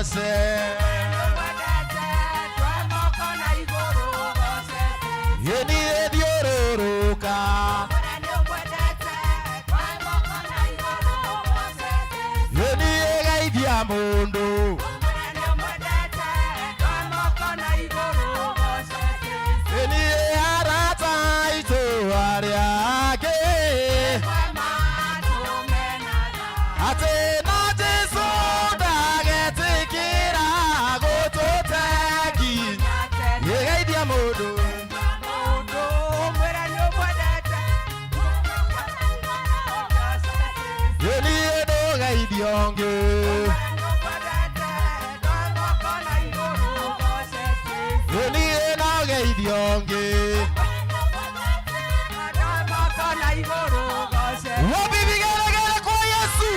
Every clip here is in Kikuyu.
ũgoce. Ĩ niĩ thiũrũrũka. Ĩ niĩ geithia mũndũ. Ĩ niĩ arata aitũ arĩa angĩ. Atĩ na Jesũ ndagetĩkĩra gũtũte nginya. Ĩ geithia mũndũ. Ĩ niĩ ndũgeithio ũngĩ. Ĩ niĩ no geithio ũngĩ. Wapi vigelegele kwa Yesu?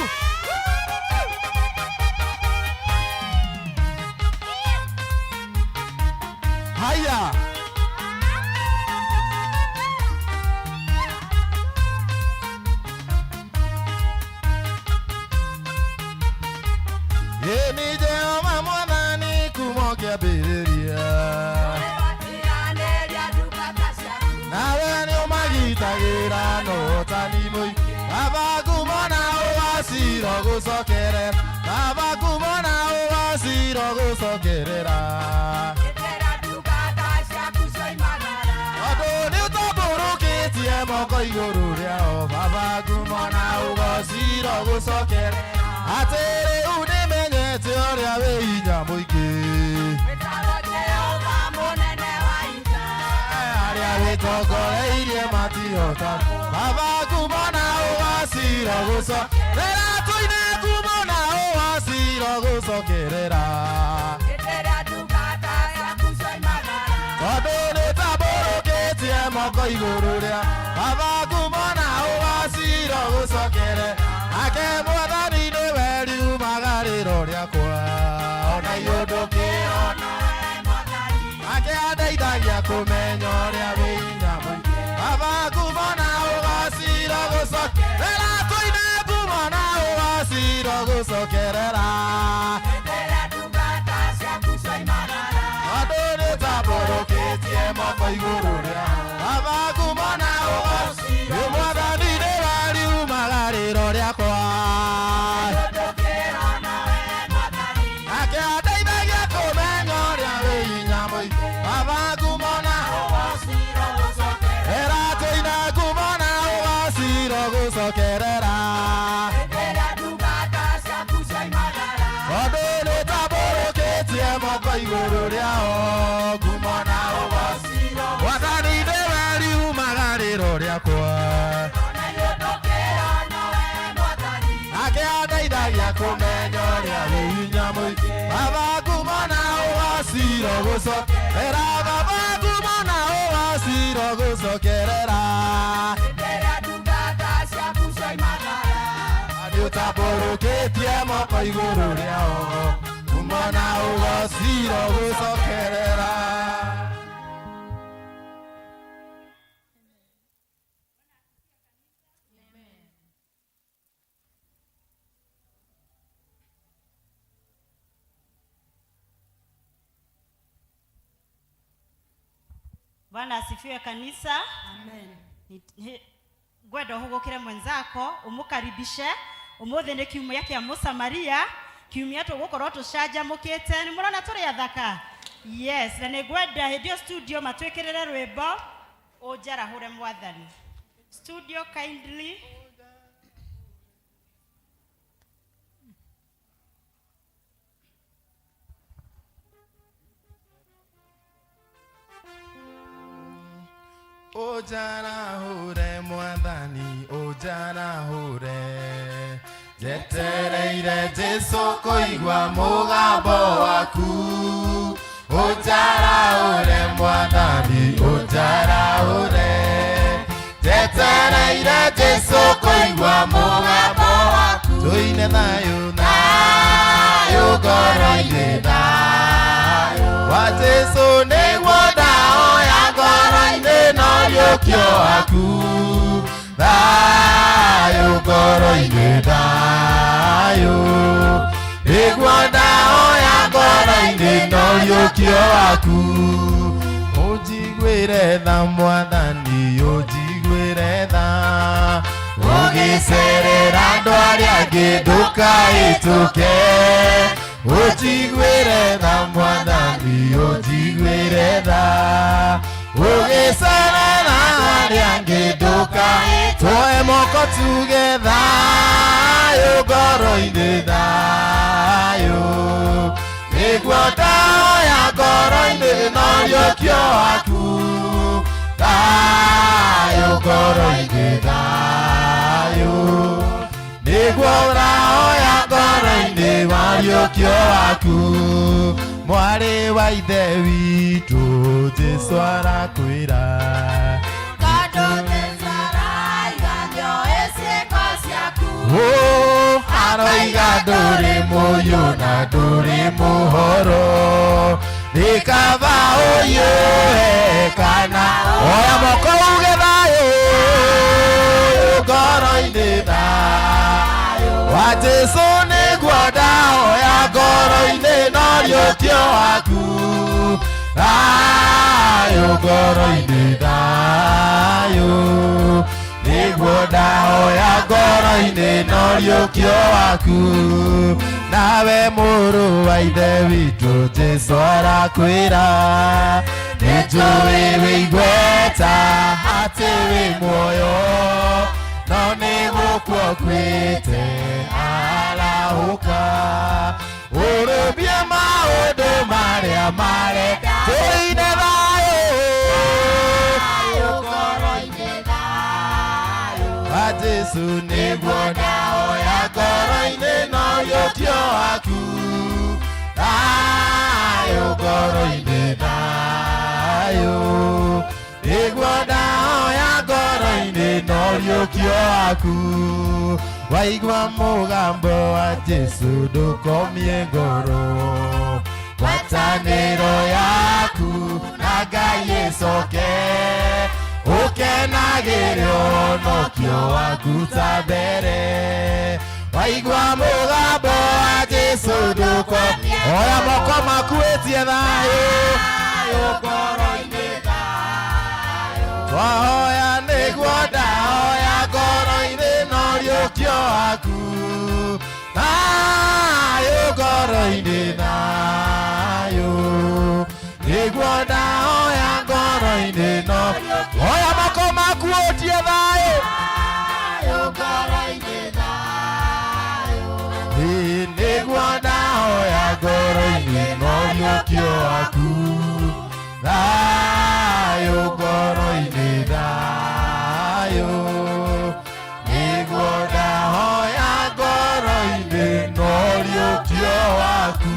Haya. Ĩ nĩ Jehova Mwathani kuma kĩambĩrĩria. Nawe nĩ ũmagitagĩra na ũhotani mũingĩ. Baba ngumo na ũgaciro gũcokerera. Baba ngumo na ũgaciro gũcokerera. Tondũ nĩ ũtambũrũkĩtie moko igũrũ rĩao. Baba ngumo na ũgaciro gũcokerera. Atĩ rĩu nĩmenyete ũrĩa wĩ hinya mũingĩ. Arĩa wĩtongoreirie matihota. Baba ngumo na ũgaciro gũcokerera. Tũine ngumo na ũgaciro gũcokerera. Tondũ nĩtambũrũkĩtie moko igũrũ rĩa Baba ngumo na ũgaciro gũcokere. Nake Mwathani nĩwe riumagarĩro rĩakwa. Ona iũndũkĩona. Nake andeithagia kũmenya ũrĩa wĩ hinya mũingĩ. Baba ngumo na ũgaciro gũcokerera. Tũine ngumo na ũgaciro gũcokerera. Tondũ nĩtambũrũkĩtie moko igũrũ rĩa Baba ngumo na ũgaciro. Mwathani nĩwe riumagarĩro rĩakwa. Nake andeithagia kũmenya ũrĩa wĩ hinya mũingĩ. Baba ngumo na Era tũine ngumo na ũgaciro gũcokerera. Tondũ nĩtambũrũkĩtie moko igũrũ rĩao ngumo na ũgaciro. Mwathani nĩwe riumagarĩro rĩakwa. Nake andeithagia kũmenya ũrĩa wĩ hinya mũingĩ. Baba ngumo na ũgaciro gũcokerera. Baba ngumo na ũgaciro gũcokerera. Nĩ ũtambũrũkĩtie moko igũrũ rĩao ngumo na ũgaciro gũcokerera. Bwana asifiwe kanisa. Amen. Ngwenda ũhũgũkĩre mwenzako ũmũkaribishe ũmũthĩ nĩ kiumia kĩa mũsamaria kiumia tũgũkorwo tũcanjamũkĩte nĩ mũrona tũrĩ athaka yes na nĩ ngwenda hĩndĩ ĩyo studio matwĩkĩrĩre rwĩmbo ũnjarahũre mwathani studio kindly. Ũnjarahũre Mwathani, ũnjarahũre. Njetereire Jesũ kũigua mũgambo waku. Ũnjarahũre Mwathani, ũnjarahũre. Njetereire Jesũ kũigua mũgambo waku. Tũine thayũ, thayũ ngoro-inĩ, thayũ wa Jesũ nĩguo ndahoya ngoro-inĩ no riũkio waku. Thayũ ngoro-inĩ, thayũ nĩguo ndahoya. no riũkio waku ũnjiguĩre tha mwathani ũnjiguĩre tha ũgĩcerera andũ arĩa angĩ ndũkahĩtũke ũnjiguĩre tha mwathani ũnjiguĩre tha ũgĩcerera arĩa angĩ ndũkahĩtũke moko tuge thayũ ngoro-inĩ thayũ nĩguo ndahoya ngoro-inĩ no riũkio waku thayũ ngoro-inĩ thayũ nĩguo ndahoya ngoro-inĩ wariũkio waku mwarĩ wa ithe witũ Jesũ arakwĩra Tondũ Jesũ araiga nĩoĩ ciĩko ciaku. Oh, aroiga ndũrĩ mũyũ na ndũrĩ mũhoro nĩ kaba ũyũhe kana oya moko uge thayũ ngoro-inĩ thayũ wa Jesũ nĩguo ndahoya ngoro-inĩ no riũkio waku thayũ ngoro-inĩ thayũ nĩguo ndahoya ngoro-inĩ no riũkio waku nawe mũrũ wa ithe witũ Jesũ arakwĩra nĩnjũĩ wĩ igweta atĩ wĩ muoyo no nĩ gũkua ũkuĩte arahũka ũrũmie maũndũ marĩa mareka tũine thayũ Thayũ ngoro-inĩ thayũ. wa Jesũ nĩguo ndahoya ngoro-inĩ no riũkio waku thayũ ngoro-inĩ thayũ nĩguo ndahoya ngoro-inĩ no riũkio waku waigua mũgambo wa Jesũ ndũkomie ngoro ngwatanĩro yaku na Ngai ĩcoke ũkenagĩre ũhonokio waku ta mbere waigua mũgambo wa Jesũ ndũkomie oya moko maku wĩtie thayũ Thayũ ngoro-inĩ thayũ. twahoya nĩguo ndahoya ngoro-inĩ no riũkio waku thayũ ngoro-inĩ thayũ nĩguo ndahoya ngoro-inĩ no oya moko maku ũtie thayũ Thayũ ngoro-inĩ thayũ. Ĩĩ, nĩguo ndahoya ngoro-inĩ no riũkio waku thayũ ngoro-inĩ thayũ nĩguo ndahoya ngoro-inĩ no riũkio waku.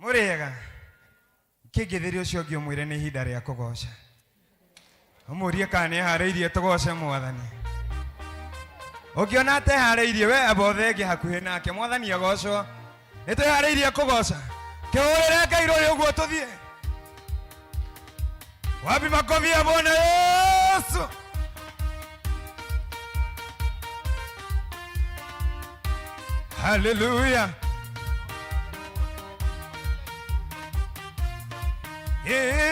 Mũrĩega kĩngĩthĩria ũcio ũngĩ ũmwĩre nĩ ihinda rĩa kũgoca ũmũrie kana nĩ eharĩirie tũgoce mwathani ũngĩona ateharĩirie we amba ũthenge hakuhĩ nake mwathani agocwo nĩ twĩharĩirie kũgoca kĩhũrĩre Ngai rũrĩ ũguo tũthiĩ wapi makofi ya Bwana Yesu. Haleluya.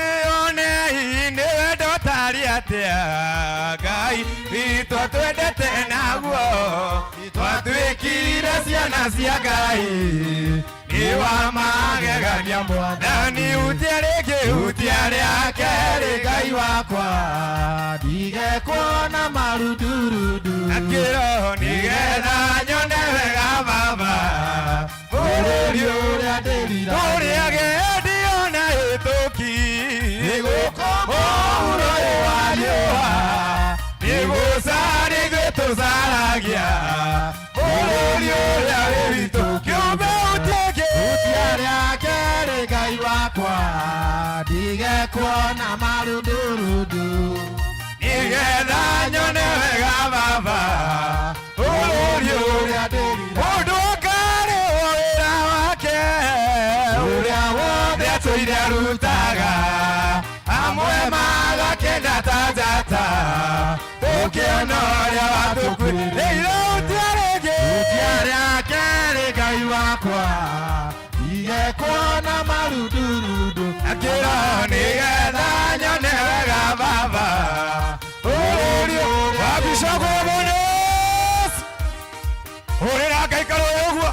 Ĩonei nĩ wendo tarĩ atĩa Ngai witũ atwendete naguo twatuĩkire ciana cia Ngai nĩ wa magegania mwathani hutia rĩngĩ hutia rĩa kerĩ Ngai wakwa ndige kuona marundurudu akĩro nĩgetha nyone wega baba bũrũri bũrũri ũrĩa ndĩrira ũrĩa gendio na ĩtũki mũhuro ũyũ wa riũa nĩgũcara ithuĩ tũcaragia bũrũri ũrĩa wĩ witũ kĩũmbe ũtiĩkĩ hutia rĩa kerĩ Ngai wakwa ndige kuona marundurudu nĩgetha nyone wega baba bũrũri ũrĩa ũrĩa ndĩrira mũndũ akarĩhwo wĩra wake ũrĩa wothe atũire arutaga amwe magakena ta njata ũkĩona ũrĩa watũkuĩrĩire hutia rĩngĩ hutia rĩa kerĩ Ngai wakwa ndige kuona marundurudu akĩra nĩgetha nyone wega baba bũrũri wabicagwo mũno hũrĩra Ngai karũĩ ũguo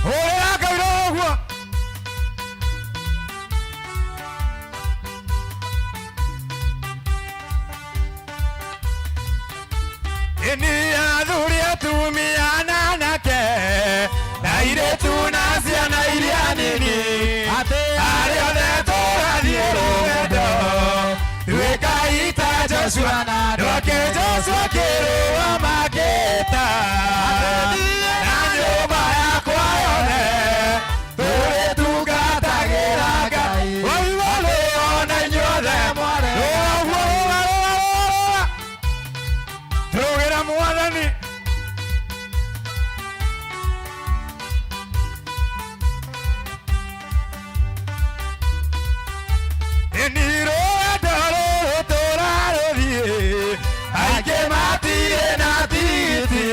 hũrĩra Ngai rũĩ ũguo Ĩni athuri atumia na anake na airĩtu na ciana iria nini atĩ arĩa othe tũrathiĩ rũgendo tuĩkai ta Joshua ndwake Joshua kĩrũgama akĩĩta na nyũmba yakwa yothe tũrĩtungatagĩra Ngai waigua rũona inyuothe Mware. rũa ũguo rũa rũa rũa rũa tũrũgĩra mwathani Ĩni rũgendo rũrũ tũrarũthiĩ aingĩ matirĩ na tigiti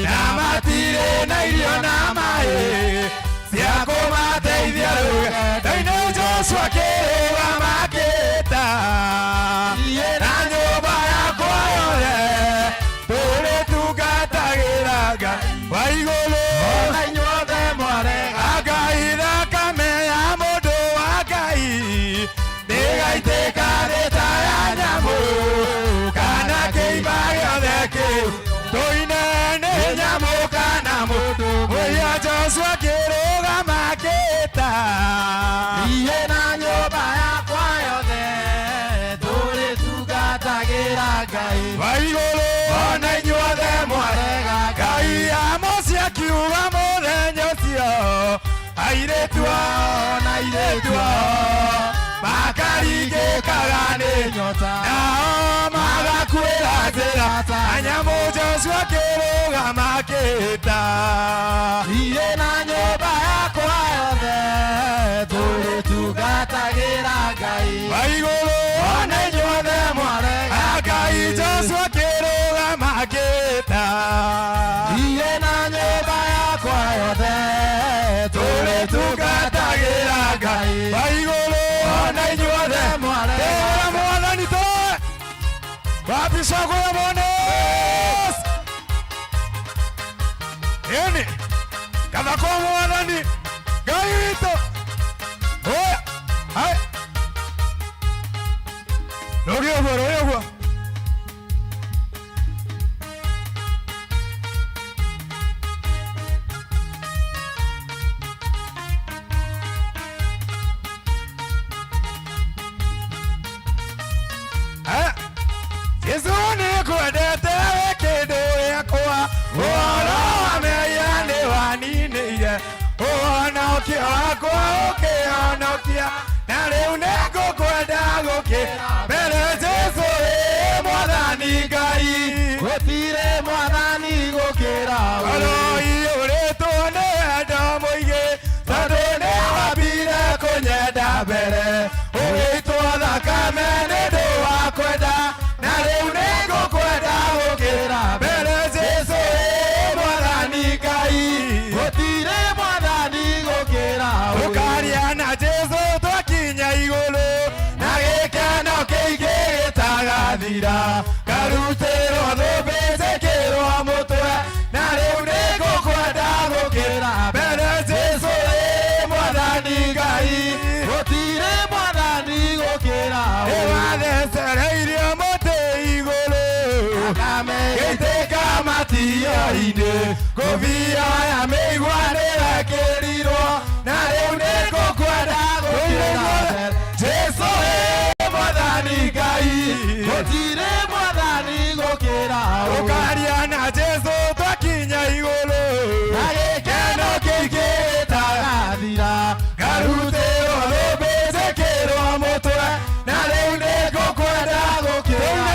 na matirĩ na irio na maĩ cia kũmateithia rũgendo-inĩ Joshua kĩrũgama akĩĩta na nyũmba yakwa yothe tũrĩtungatagĩra Ngai wa igũrũ ona inyuothe mwarega Ngai thakame ya mũndũ wa Ngai ndĩgaitĩka thĩ ta ya nyamũ kana kĩimba gĩothe kĩu tũine nĩ nyamũ kana mũndũ mũiya Joshua kĩrũgama akĩĩta niĩ na nyũmba yakwa yothe tũrĩtungatagĩra Ngai wa igũrũ ona inyuothe mwarega Ngai Amosi akiuga mũthenya ũcio airĩtu ao na airĩtu ao makaringĩkaga nĩ nyota nao magakuĩra njĩra ta nyamũ Joshua kĩrũgama akĩĩta niĩ na nyũmba yakwa yothe tũrĩtungatagĩra Ngai wa igũrũ ona inyuothe mwarega Ngai Joshua kĩrũgama akĩĩta niĩ na nyũmba yakwa yothe tũrĩtungatagĩra Ngai wa igũrũ ona inyuothe mwarega Tũra mwathani tũe wabicagũra mones ĩni kathako mwathani Ngai witũ oya hai rũgĩ ũguo rũgĩ ũguo Aya. Jesu nĩngwendete wĩ kĩndũ gĩakwa ũhoro wa mehia nĩwaninĩire ũhonokio wakwa ũkĩhonokia na rĩu nĩngũkwenda gũkĩra mbere Jesu ĩ mwathani Ngai gũtirĩ mwathani gũkĩra we. ngoro iyũrĩtwo nĩ wendo mũingĩ tondũ nĩwambire kũnyenda mbere ũgĩitwo thakame nĩ ũndũ wa kwenda na rĩu nĩngũkwenda Gĩtagathira ngarutĩrwo thũmbĩ njĩkĩrwo mũtwe na rĩu nĩngũkwenda gũkĩra mbere Jesũ ĩ mwathani Ngai Gũtirĩ mwathani gũkĩra ĩwathecereirio mũtĩ igũrũ Thakame gĩitĩka matio-inĩ ngũbia ya mĩigua nĩwekĩrirwo na rĩu nĩngũkwenda gũkĩra Jesũ ĩ mwathani Ngai Gũtirĩ mwathani gũkĩra ũkaria na Jesũ twakinya igũrũ Na gĩkeno kĩingĩ gĩtagathira ngarutĩrwo thũmbĩ njĩkĩrwo mũtwe na rĩu nĩngũkwenda gũkĩra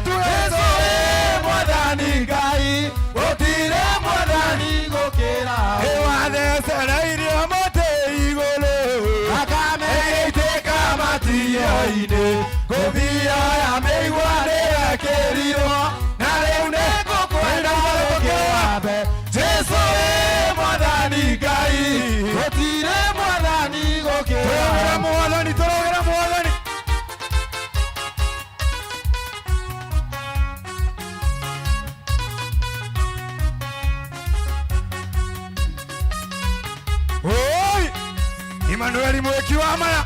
Jesũ ĩ mwathani Ngai gũtirĩ mwathani gũkĩra ĩwathecereirio mũtĩ igũrũ Thakame ĩgĩitĩka matio-inĩ ngũbia ya mĩigua nĩwekĩrirwo na rĩu nĩngũkwenda gũkĩra Jesũ ĩ mwathani Ngai Gũtirĩ mwathani gũkĩra tũrogera mwathani tũrogera mwathani Oi! Imanueli mweki wa maya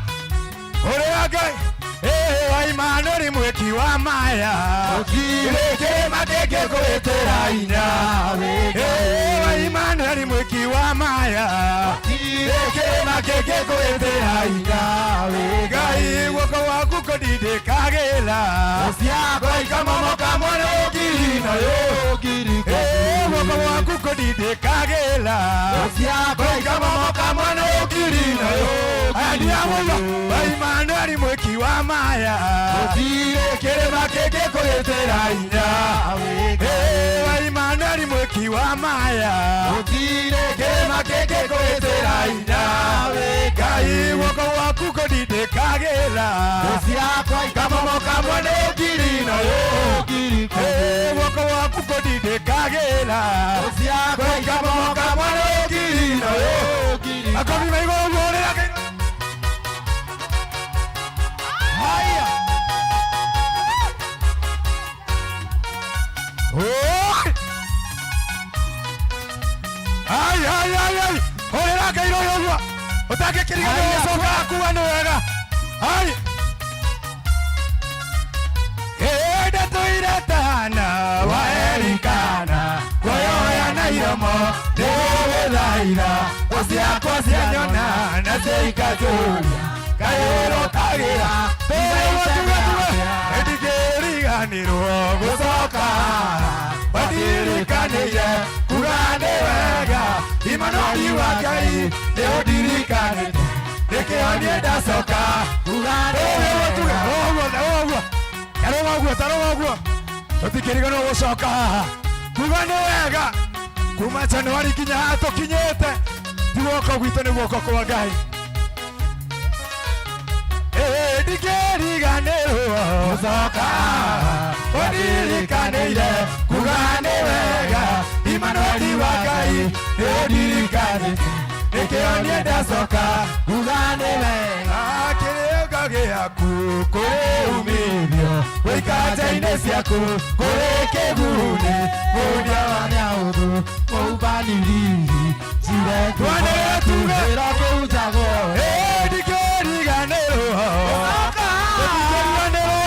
ũrĩa Ngai Ĩ, wa Imanueli mweki wa maya Gũtirĩ kĩrĩma kĩngĩkũhĩtĩra hinya Ĩ, wa Imanueli mweki wa maya Gũtirĩ kĩrĩma kĩngĩkũhĩtĩra hinya Ngai guoko gwaku kũndindĩkagĩra Ciakwa ikamomoka mwana ũngiri nayo ngiri Ĩ, guoko gwaku kũndindĩkagĩra Ciakwa ikamomoka mwana ũngiri nayo Andiamũiga wa Imanueli mwĩki wa maya Gũtirĩ kĩrĩma kĩngĩkũhĩtĩra hinya Ĩ, wa Imanueli mwĩki wa maya Gũtirĩ kĩrĩma kĩngĩkũhĩtĩra hinya Ngai guoko gwaku kũndindĩkagĩra Ciakwa ikamomoka mwana ũngiri nayo ngiri Ĩ, guoko gwaku kũndindĩkagĩra Ciakwa ikamomoka mwana ũngiri nayo ngiri makobi ma igũrũ ũrĩra Ngai. Haya Oi! Ai, ai, ai, ai! Hũrĩra Ngai rũhĩ ũguo ũtangĩkĩriganĩrwo gũcoka kuga nĩ wega ai ĩndĩ tũire tana wa Elikana kuoyoya na iromo nĩgũgũthaitha thũ ciakwa cianyona na ciikatũria kayũrũkagĩra tũrĩguo tuge tuge ndingĩriganĩrwo gũcoka wandirikanĩire kuga nĩ wega Imanueli wa Ngai nĩ ũndirikanĩte nĩkĩo niĩ ndacoka Kuga nĩ ũguo tuge wega ũguo ũguo tarũga ũguo tarũga ũguo tũtikĩriganĩrwo gũcoka haha kuga nĩ wega kuma Januari nginya haha tũkinyĩte ti guoko gwitũ nĩ guoko kwa Ngai Ĩ, ndingĩriganĩrwo gũcoka ũndirikanĩire kuga nĩ wega Imanueli wa Ngai nĩ ũndirikanĩte nĩkĩo niĩ ndacoka Kuga nĩ wega kĩrĩko gĩaku kũrĩ umithio gũikanja-inĩ ciaku kũrĩ kĩguni mũnia wa Nyaũthũ mũmbaniriri Jire Twanĩrĩre tuge. Wĩra kĩhunjagwo Ĩ, ndingĩriganĩrwo ndingĩriganĩrwo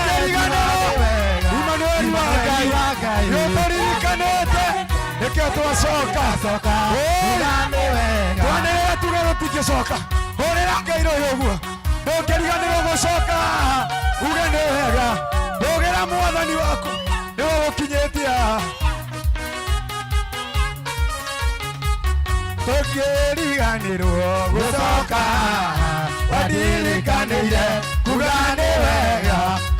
ndingĩriganĩrwo Imanueli wa Ngai nĩũtũririkanĩte nĩkĩo twacoka Ĩ, twanĩrĩre tuge tũtingĩcoka hũrĩra Ngai rũhĩ ũguo ndũngĩriganĩrwo gũcoka uge nĩ wega ndũgĩra mwathani waku nĩwe gũkinyĩtie haha tũngĩriganĩrwo gũcoka wandirikanĩire kuga nĩ wega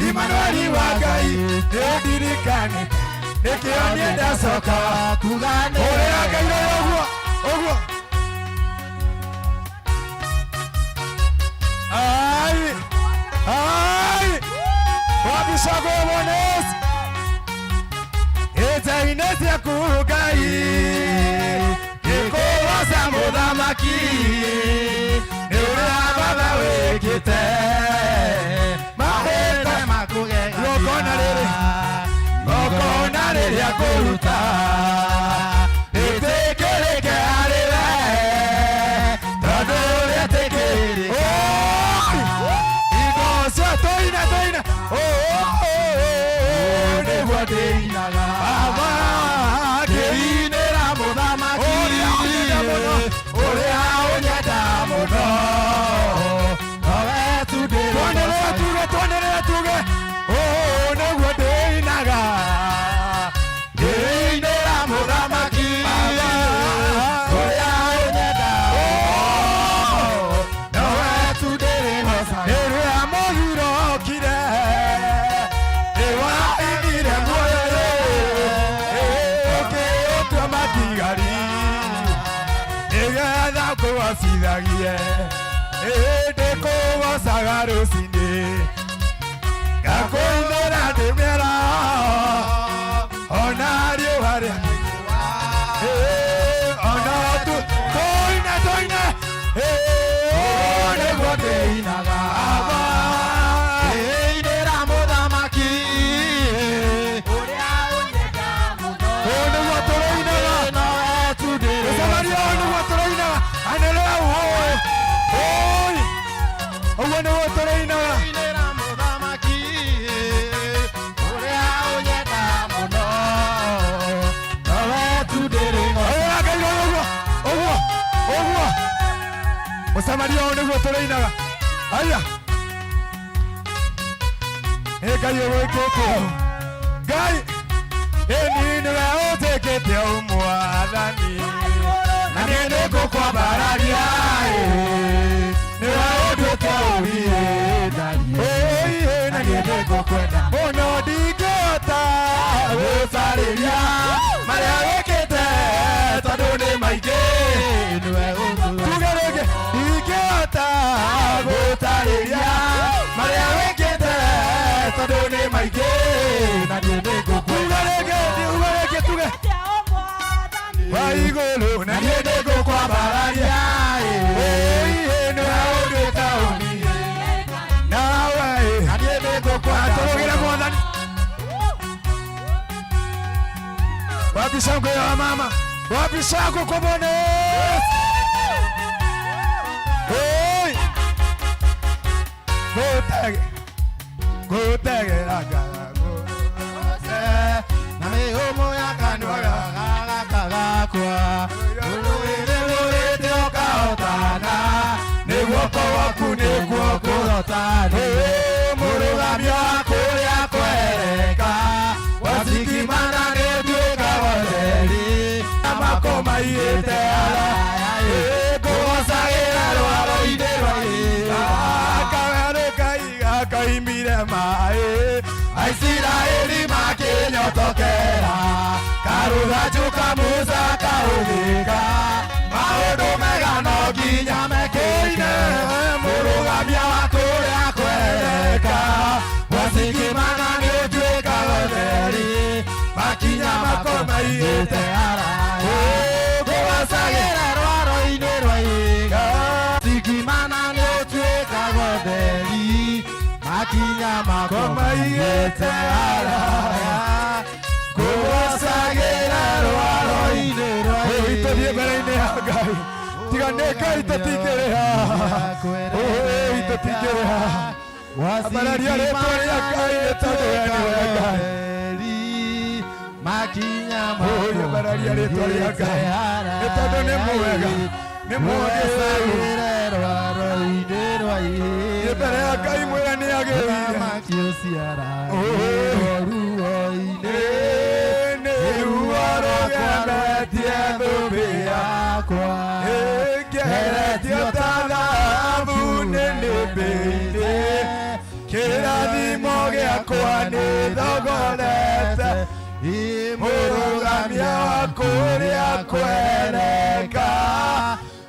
Imanueli wa Ngai nĩũndirikane nĩkĩo niĩ ndacoka Kuga nĩ hũrĩra Ngai wega rũhĩ ũguo ũguo Ai! Ai! Wabishago wones! Ĩnja-inĩ ciaku Ngai gĩkũgoca mũthamaki nĩ ũrĩa baba wĩkĩte mahĩta makũgega Tũine tũine. Ũũ nĩguo ndĩinaga. Baba ngĩinĩra mũthamaki Ũrĩa ũnyenda mũno. Ũrĩa ũnyenda mũno nowe tu Twanĩrĩra ndĩrĩgocaga. tuge, twanĩrĩra tuge. Ũũ nĩguo ndĩinaga. Ngĩinĩra mũthamaki Baba. Ũrĩa ũnyenda mũno nowe tu ndĩrĩgocaga. Rĩrĩa mũgiro okire, nĩwaigire muoyo ũkĩũtua matigari nĩgetha kũgocithagie ĩndĩ kũgocaga rũcinĩ ngakũinĩra ndĩmĩra ona riũa rĩa ona tu tũine tũine ũũ nĩguo ndĩinaga. Baba. Ngĩinĩra mũthamaki Ũrĩa ũnyenda mũno. Ũũ nĩguo tũrĩinaga. Nowe tu Mũcemanio ũyũ nĩguo tũrĩinaga. Anĩrĩra ũũ. Ũũi. Ũguo nĩguo tũrĩinaga. Ngĩinĩra mũthamaki ũrĩa ũnyenda mũno nowe tu ndĩrĩgocaga. Anĩrĩra Ngai ũguo. Ũguo. Ũguo. Mũcemanio ũyũ nĩguo tũrĩinaga. Aya. Nĩ Ngai ũgwĩkĩte ũũ. Ngai. Ĩni nĩwe ũnjĩkĩte ũũ mwathani. Na niĩ nĩngũkwambararia ĩ. Nĩwe ũnduĩte ũiĩ Ĩĩ, na niĩ nĩngũkwenda mũno ndingĩhota gũtarĩria marĩa wĩkĩte tondũ nĩ maingĩ Nĩwe ũtũũraga. tuge rĩngĩ ndingĩhota gũtarĩria marĩa wĩkĩte tondũ nĩ maingĩ Na niĩ nĩngũkwenda. tuge rĩngĩ tuge rĩngĩ tuge wa igũrũ na Na niĩ nĩngũkwambararia ĩ. Ĩĩ, nĩwe ũnduĩte ũniĩ nawe Na niĩ nĩngũkwenda. Atũrũgĩre mwathani wapi shangwe ya mama wapi shangwe kwa Bwana Yesu? Oi! Gũtege gũtegera ngaragu Na mĩhũmũ ya kanua gaka gakwa Rũrĩrĩ rũrĩte ũkahotana Nĩ guoko gwaku nĩkuo kũrotana Mũrũgamia wa kũrĩa kwereka Wacikimana nĩũtuĩkaga ũtheri Makomaiyĩte ara Ngũgocagĩra rwaro-inĩ rwa ihiga Kagarũ kaiga kaimire maĩ Aisiraeli makĩnyotokera karũthanju ka Musa kahũthĩka maũndũ mega no nginya mekĩine mũrũgamia wa kũrĩa kwereka wacikimana nĩũtuĩkaga ũtheri makinya makomaiyĩte haraya ngũgocagĩra rwaro-inĩ rwa ihiga Sikimana nĩũtuĩkaga ũtheri makinya makomaiyĩte haraya ngũgocagĩra rwaro-inĩ rwa Oi, tũthiĩ mbere-inĩ ya Ngai tiga nĩ Ngai tũtingĩrĩ haha Oi, tũtingĩrĩ haha Ambararia rĩtwa rĩa Ngai nĩ tondũ we nĩwe Ngai. Makinya Oi, ambararia rĩtwa rĩa Ngai nĩ tondũ nĩ mwega nĩ mwagĩrĩru rwaro-inĩ rwa Thiĩ mbere ya Ngai mwĩre nĩ agĩrĩire Mũthamaki ũciaragĩrwo ruo-inĩ Nĩ ruo rũgemetie thũmbĩ yakwa Ngeretio ta thahabu nĩnĩmbĩire kĩrathimo gĩakwa nĩ thogorete mũrũgamia wa kũrĩa kwereka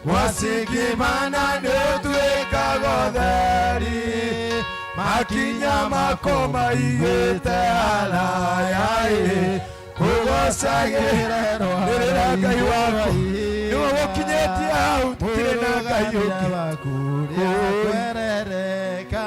wacikimana nĩũtuĩkaga ũtheri makinya mako maigĩte haraya ĩ kũgocagĩra rĩrĩra Ngai waku nĩwe gũkinyĩtie hau tũtirĩ na Ngai ũngĩ kũrĩa kwerereka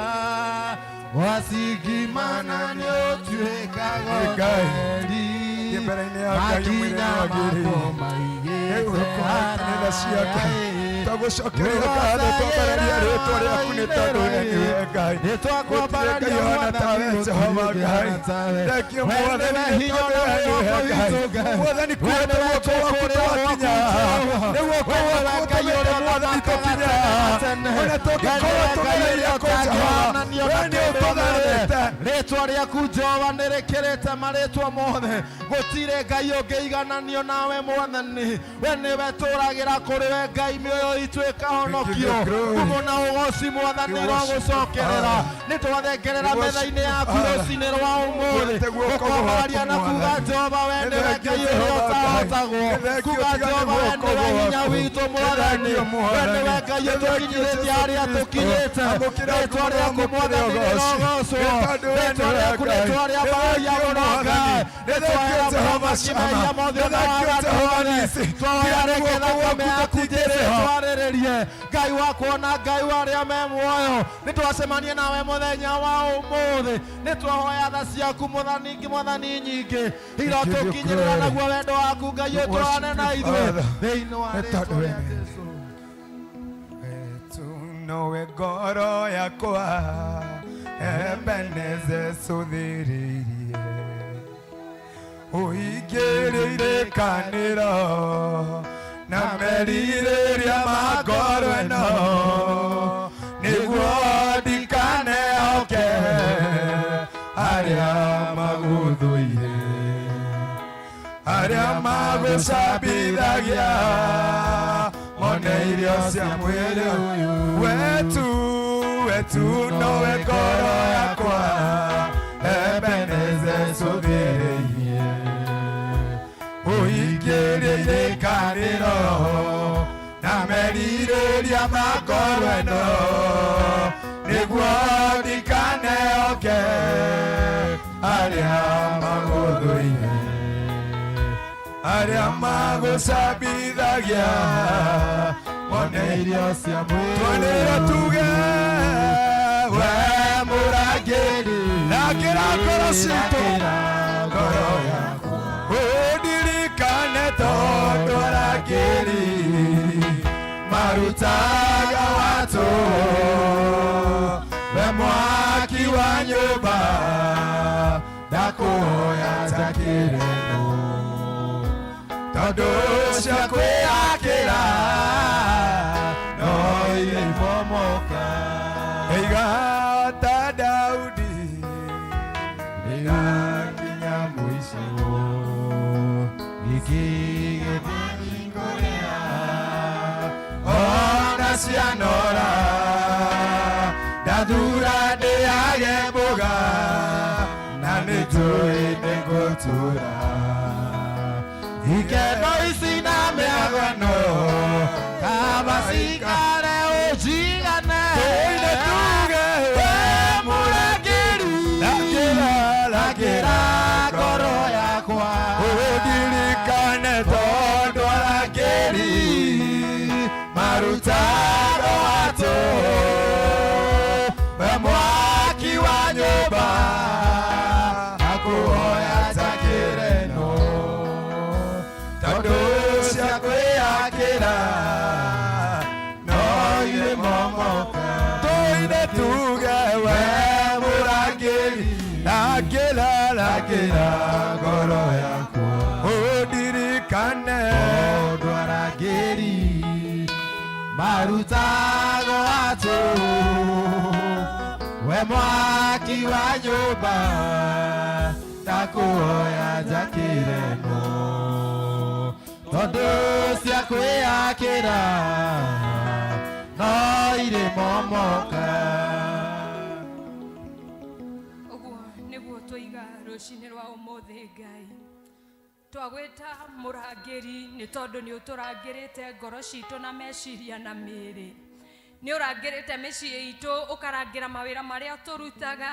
wasigimana nĩũtuĩkaga Ngai. ũtheri Thiĩ mbere-inĩ ya Ngai ũmwĩre makinya nĩwagĩrĩire. mako maigĩte Nĩgũkorwo kanitha ciake. haraya Twagũcokeria ngatho, twambararia rĩtwa rĩaku nĩ tondũ we nĩwe Ngai. Nĩtwakwambararia Gũtirĩ Ngai ũhana tawe, Mwathani, Jehova gũtirĩ Ngai. ũhana tawe. Thengiũ We Mwathani nĩwe nĩ hinya tondũ na we nĩwe mwĩhoko Ngai. witũ, Ngai. Mwathani We kuote nĩwe guoko gwaku tũkũrĩa twakinya gwaku, nĩ guoko We nĩwe gwaku Ngai ũtũmĩte ũrĩa Mwathani ũthamakaga tũkinye tene na haha tene. ona tũngĩkorwo We nĩwe Ngai tũgereire ũrĩa kũ Jehova ũtangĩhananio we na nĩ kĩndũ ũtũtharĩte. Rĩtwa rĩaku Jehova nĩ rĩkĩrĩte marĩtwa mothe, gũtirĩ Ngai ũngĩigananio nawe Mwathani. We nĩwe tũragĩra kũrĩ we Ngai, mĩoyo itũ ĩkahonokio. We give you glory. Ngumo na ũgoci Mwathani We worship you, irogũcokerera. Father. Nĩ twathengerera We worship metha-inĩ you, yaku Father. rũcinĩ rwa ũmũthĩ, Twete guoko gũkwambararia na gwaku, kuga Mwathani. Jehova we Nĩ nĩwe thengiũ Ngai ũrĩa Jehova Ngai. ũtahotagwo, Nĩ thengiũ kuga tiga nĩ Jehova we guoko nĩwe hinya gwaku. witũ Nĩ Mwathani, thengiũ we Mwathani. nĩwe Ngai Nĩ thengiũ ũtũkinyĩrĩtie Jesũ harĩa Kristo. tũkinyĩte. Amũkĩra Rĩtwa ngumo na rĩaku amũkĩra Mwathani ũgoci. rĩrogocwo, Nĩ tondũ we rĩtwa nĩwe rĩaku Ngai. rĩtwa rĩa Nĩ mbaaragia thengiũ mũno Mwathani. Ngai, Nĩ thengiũ nĩtwahera Jehova mũthamaki Shama. mehia mothe Nĩ ona thengiũ waganu Jehova wothe. Nisi. Twahoya Tiga nĩ reke guoko thakame gwaku yaku Jesũ tũtingĩrĩ ho. ĩtwarĩrĩrie. Ngai wakwa na Ngai wa arĩa me muoyo, nĩtwacemania nawe mũthenya wa ũmũthĩ, nĩtwahoya tha ciaku Mwathani, Mwathani nyingĩ irotũkinyĩrĩra glory. naguo wendo waku Ngai We worship ũtwarane na you, ithuĩ Father. thĩinĩ wa Nĩ rĩtwa tondũ we rĩa nĩwe. Jesũ. Wetu nowe ngoro yakwa Ebeneze cũthĩrĩirie ũhingĩrĩire kanĩro na merirĩria ma ngoro ĩno nĩguo ndikanehoke arĩa magũthũire arĩa magũcambithagia mone irio cia mwĩrĩ ũyũ. Wetu wetu nowe ngoro yakwa Ebeneze cũthĩrĩirie ũhingĩrĩire kanĩro na merirĩria ma ngoro ĩno nĩguo ndikanehoke arĩa magũthũire arĩa magũcambithagia mone Irio cia mwĩrĩ twanĩrĩra tuge we mũrangĩri rakĩra ngoro citũ ngoro yakwa ũndirikane tondũ arangĩri marutaga watũ we mwaki wa nyũmba ndakũhoya njakĩre tondũ cia kwĩyakĩra no irĩmomoka. Iga ta Daudi Nginya mũico gĩkĩgĩthiĩ kũrĩa ona cianora ndathura ndĩage mboga na nĩnjũĩ nĩngũtũra ikeno ici na mĩagano kaba cikare ũnjigane Tũine tuge we mũrangĩri rakĩra rakĩra rakĩra ngoro yakwa ũndirikane tondũ arangĩri marutaga watũ we mwaki wa nyũmba akũhoya njakĩre no tondũ cia kwĩyakĩra no irĩmomoka. Tũine tuge we mũrangĩri rakĩra rakĩra ngoro yakwa ũndirikane tondũ arangĩri marutago atũ we mwaki wa nyũmba ndakũhoya njakĩre no tondũ cia kwĩyakĩra no irĩmomoka. Ũguo nĩguo tũiga rũcinĩ rwa ũmũthĩ Ngai twagwĩta mũrangĩri nĩ tondũ nĩ ũtũrangĩrĩte ngoro citũ na meciria na mĩĩrĩ nĩ ũrangĩrĩte mĩciĩ itũ ũkarangĩra mawĩra marĩa tũrutaga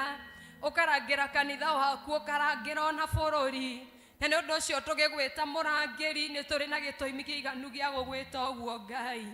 ũkarangĩra kanitha waku ũkarangĩra ona bũrũri na nĩ ũndũ ũcio tũgĩgwĩta mũrangĩri nĩ tũrĩ na gĩtũmi kĩiganu gĩa gũgwĩta ũguo Ngai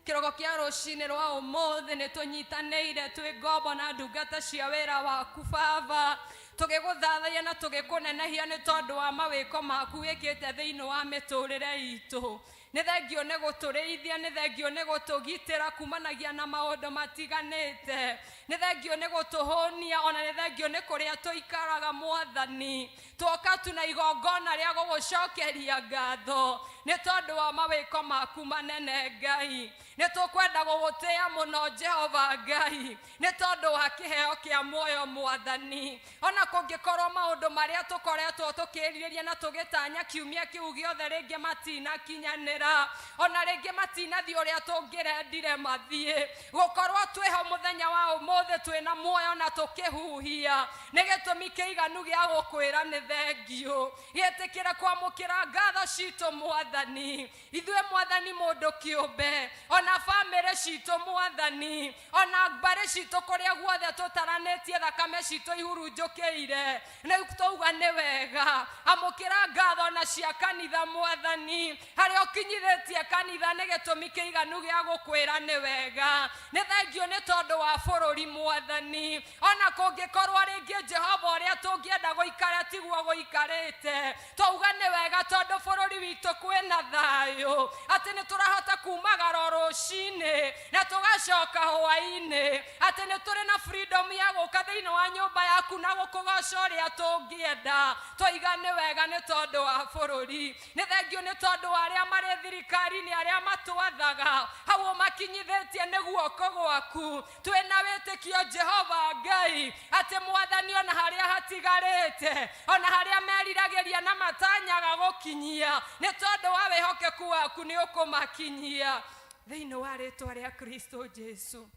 kĩroko kĩa rũcinĩ rwa ũmũthĩ nĩ tũnyitanĩire twĩ ngombo na ndungata cia wĩra waku Baba tũgĩgũthathaiya na tũgĩkũnenehia nĩ tondũ wa mawĩko maku wĩkĩte thĩinĩ wa mĩtũrĩre itũ Nĩ thengio nĩ gũtũrĩithia, nĩ thengio nĩ gũtũgitĩra kumanagia na maũndũ matiganĩte, nĩ thengio nĩ gũtũhũnia, ona nĩ thengio nĩ kũrĩa tũikaraga Mwathani. Twoka tuna igongona rĩa gũgũcokeria ngatho nĩ tondũ wa mawĩko maku manene Ngai. Nĩ tũkwenda gũgũtĩĩa mũno Jehova Ngai nĩ tondũ wa kĩheo kĩa muoyo Mwathani. Ona kũngĩkorwo maũndũ marĩa tũkoretwo tũkĩrirĩria na tũgĩtanya kiumia kĩu gĩothe rĩngĩ matinakinyanĩra, ona rĩngĩ matinathiĩ ũrĩa tũngĩrendire mathiĩ, gũkorwo twĩho mũthenya wa ũmũthĩ twĩna muoyo na tũkĩhuhia nĩ gĩtũmi kĩiganu gĩa gũkwĩra nĩ thengio. Gĩtĩkĩre kwamũkĩra ngatho citũ Mwathani. Ithuĩ Mwathani mũndũ kĩũmbe, ona bamĩrĩ citũ Mwathani, ona mbarĩ citũ kũrĩa guothe tũtaranĩtie thakame citũ ihurunjũkĩire, rĩu twauga nĩ wega. Amũkĩra ngatho na cia kanitha Mwathani, harĩa ũkinyithĩtie kanitha nĩ gĩtũmi kĩiganu gĩa gũkwĩra nĩ wega. Nĩ thengio nĩ tondũ wa bũrũri Mwathani, ona kũngĩkorwo rĩngĩ Jehova ũrĩa tũngĩenda gũikara tiguo gũikarĩte, twauga nĩ wega tondũ bũrũri witũ kwĩna thayũ, atĩ nĩ tũrahota kumagara rũcinĩ na tũgacoka hwaĩ-inĩ, atĩ nĩ tũrĩ na freedom ya gũka thĩinĩ wa nyũmba yaku na gũkũgoca ũrĩa tũngĩenda. Twaiga nĩ wega nĩ tondũ wa bũrũri. Nĩ thengio nĩ tondũ wa arĩa marĩ thirikari-inĩ, arĩa matwathaga hau ũmakinyithĩtie nĩ guoko gwaku. Twĩna wĩtĩkio Jehova Ngai atĩ Mwathani ona harĩa hatigarĩte, ona harĩa meriragĩria na matanyaga gũkinyia, nĩ tondũ wa wĩhokeku waku nĩ ũkũmakinyia thĩinĩ wa rĩtwa rĩa Kristo Jesu.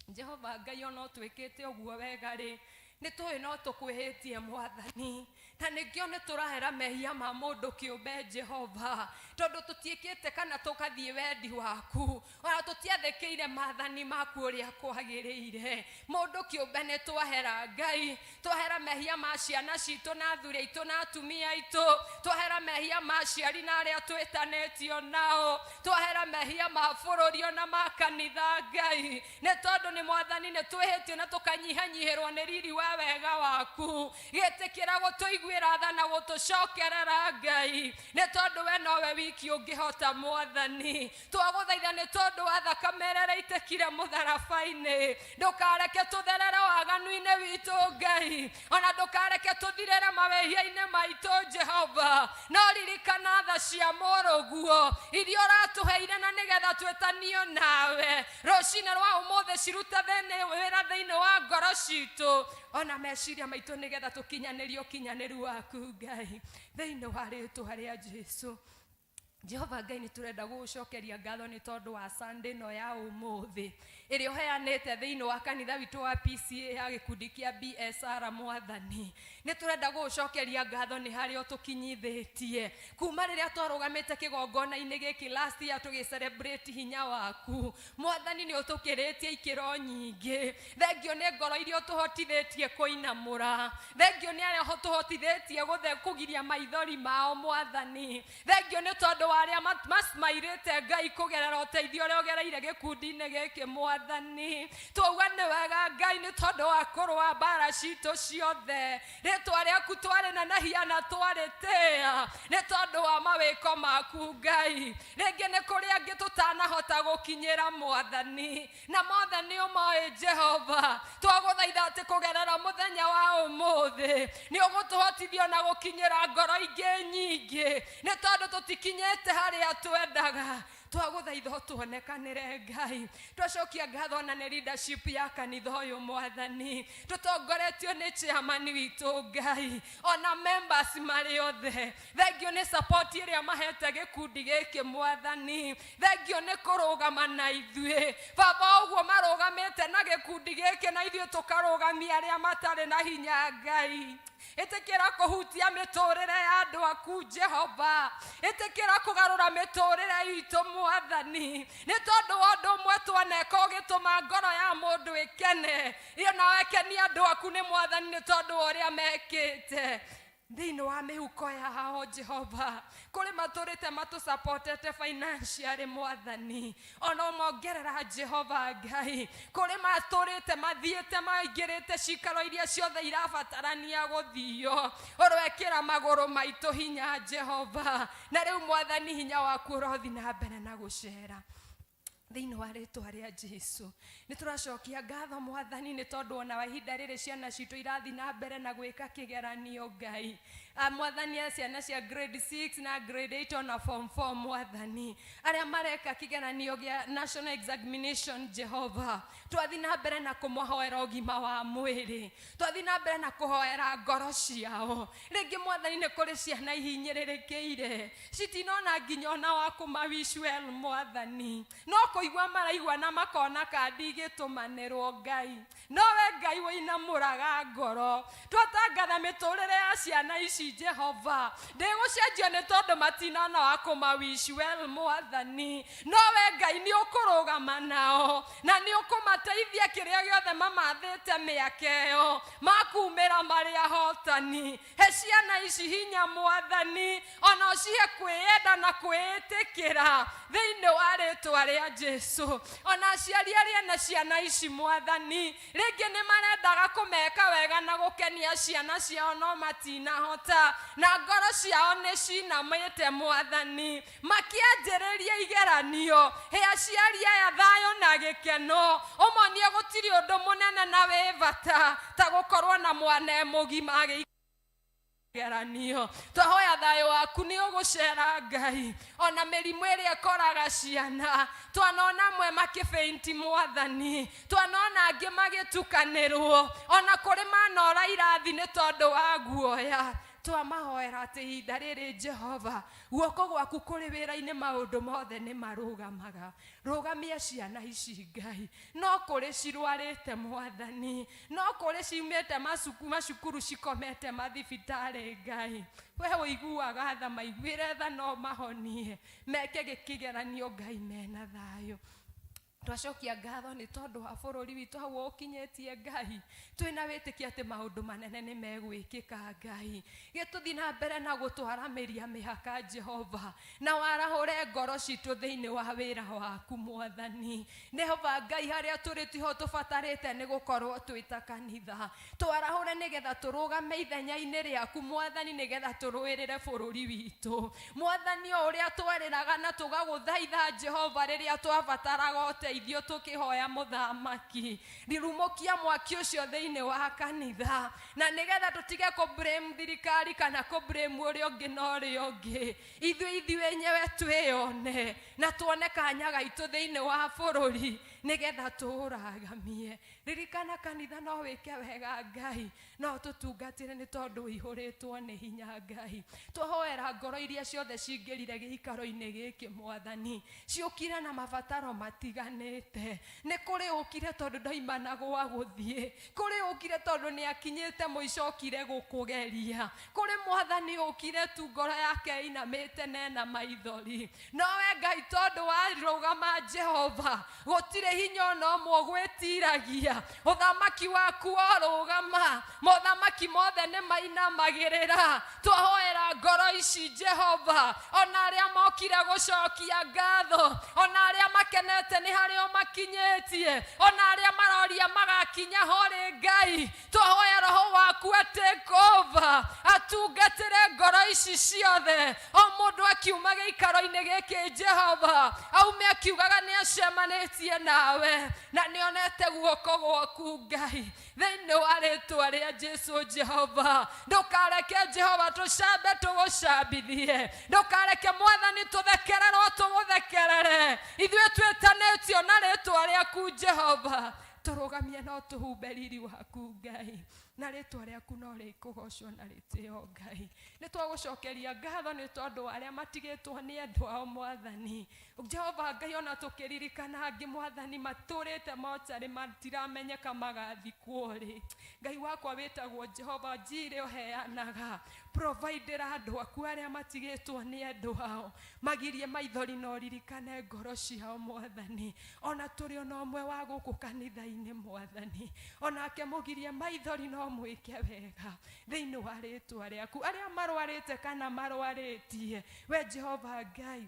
Jehova Ngai, ona ũtwĩkĩte ũguo wega rĩ, nĩ tũĩ no tũkwĩhĩtie Mwathani, na nĩkĩo nĩ tũrahera mehia ma mũndũ kĩũmbe Jehova, tondũ tũtiĩkĩte kana tũkathiĩ wendi waku, ona tũtiathĩkĩire maathani maku ũrĩa kwagĩrĩire. Mũndũ kĩũmbe nĩ twahera Ngai, twahera mehia ma ciana citũ na athuri aitũ na atumia aitũ, twahera mehia ma aciari na arĩa twĩtanĩtio nao, twahera mehia ma bũrũri ona ma kanitha Ngai, nĩ tondũ nĩ Mwathani nĩ twĩhĩtio na tũkanyihanyihĩrwo nĩ riri wa wega waku. Gĩtĩkĩra gũtũiguĩra tha na gũtũcokerera Ngai, nĩ tondũ we nowe wiki ũngĩhota Mwathani. Twagũthaitha nĩ tondũ wa thakame ĩrĩa ĩraitĩkire mũtharaba-inĩ, ndũkareke tũtherere waganu-inĩ witũ Ngai, ona ndũkareke tũthirĩre mawĩhia-inĩ maitũ Jehova, no ririkana tha cia mũrũguo iria ũratũheire na nĩgetha twĩtanio nawe rũcinĩ rwa ũmũthĩ, cirute wĩra thĩinĩ wa ngoro citũ ona meciria maitũ, nĩgetha tũkinyanĩrie ũkinyanĩru waku Ngai, thĩinĩ wa rĩtwa rĩa Jesu. Jehova Ngai, nĩ tũrenda gũgũcokeria ngatho nĩ tondũ wa Sunday ĩno ya ũmũthĩ ĩrĩa ũheanĩte thĩinĩ wa kanitha witũ wa PCA ya gĩkundi kĩa BSR. Mwathani, nĩ tũrenda gũgũcokeria ngatho nĩ harĩa ũtũkinyithĩtie kuma rĩrĩa twarũgamĩte kĩgongona-inĩ gĩkĩ last year tũgĩ celebrate hinya waku. Mwathani, nĩ ũtũkĩrĩtie ikĩro nyingĩ. Thengio nĩ ngoro iria ũtũhotithĩtie kũinamũra, thengio nĩ arĩa ũtũhotithĩtie kũgiria maithori mao Mwathani, thengio nĩ tondũ wa arĩa macimairĩte Ngai kũgerera ũteithio ũrĩa ũgereire gĩkundi-inĩ gĩkĩ Mwathani. Twauga nĩ wega Ngai nĩ tondũ wa kũrũa mbara citũ ciothe. Rĩtwa rĩaku twarĩ nenehia na twarĩtĩĩa nĩ tondũ wa mawĩko maku Ngai. Rĩngĩ nĩ kũrĩ angĩ tũtanahota gũkinyĩra Mwathani, na mothe nĩ ũmoĩ Jehova. Twagũthaitha atĩ kũgerera mũthenya wa ũmũthĩ nĩ ũgũtũhotithia na gũkinyĩra ngoro ingĩ nyingĩ, nĩ tondũ tũtikinyĩte harĩa twendaga. Twagũthaitha ũtuonekanĩre Ngai. Twacokia ngatho na nĩ leadership ya kanitha ũyũ Mwathani, tũtongoretio nĩ chairman witũ Ngai, ona members marĩ othe. Thengio nĩ support ĩrĩa mahete gĩkundi gĩkĩ Mwathani, thengio nĩ kũrũgama na ithuĩ Baba, ũguo marũgamĩte na gĩkundi gĩkĩ na ithuĩ tũkarũgamia arĩa matarĩ na hinya Ngai. Ĩtĩkĩra kũhutia mĩtũrĩre ya andũ aku Jehova, ĩtĩkĩra kũgarũra mĩtũrĩre itũ Mwathani, nĩ tondũ wa ũndũ ũmwe twaneka ũgĩtũma ngoro ya mũndũ ĩkene, iyo nawe kenia andũ aku nĩ Mwathani nĩ tondũ wa ũrĩa mekĩte. Thĩinĩ wa mĩhuko yao Jehova, kũrĩ matũrĩte matũsupportete financially Mwathani, ona ũmongerera Jehova Ngai, kũrĩ matũrĩte mathiĩte maingĩrĩte cikaro iria ciothe irabatarania gũthio, ũroekĩra magũrũ maitũ hinya Jehova, na rĩu Mwathani hinya waku ũrothi na mbere na gũcera thĩinĩ wa rĩtwa rĩa Jesu. Nĩ tũracokia ngatho Mwathani nĩ tondũ ona wa ihinda rĩrĩ ciana citũ irathi na mbere na gwĩka kĩgeranio Ngai. Mwathani a ciana cia grade 6 na grade 8 ona form 4 Mwathani, arĩa mareka kĩgeranio gĩa national examination Jehova, twathi na mbere na kũmahoera ũgima wa mwĩrĩ, twathi na mbere na kũhoera ngoro ciao. Rĩngĩ Mwathani nĩ kũrĩ ciana ihinyĩrĩrĩkĩire citinona nginya ona wa kũma wish well Mwathani, no kũigua maraigua na makona kandi igĩtũmanĩrwo Ngai, nowe Ngai wĩinamũraga ngoro. Twatangatha mĩtũrĩre ya ciana ici Jehova, ndĩgũcenjio nĩ tondũ matinona wa kũma wish well Mwathani, nowe Ngai nĩ ũkũrũgama nao na nĩ ũkũmateithia kĩrĩa gĩothe mamathĩte mĩaka ĩyo, makumĩra marĩ ahotani. He ciana ici hinya Mwathani, ona ũcihe kwĩyenda na kwĩĩtĩkĩra thĩinĩ wa rĩtwa rĩa Jesu. Ona aciari arĩa na ciana ici Mwathani, rĩngĩ nĩ marendaga kũmeka wega na gũkenia ciana ciao no matinahota, na ngoro ciao nĩ cinamĩte Mwathani, makĩanjĩrĩria igeranio. He aciari aya thayũ na gĩkeno, ũmonie gũtirĩ ũndũ mũnene na wĩ bata ta gũkorwo na mwana e mũgima agĩgeranio. Twahoya thayũ waku nĩ ũgũcera Ngai, ona mĩrimũ ĩrĩa ĩkoraga ciana, twanona amwe makĩbeinti Mwathani, twanona angĩ magĩtukanĩrwo, ona kũrĩ manora irathi nĩ tondũ wa guoya. Twamahoera atĩ ihinda rĩrĩ Jehova, guoko gwaku kũrĩ wĩra-inĩ maũndũ mothe nĩ marũgamaga. Rũgamia ciana ici Ngai, no kũrĩ cirwarĩte Mwathani, no kũrĩ ciumĩte macukuru cikomete mathibitarĩ Ngai, we ũiguaga tha, maiguĩre tha no mahonie, meke gĩkĩgeranio Ngai mena thayũ. Twacokia ngatho nĩ tondũ wa bũrũri witũ hau ũkinyĩtie Ngai, twĩna wĩtĩkio atĩ maũndũ manene nĩ megwĩkĩka Ngai. Gĩtũthi na mbere na gũtwaramĩria mĩhaka Jehova, na warahũre ngoro citũ thĩinĩ wa wĩra waku Mwathani. Jehova Ngai, harĩa tũrĩ tiho tũbatarĩte nĩ gũkorwo twĩ ta kanitha, twarahũre nĩgetha tũrũgame ithenya-inĩ rĩaku Mwathani, nĩgetha tũrũĩrĩre bũrũri witũ Mwathani. O ũrĩa twarĩraga na tũgagũthaitha Jehova rĩrĩa twabataraga ũteithio tũkĩhoya mũthamaki, rirumũkia mwaki ũcio thĩinĩ wa kanitha, na nĩgetha tũtige kũ blame thirikari kana kũ blame ũrĩa ũngĩ na ũrĩa ũngĩ, ithuĩ enyewe twĩyone na tuone kanya gaitũ thĩinĩ wa bũrũri nĩgetha tũũragamie. Ririkana kanitha no wĩke wega Ngai, no tũtungatĩre nĩ tondũ ũihũrĩtwo nĩ hinya Ngai. Twahoera ngoro iria ciothe cingĩrire gĩikaro-inĩ gĩkĩ Mwathani, ciũkire na mabataro matiganĩte. Nĩ kũrĩ ũkire tondũ ndoima na gwa gũthiĩ, kũrĩ ũkire tondũ nĩ akinyĩte mũico okire gũkũgeria, kũrĩ Mwathani ũkire tu ngoro yake ĩinamĩte na ena maithori. Nowe Ngai tondũ warũgama Jehova, gũtirĩ hinya ona ũmwe ũgwĩtiragia. Ũthamaki waku warũgama, mothamaki mothe nĩ mainamagĩrĩra. Twahoera ngoro ici Jehova, ona arĩa mokire gũcokia ngatho, ona arĩa makenete nĩ harĩa ũmakinyĩtie, ona arĩa maroria magakinya ho rĩ Ngai, twahoya roho waku take over, atungatĩre ngoro ici ciothe. O mũndũ akiuma gĩikaro-inĩ gĩkĩ Jehova, aume akiugaga nĩ acemanĩtie nawe na nĩ onete guoko gwaku Ngai, thĩinĩ wa rĩtwa rĩa Jesu Jehova. Ndũkareke Jehova tũcambe tũgũcambithie, ndũkareke Mwathani tũthekererwo tũgũthekerere, ithuĩ twĩtanĩtio na rĩtwa rĩaku Jehova. Tũrũgamie no tũhumbe riri waku Ngai, na rĩtwa rĩaku no rĩkũgocwo na rĩtĩo Ngai. Nĩ twagũcokeria ngatho nĩ tondũ wa arĩa matigĩtwo nĩ endwa ao Mwathani Jehova Ngai, ona tũkĩririkana angĩ Mwathani matũrĩte mocarĩ matiramenyeka magathikwo rĩ. Ngai wakwa wĩtagwo Jehova Njire, ũheanaga providera andũ aku arĩa matigĩtwo nĩ endwa ao, magirie maithori na ũririkane ngoro ciao Mwathani. Ona tũrĩ ona ũmwe wa gũkũ kanitha-inĩ Mwathani, onake mũgirie maithori na No mwĩke wega thĩinĩ wa rĩtwa rĩaku. Arĩa marwarĩte kana marwarĩtie, we Jehova Ngai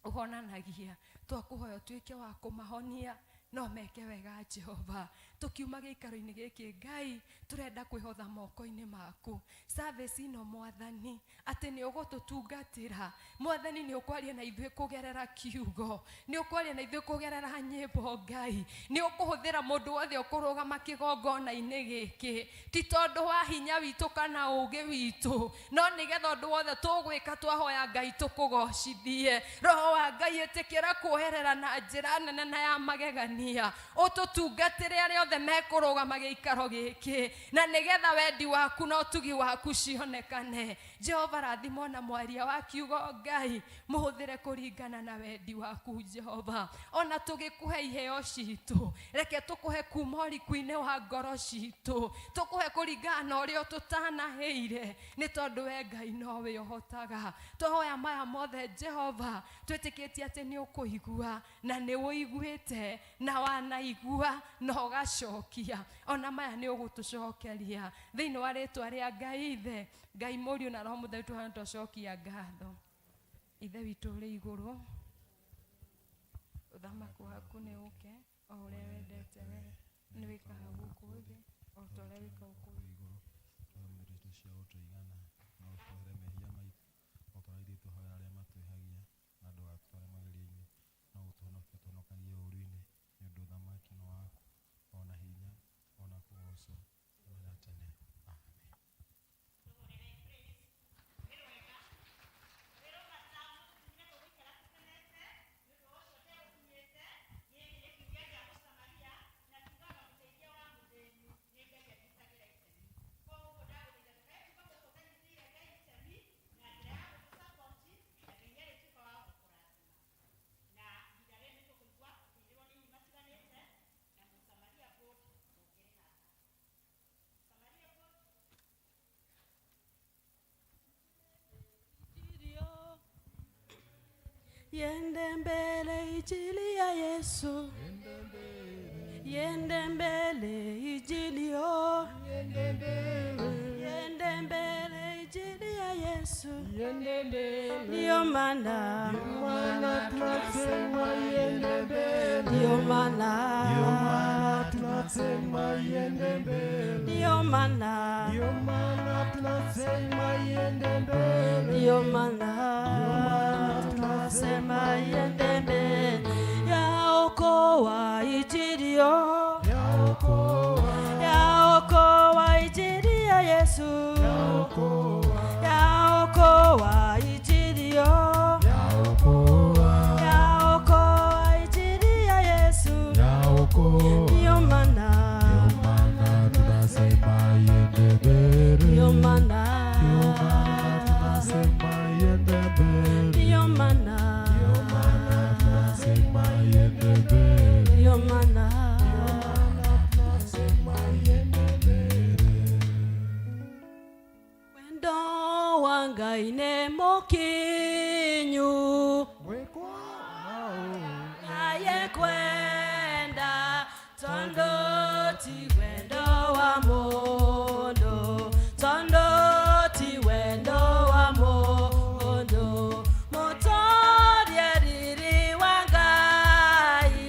ũhonanagia, twakũhoya ũtuĩke wa kũmahonia no meke wega. Jehova, tukiuma gĩikaro-inĩ gĩkĩ, Ngai, tũrenda kwĩhotha moko-inĩ maku. Service ĩno, Mwathani, atĩ nĩ ũgũtũtungatĩra. Mwathani, nĩ ũkwaria na ithuĩ kũgerera kiugo, nĩ ũkwaria na ithuĩ kũgerera nyĩmbo. Ngai, nĩ ũkũhũthĩra mũndũ wothe ũkũrũgama kĩgongona-inĩ gĩkĩ, ti tondũ wa hinya witũ kana ũũgĩ witũ, no nĩgetha ũndũ wothe tũgwĩka twahoya, Ngai, tũkũgocithie. Roho wa Ngai, ĩtĩkĩra kuoherera na njĩra nene na ya magegania, ũtũtungatĩre arĩa othe mekũrũgama gĩikaro gĩkĩ, na nĩgetha wendi waku na ũtugi waku cionekane. Jehova, rathimwo na mwaria wa kiugo. Ngai, mũhũthĩre kũringana na wendi waku. Jehova, ona tũgĩkũhe iheo citũ, reke tũkũhe kuma ũriku-inĩ wa ngoro citũ, tũkũhe kũringana na ũrĩa ũtũtanahĩire, nĩ tondũ we Ngai nowe ũhotaga. Twahoya maya mothe, Jehova, twĩtĩkĩtie atĩ nĩ ũkũigua na nĩ ũiguĩte na wanaigua na ũgacokia. Ona maya nĩ ũgũtũcokeria thĩinĩ wa rĩtwa rĩa Ngai Ithe, Ngai Mũriũ na Roho Mũtheru. Tũhana twacokia ngatho. Ithe witũ ũrĩ igũrũ, ũthamaki waku nĩ ũke, o ũrĩa wendete we nĩ wĩkaga gũkũ thĩ o ta ũrĩa wĩkaga kũu igũrũ. Tũhe irio cia gũtũigana, na ũtuohere mehia maitũ o ta ũrĩa ithuĩ tũhoera arĩa matwĩhagia, na ndũgatũtware magerio-inĩ, no gũtũhonokia ũtũhonokagie ũũru-inĩ, nĩ ũndũ ũthamaki nĩ waku, ona hinya, ona kũgocwo tene na tene. Amen. Tũhũrĩre praise. Nĩ rwega wĩrwo matamu kiumia tũgũikara tũkenete nĩ ũndũ wa ũcio ũteũkinyĩte. Gĩkĩ nĩ kiumia kĩa Mũsamaria, na tugaga mũteithia wa mũthĩni nĩ Ngai anyitagĩra itemi. Koguo ndagũthaitha ndũkae kuma gũkũ ũtanyitĩire Ngai itemi na njĩra ya gũtũsupport, na Ngai nĩ arĩtuĩka wa gũkũrathima. Na ihinda rĩrĩ nĩ tũkũigua tũkĩinĩrwo nĩ aini matiganĩte na Mũsamaria Board. Mũngĩrĩ haha, Mũsamaria Board. Yende mbele injili ya Yesu, yende mbele injili yo, yende mbele injili ya Yesu. Ndiyo maana, Tunasema iende mbele, ndiyo maana, ndio maana tunasema iende mbele, ndiyo maana, ndio maana tunasema iende mbele, ndiyo maana tunasema iende mbele. Yaokoa injili yo, yaokoa, yaokoa injili ya Yesu, yaokoa, yaokoa injili yo, yaokoa, yaokoa injili ya Yesu. Yaokoa, Ndiyo maana, ndio maana tunasema iende mbele, ndiyo maana, ndio maana tunasema iende mbele, ndiyo maana, ndio maana tunasema iende mbele, ndiyo maana. Tunasema iende mbele. Wendo wa Ngai nĩ mũkinyu Gwĩkwo aye kwenda, tondũ ti wendo wa mũndũ, tondũ ti wendo wa mũndũ. Mũtorie riri wa Ngai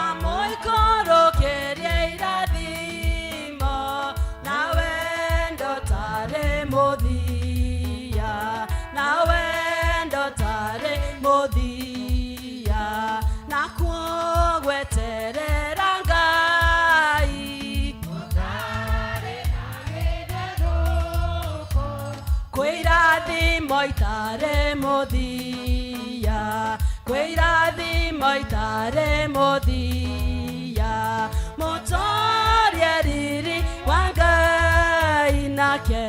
amũikũrũkĩrie irathimo na wendo tarĩ mũthia, na wendo tarĩ mũthia, nakuo gweterera Ngai. Kwĩ irathimo itarĩ mũthia, kwĩ irathimo itarĩ mũthia. Mũtorie riri wa Ngai nake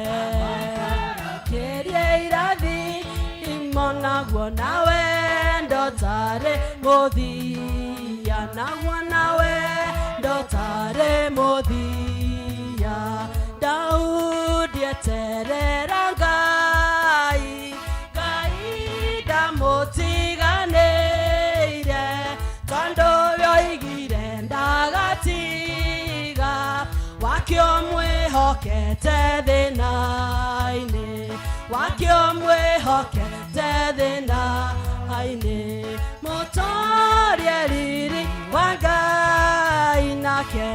kĩrie irathimo naguo na wendo tarĩ mũthia, naguo na wendo tarĩ mũthia. Daudi eterera Ngai, Ngai ndamũtiganĩire, tondũ yoigire ndagatiga wakĩo mwĩhoke. mwĩhokete thĩna-inĩ wakĩo mwĩhokete thĩna-inĩ mũtorie riri wa Ngai nake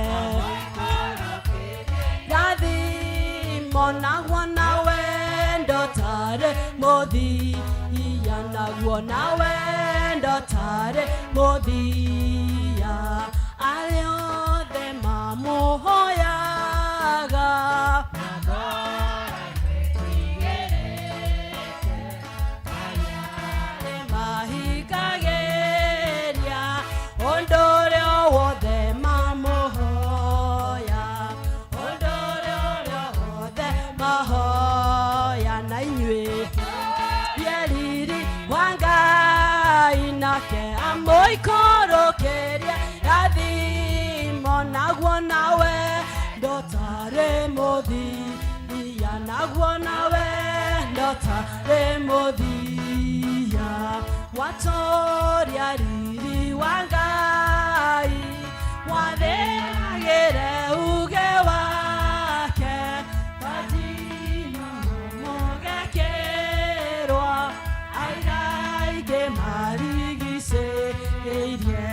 rathimo naguo na wendo tarĩ mũthia naguo na wendo tarĩ mũthia arĩa othe mamũhoyaga mahingagĩria ũndũ ũrĩa wothe mamũhoya ũndũ ũrĩa wothe mahoya na inyuĩ riri wa Ngai nake amũikũrũkĩrie rathimo naguo nawe ndotarĩ mũthia naguo nawe ndotarĩ mũthia watũria riri wa Ngai mwathĩkagĩre uge wake tondũ mũgekĩrwo aira aingĩ marigicĩirie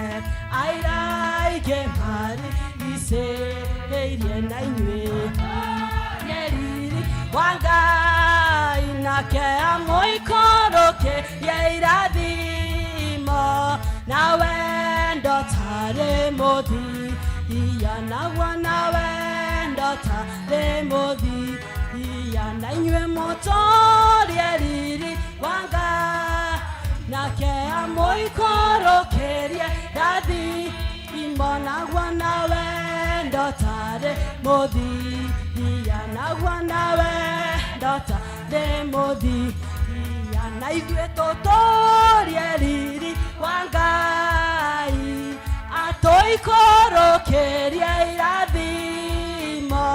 aira aingĩ marigicĩirie na inyuĩ riri wa Ngai nake amũikũrũkĩrie irathimo na wendo tarĩ mũthia naguo na wendo tarĩ mũthia na inyuĩ mũtũrie riri wa Ngai nake amũikũrũkĩrie rathimo naguo na wendo tarĩ mũthia naguo na wendo tarĩ mũthia na ithuĩ tũtũrie riri wa Ngai atũikũrũkĩrie irathimo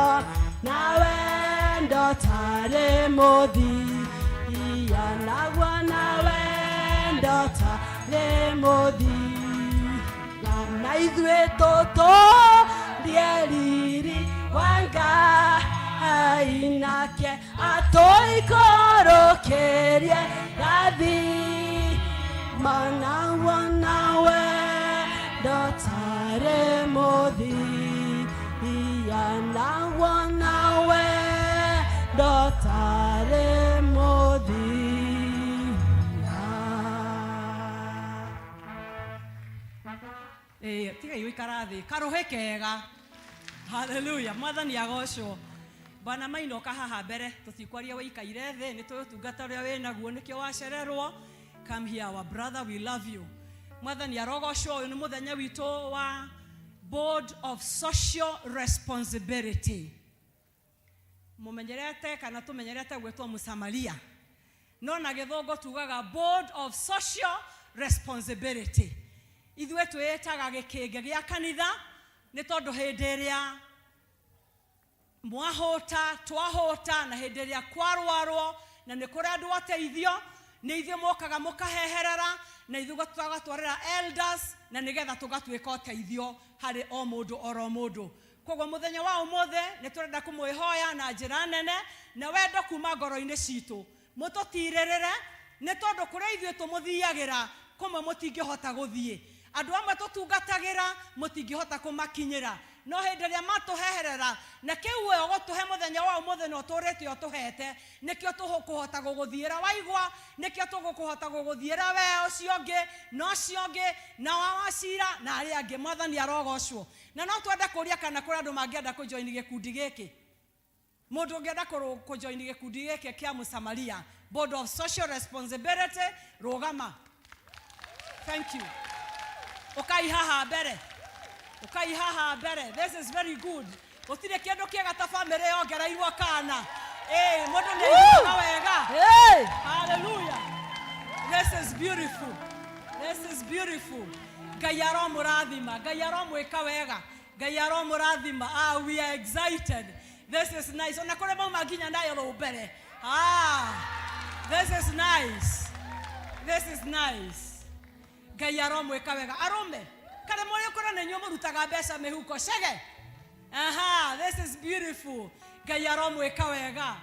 na wendo tarĩ mũthia naguo na wendo tarĩ mũthia na ithuĩ tũtũrie riri wa Ngai nake atũikũrũkĩrie rathimo naguo na wendo tarĩ mũthia naguo na wendo tarĩ mũthia. Ĩĩ tigai gũikara thĩ karũhĩ kega haleluya mwathani agocwo bwana maina ũka haha mbere tũtikwaria wĩikaire thĩ nĩ tũĩ ũtungata ũrĩa wĩ naguo nĩkĩo wacererwo. Come here, our brother, we love you. Mwathani arogocwo. Ũyũ nĩ mũthenya witũ wa Board of Social Responsibility. Mũmenyerete kana tũmenyerete gwĩtwo Mũsamaria, no na gĩthũngũ tugaga Board of Social Responsibility. Ithuĩ twĩĩtaga gĩkĩngĩ gĩa kanitha nĩ tondũ hĩndĩ ĩrĩa mwahũta twahũta na hĩndĩ ĩrĩa kwarwarwo na nĩ kũrĩ andũ ateithio nĩ ithuĩ mokaga mũkaheherera na ithuĩ tũgatwarĩra elders na nĩgetha tũgatuĩka ũteithio harĩ o mũndũ oro mũndũ. Koguo mũthenya wa ũmũthĩ nĩ tũrenda kũmwĩhoya na njĩra nene na wendo kuma ngoro-inĩ citũ mũtũtirĩrĩre nĩ tondũ kũrĩa ithuĩ tũmũthiagĩra kũmwe mũtingĩhota gũthiĩ andũ amwe tũtungatagĩra mũtingĩhota kũmakinyĩra no hĩndĩ ĩrĩa matũheherera na kĩu we ũgũtũhe mũthenya wa ũmũthĩ na ũtũrĩte ũtũhete nĩkĩo tũkũhota gũgũthiĩra waigua nĩkĩo tũgũkũhota gũgũthiĩra we ũcio ũngĩ na ũcio ũngĩ na wa wacira na arĩa angĩ. Mwathani arogocwo. Na no twende kũria kana kũrĩ andũ mangĩenda kũjoin gĩkundi gĩkĩ mũndũ ũngĩenda kũjoin gĩkundi gĩkĩ kĩa Mũsamaria, Board of Social Responsibility, rũgama. Thank you. Ũkai haha mbere, ũkai haha mbere. This is very good. Gũtirĩ kĩndũ kĩega ta famĩlĩ yongereirwo kana ĩ mũndũ nĩ aiguaga wega. Hey! Hallelujah. This is beautiful. This is beautiful. Ngai aromũrathima. Ngai aromwĩka wega. Ngai aromũrathima. Ah, we are excited. This is nice. Ona kũrĩ mauma nginya nayo rũ mbere. Ah, this is nice. This is nice. Ngai aromwĩka wega. Arũme, karĩ mũrĩ kũrĩ nĩ inyuĩ mũrutaga mbeca mĩhuko cege. Aha, this is beautiful. Ngai aromwĩka wega.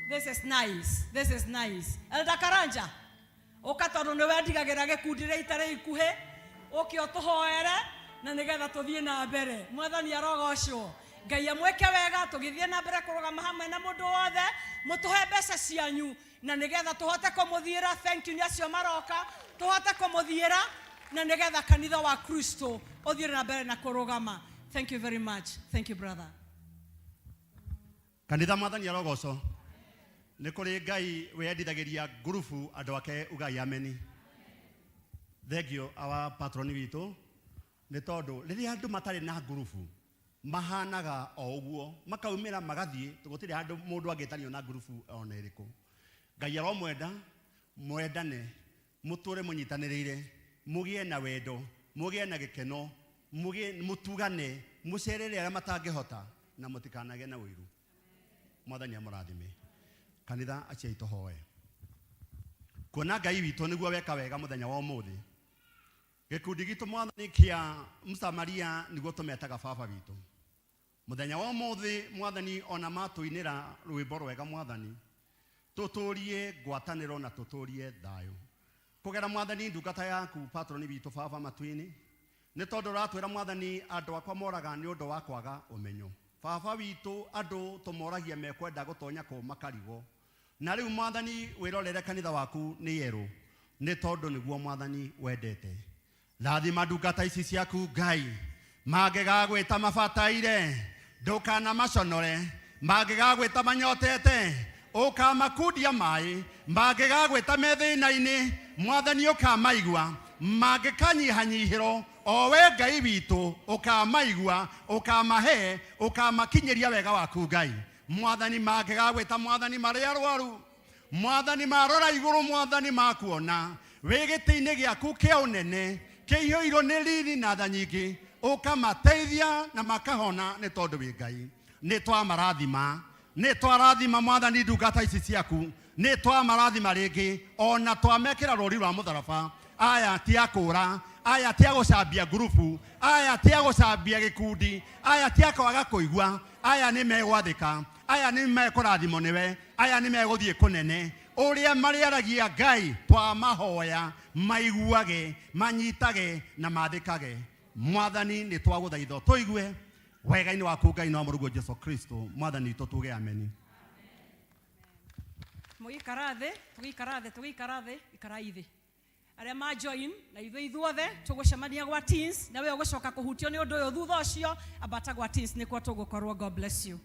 This is nice, this is nice. Elder Karanja, ũka tondũ nĩ wendigagĩra gĩkundi rĩa itarĩ ikuhĩ, ũke ũtũhoere na nĩgetha tũthiĩ na mbere. Mwathani arogocwo. Ngai amwĩke wega, tũgĩthiĩ na mbere kũrũgama hamwe na mũndũ wothe, mũtũhe mbeca cianyu na nĩgetha tũhote kũmũthiĩra. Thank you nĩ acio maroka, tũhote kũmũthiĩra na nĩgetha kanitha wa Kristo ũthiĩ na mbere na kũrũgama. Thank you very much. Thank you, brother. Kanitha, mwathani arogocwo. Nĩ kũrĩ Ngai wĩyendithagĩria ngurubu andũ ake, ugai ameni. Thank you our patron witũ, nĩ tondũ rĩrĩa andũ matarĩ na ngurubu mahanaga o ũguo, makaumĩra magathiĩ, gũtirĩ handũ mũndũ angĩtanio na ngurubu ona ĩrĩkũ. Ngai aromwenda, mwendane, mũtũre mũnyitanĩrĩire, mũgĩe na wendo, mũgĩe na gĩkeno, mũgĩe mũtugane, mũcerere arĩa matangĩhota, na mũtikanagĩe na ũiru. Mwathani amũrathime. Kanitha, aciai tũhoe kuona Ngai witũ nĩguo weka wega mũthenya wa ũmũthĩ. Gĩkundi gitũ, mwathani, kĩa Msamaria nĩguo tũmetaga baba witũ. Mũthenya wa ũmũthĩ, mwathani, ona matũinĩra rwĩmbo rwega, mwathani, tũtũrie ngwatanĩro na tũtũrie thayũ kũgera, mwathani, ndungata yaku patroni witũ baba matu-inĩ, nĩ tondũ ũratwĩra, mwathani, andũ akwa moraga nĩ ũndũ wa kwaga ũmenyo. Baba witũ, andũ tũmoragia mekwenda gũtonya kũ makarigwo. Na rĩu, mwathani, wĩrorere kanitha waku nĩ yerũ, nĩ tondũ nĩguo, mwathani, wendete. Rathima ndungata ici ciaku, Ngai. Mangĩgagwĩta mabataire, ndũkanamaconore. Mangĩgagwĩta manyotete, ũkamakundia maĩ. Mangĩgagwĩta me thĩna-inĩ, mwathani, ũkamaigua. Mangĩkanyihanyihĩrwo, o we Ngai witũ ũkamaigua, ũkamahe, ũkamakinyĩria wega waku, Ngai. Mwathani, mangĩgagwĩta, mwathani, marĩ arwaru, mwathani, marora igũrũ, mwathani, makuona wĩ gĩtĩ-inĩ gĩaku kĩa ũnene kĩihũirwo nĩ riri na tha nyingĩ, ũkamateithia na makahona, nĩ tondũ wĩ Ngai. Nĩ twamarathima, nĩ twarathima, mwathani, ndungata ici ciaku, nĩ twamarathima rĩngĩ, ona twamekĩra rũri rwa mũtharaba. Aya ti a kũũra, aya ti a gũcambia ngurubu, aya ti a gũcambia gĩkundi, aya ti a kwaga kũigua, aya nĩ megwathĩka, aya nĩ mekũrathimwo nĩwe, aya nĩ megũthiĩ kũnene ũrĩa marĩaragia. Ngai, twamahoya maiguage, manyitage na mathĩkage. Mwathani, nĩ twagũthaitha tũigue wega-inĩ waku, Ngai, no mũrũguo Jesu Kristo mwathani witũ, tuge ameni. Mũgĩikara thĩ, tũgĩikara thĩ, tũgĩikara thĩ, ikarai thĩ arĩa ma join na ithuĩ ithuothe tũgũcemania gwa teens, na we ũgũcoka kũhutio nĩ ũndũ ũyũ thutha ũcio. Ambata gwa teens nĩkuo tũgũkorwo. God bless you.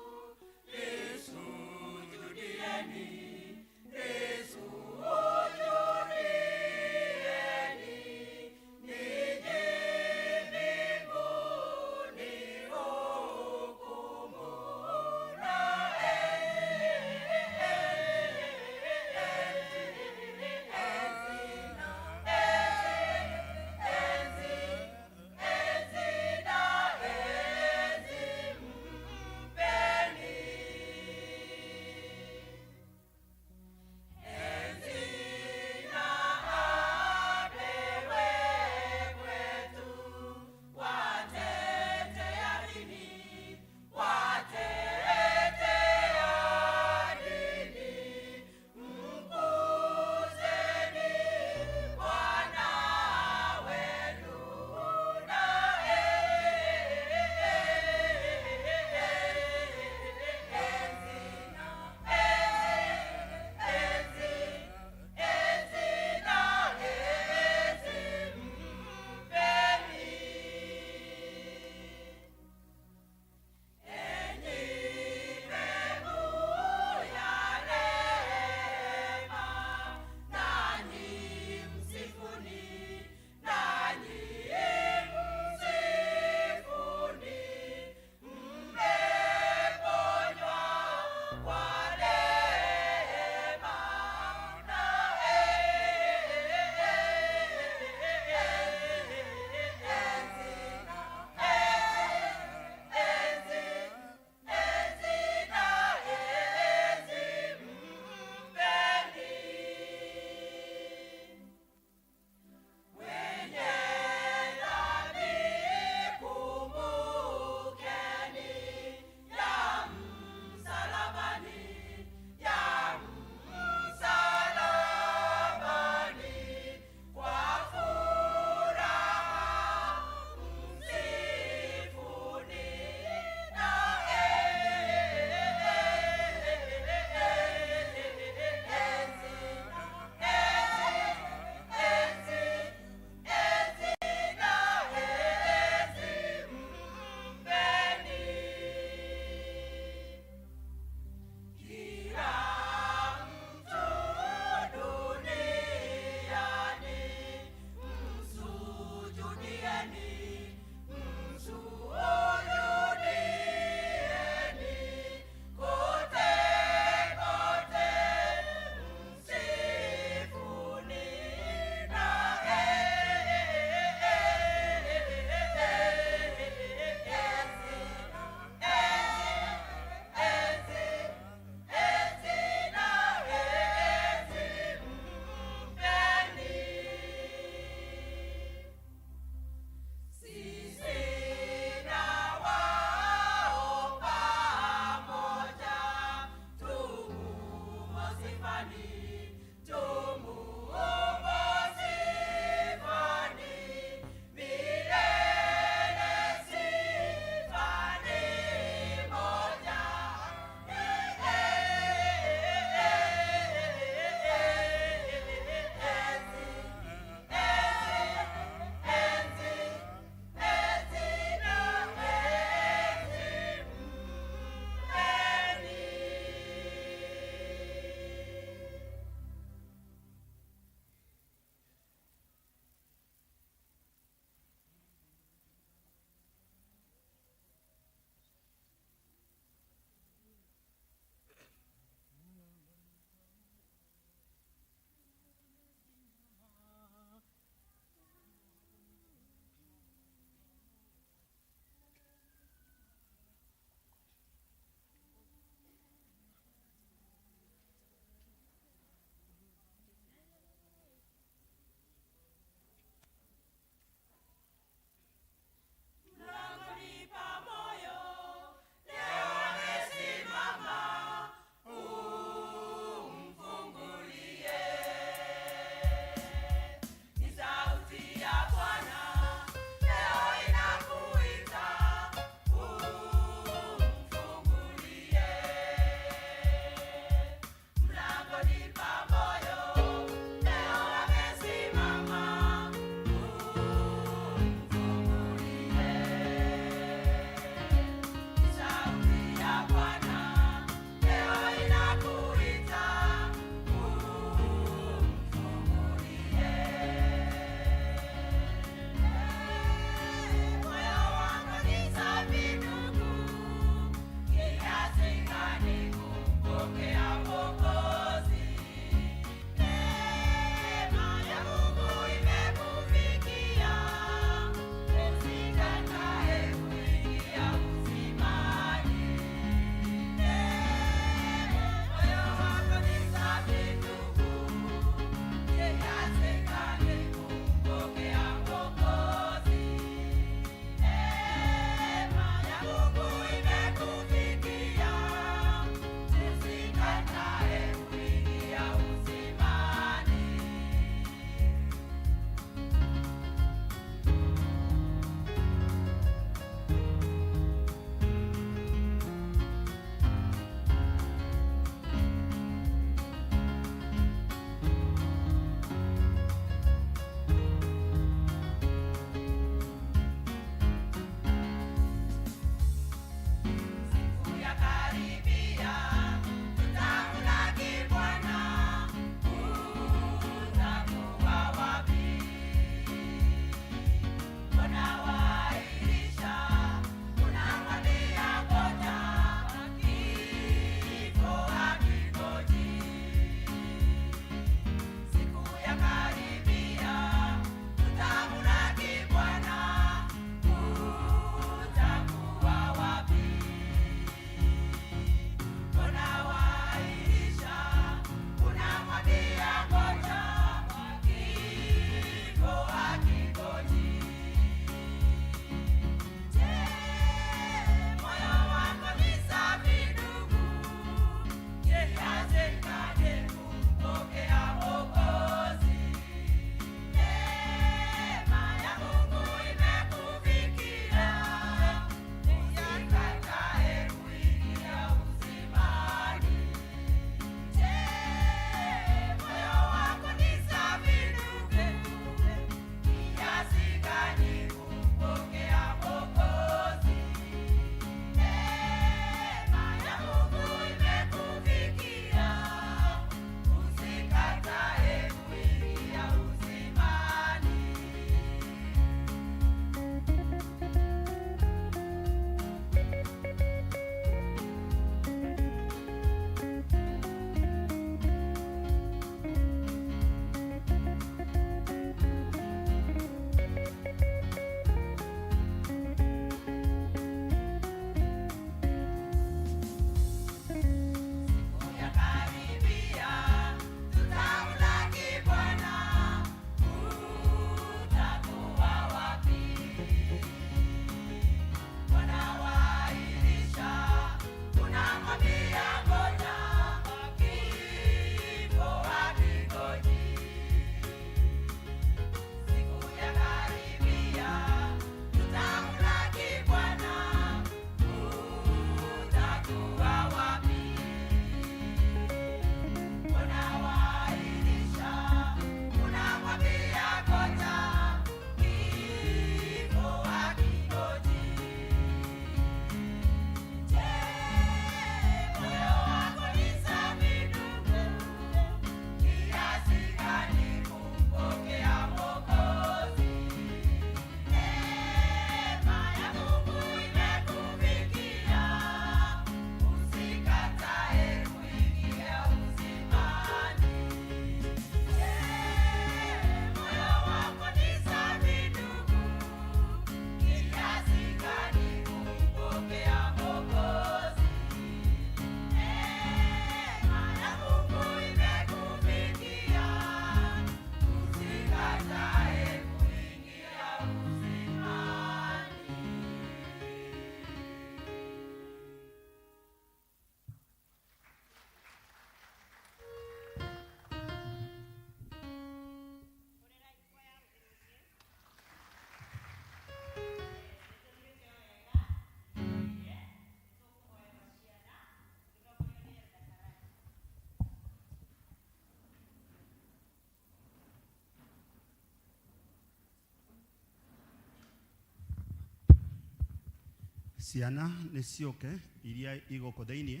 Ciana nĩ ciũke iria igũkũ thĩiniĩ.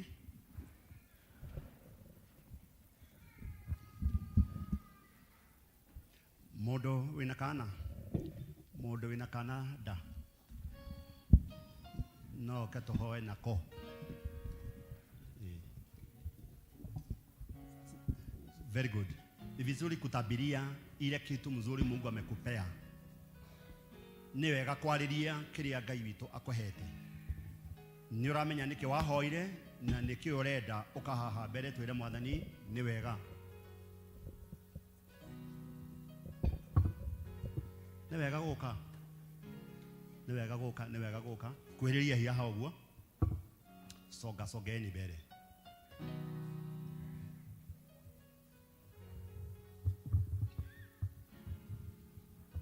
Mũndũ wĩna kana, mũndũ wĩna kana nda no oke tũhoe nako. Very good. Ni vizuri kutabiria ile kitu mzuri Mungu amekupea. Nĩ wega kwarĩria kĩrĩa Ngai witũ akũhete. Nĩ ũramenya nĩkĩ wahoire na nĩkĩ ũrenda ũkahaha mbere twĩre Mwathani nĩ wega. Nĩ wega gũka. Nĩ wega gũka, nĩ wega gũka. Kuhĩrĩria hiha ũguo. Songa songeni mbere.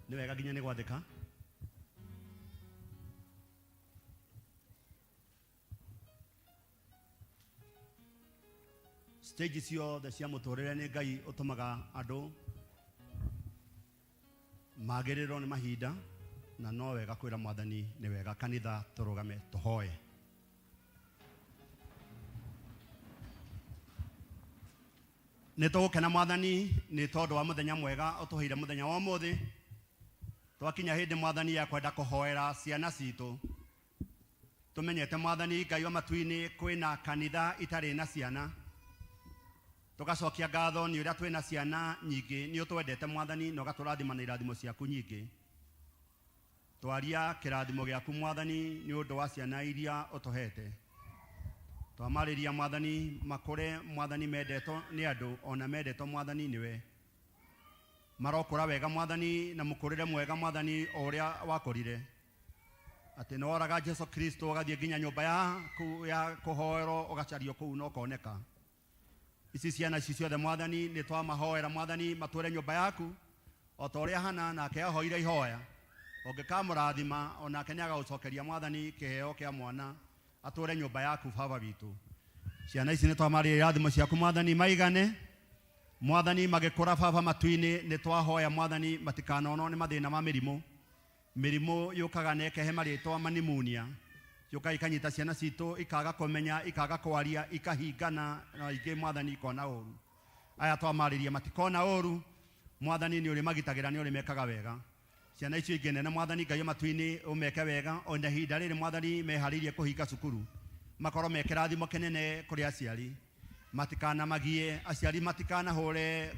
Nĩ wega nginya nĩ gwathĩka. Stage ciothe cia mũtũrĩre nĩ Ngai ũtũmaga andũ magĩrĩrwo nĩ mahinda, na no wega kwĩra Mwathani nĩ wega kanitha tũrũgame tũhoe. Nĩ tũgũkena Mwathani nĩ tondũ wa mũthenya mwega ũtũheire mũthenya wa ũmũthĩ. Twakinya hĩndĩ Mwathani ya kwenda kũhoera ciana citũ. Tũmenyete Mwathani Ngai wa matu-inĩ kwĩna kanitha itarĩ na ciana. Tũgacokia ngatho nĩ ũrĩa twĩna ciana nyingĩ, nĩ ũtwendete Mwathani na ũgatũrathima na irathimo ciaku nyingĩ. Twaria kĩrathimo gĩaku Mwathani nĩ ũndũ wa ciana iria ũtũhete. Twamarĩria Mwathani makũre Mwathani mendetwo nĩ andũ ona mendetwo Mwathani nĩwe. Marokũra wega Mwathani na mũkũrĩre mwega Mwathani o ũrĩa wakũrire. Atĩ nĩ woraga Jesu Kristo ũgathiĩ nginya nyũmba yaku ya kũhoerwo ũgacario kũu na ũkoneka. Ici ciana ici ciothe Mwathani nĩ twamahoera Mwathani matũre nyũmba yaku o ta ũrĩa Hana nake ahoire ihoya. Ũngĩkamũrathima onake nĩ agagũcokeria Mwathani kĩheo kĩa mwana atũre nyũmba yaku Baba witũ. Ciana ici nĩ twamarĩria irathimo ciaku Mwathani maigane. Mwathani magĩkũra Baba matu-inĩ nĩ twahoya Mwathani matikanonwo nĩ mathĩna ma mĩrimũ. Mĩrimũ yũkaga na ĩkehe marĩtwa manimunia. Yũkaga ikanyita ciana citũ ikaga kũmenya, ikaga kwaria, ikahingana na ingĩ Mwathani ikona ũru. Aya twamarĩria matikona ũru, Mwathani nĩ ũrĩmagitagĩra, nĩ ũrĩmekaga wega. Ciana icio ingĩ nene Mwathani Ngai wa matu-inĩ ũmeke wega, ona ihinda rĩrĩ Mwathani meharĩirie kũhinga cukuru makorwo me kĩrathimo kĩnene kũrĩ aciari. Matikanamagie, aciari matikanahũre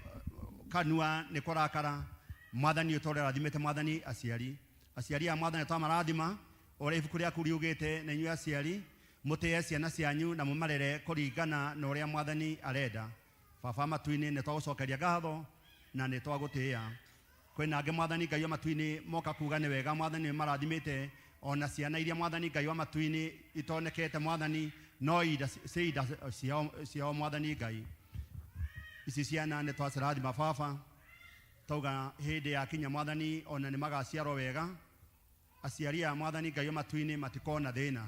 kanua nĩ kũrakara. Mwathani ũtũũre ũrathimĩte Mwathani aciari. Aciari a Mwathani twamarathima ũrĩa ibuku rĩaku riugĩte, na inyuĩ aciari mũtĩe ciana cianyu na mũmarere kũringana na ũrĩa Mwathani arenda. Baba matu-inĩ nĩ twagũcokeria ngatho na nĩ twagũtĩĩa. Kwĩna angĩ Mwathani Ngai wa matu-inĩ moka kuga nĩ wega Mwathani nĩ marathimĩte ona ciana iria Mwathani Ngai wa matu-inĩ itonekete Mwathani no ida ci ida ciao Mwathani Ngai. Ici ciana nĩ twacirathima Baba, tauga hĩndĩ ya kinya Mwathani ona nĩ magaciarwo wega. Aciari a Mwathani Ngai wa matu-inĩ matikona thĩna.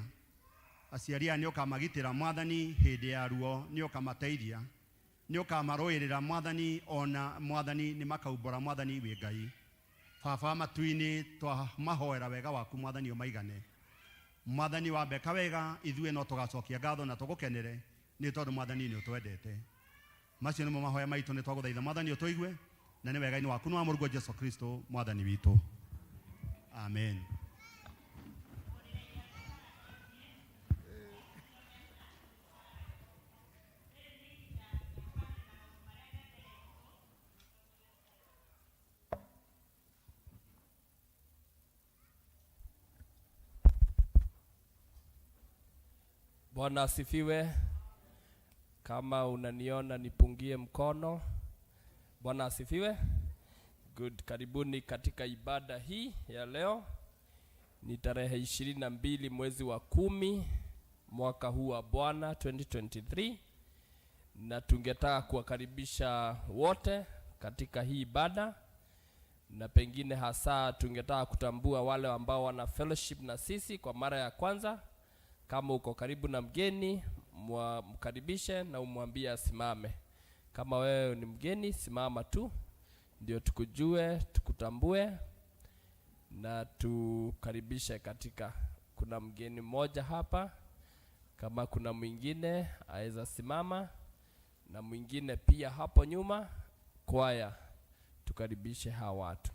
Aciari aya nĩ ũkamagitĩra Mwathani hĩndĩ ya ruo, nĩ ũkamateithia, nĩ ũkamarũĩrĩra Mwathani, ona Mwathani nĩ makaumbũra Mwathani wĩ Ngai. Baba matu-inĩ twamahoera wega waku Mwathani ũmaigane. Mwathani wambeka wega ithuĩ no tũgacokia ngatho na tũgũkenere nĩ tondũ Mwathani nĩ ũtwendete. Macio nĩmo mahoya maitũ, nĩ twagũthaitha Mwathani ũtũigue na nĩ wega-inĩ waku nĩ wa Mũrũguo Jesu Kristo Mwathani witũ. Amen. Bwana asifiwe. Kama unaniona nipungie mkono. Bwana asifiwe. Good. Karibuni katika ibada hii ya leo. Ni tarehe 22 mwezi wa 10 mwaka huu wa Bwana 2023, na tungetaka kuwakaribisha wote katika hii ibada, na pengine hasa tungetaka kutambua wale ambao wana fellowship na sisi kwa mara ya kwanza. Kama uko karibu na mgeni, mkaribishe na umwambie asimame. Kama wewe ni mgeni, simama tu ndio tukujue, tukutambue na tukaribishe katika Kuna mgeni mmoja hapa, kama kuna mwingine aweza simama, na mwingine pia hapo nyuma. Kwaya, tukaribishe hawa watu.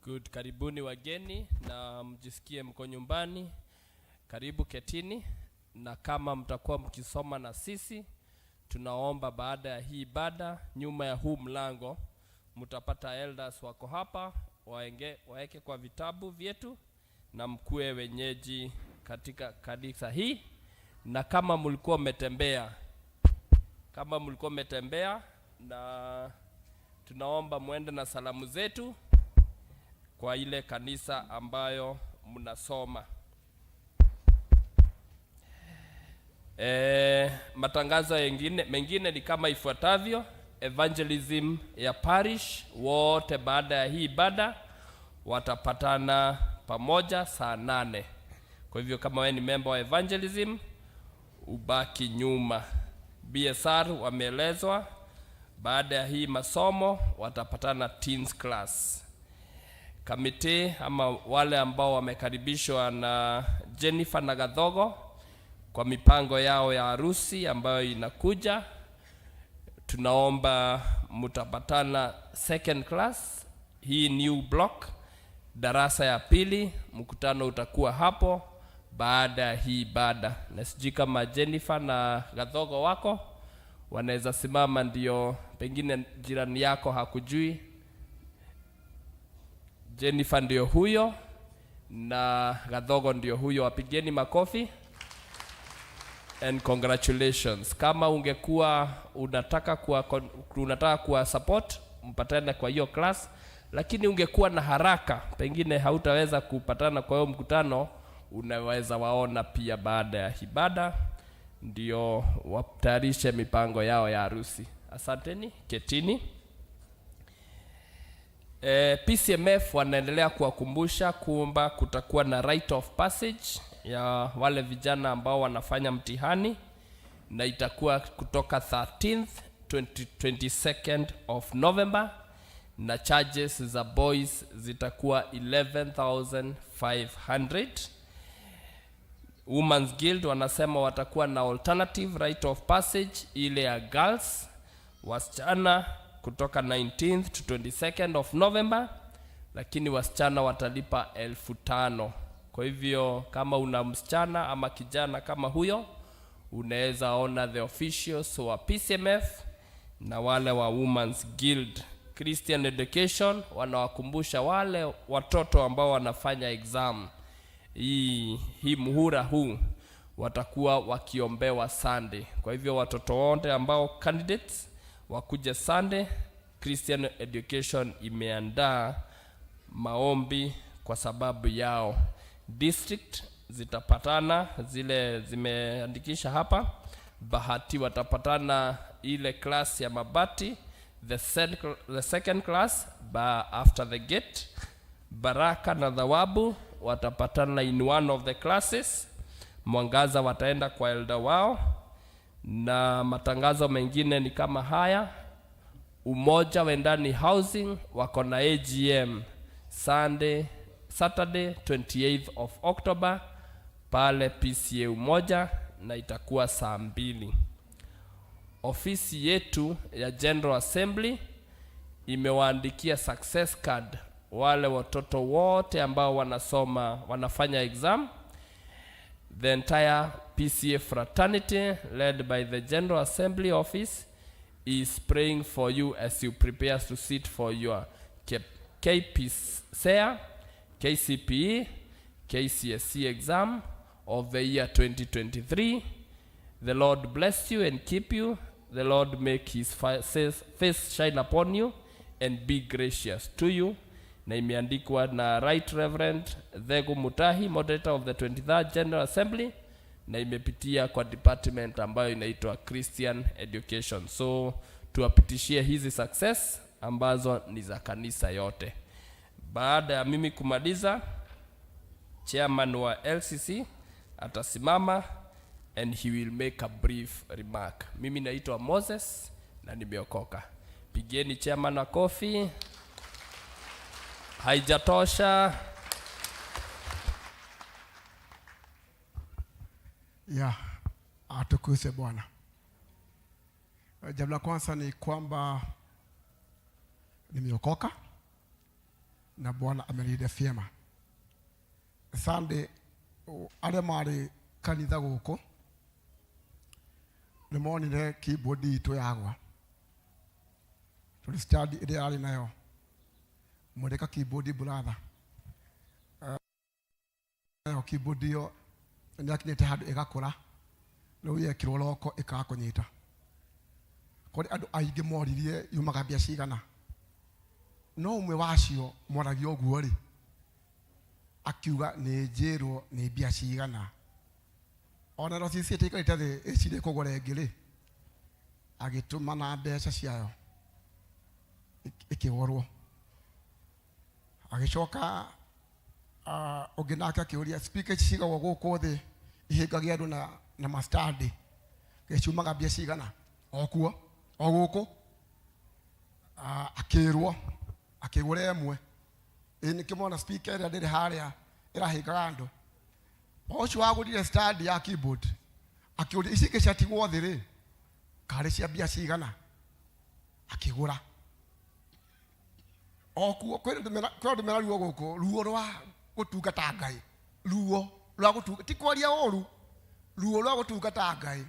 Good, karibuni wageni na mjisikie mko nyumbani. Karibu ketini, na kama mtakuwa mkisoma na sisi, tunaomba baada ya hii ibada, nyuma ya huu mlango mtapata elders wako hapa, waeke kwa vitabu vyetu na mkuwe wenyeji katika kanisa hii. Na kama mlikuwa mmetembea, kama mlikuwa mmetembea, na tunaomba mwende na salamu zetu kwa ile kanisa ambayo mnasoma. Matangazo mengine ni kama ifuatavyo. Evangelism ya parish wote baada ya hii ibada watapatana pamoja saa 8. Kwa hivyo kama wewe ni member wa evangelism ubaki nyuma. BSR wameelezwa baada ya hii masomo watapatana teens class. Kamiti ama wale ambao wamekaribishwa na Jennifer Nagathogo kwa mipango yao ya harusi ambayo inakuja, tunaomba mtapatana second class, hii new block, darasa ya pili. Mkutano utakuwa hapo baada ya hii ibada. Na sijui kama Jennifer na Gathogo wako wanaweza simama, ndio pengine jirani yako hakujui. Jennifer ndio huyo na Gathogo ndio huyo, wapigeni makofi and congratulations. Kama ungekuwa unataka kuwa support, mpatane kwa hiyo class, lakini ungekuwa na haraka, pengine hautaweza kupatana kwa hiyo mkutano, unaweza waona pia baada ya ibada, ndio watayarishe mipango yao ya harusi. Asanteni, ketini. PCMF wanaendelea kuwakumbusha kwamba kutakuwa na rite of passage ya wale vijana ambao wanafanya mtihani, na itakuwa kutoka 13th 22nd of November, na charges za boys zitakuwa 11,500. Women's Guild wanasema watakuwa na alternative rite of passage ile ya girls, wasichana kutoka 19th to 22nd of November, lakini wasichana watalipa 5,000. Kwa hivyo kama una msichana ama kijana kama huyo, unaweza ona the officials wa PCMF na wale wa Women's Guild. Christian Education wanawakumbusha wale watoto ambao wanafanya exam hii muhula huu watakuwa wakiombewa Sunday. Kwa hivyo watoto wote ambao candidates wakuje Sunday. Christian Education imeandaa maombi kwa sababu yao. District zitapatana, zile zimeandikisha hapa. Bahati watapatana ile class ya Mabati, the second class after the gate. Baraka na Thawabu watapatana in one of the classes. Mwangaza wataenda kwa elder wao. Na matangazo mengine ni kama haya. Umoja Wendani Housing wako na AGM Saturday 28th of October pale PCA Umoja, na itakuwa saa 2. Ofisi yetu ya General Assembly imewaandikia success card wale watoto wote ambao wanasoma wanafanya exam. The entire PCA fraternity led by the General Assembly Office is praying for you as you prepare to sit for your KPSEA, KCPE, KCSE exam of the year 2023. The Lord bless you and keep you. The Lord make his face shine upon you and be gracious to you. Na imeandikwa na Right Reverend Dhegu Mutahi, moderator of the 23rd General Assembly, na imepitia kwa department ambayo inaitwa Christian Education. So tuwapitishie hizi success ambazo ni za kanisa yote. Baada ya mimi kumaliza, chairman wa LCC atasimama and he will make a brief remark. Mimi naitwa Moses na nimeokoka. Pigeni chairman makofi. Haijatosha. Ya, atukuzwe Bwana. Jambo la kwanza ni kwamba nimeokoka na Bwana amenilinda vyema. Sunday arĩa marĩ kanitha gũkũ nĩ monire keyboard itũ yagwa, tondũ stand ĩrĩa yarĩ nayo mwĩrĩka keyboard brother. Nayo keyboard ĩyo nĩ yakinyĩte handũ ĩgakũra, rĩu yekĩrwo roko ĩkaga kũnyita. Kũrĩ andũ aingĩ moririe yumaga mbia cigana, no ũmwe wacio mwaragia ũguo rĩ akiuga nĩ njĩrwo nĩ mbia cigana. Ona RCC ĩtaikarĩte thĩ ĩcirie kũgũra ĩngĩ rĩ, agĩtũma na mbeca ciayo ĩkĩgũrwo. Agĩcoka ũngĩ nake akĩũria speaker ici cigagwo gũkũ thĩ ihĩngagia andũ na mastandi gĩciumaga mbia cigana, o kuo o gũkũ. Akĩrwo akĩgũra ĩmwe. Ĩ nĩkĩmona speaker ĩrĩa ndĩrĩ harĩa ĩrahĩngaga andũ. O ũcio wagũrire stand ya keyboard akĩũria ici ingĩ ciatigwo thĩ rĩ karĩ cia mbia cigana, akĩgũra. O kuo kwĩ andũ mena ruo gũkũ, ruo rwa gũtungata Ngai, ruo rwa gũtungata, ti kwaria ũru, ruo rwa gũtungata Ngai.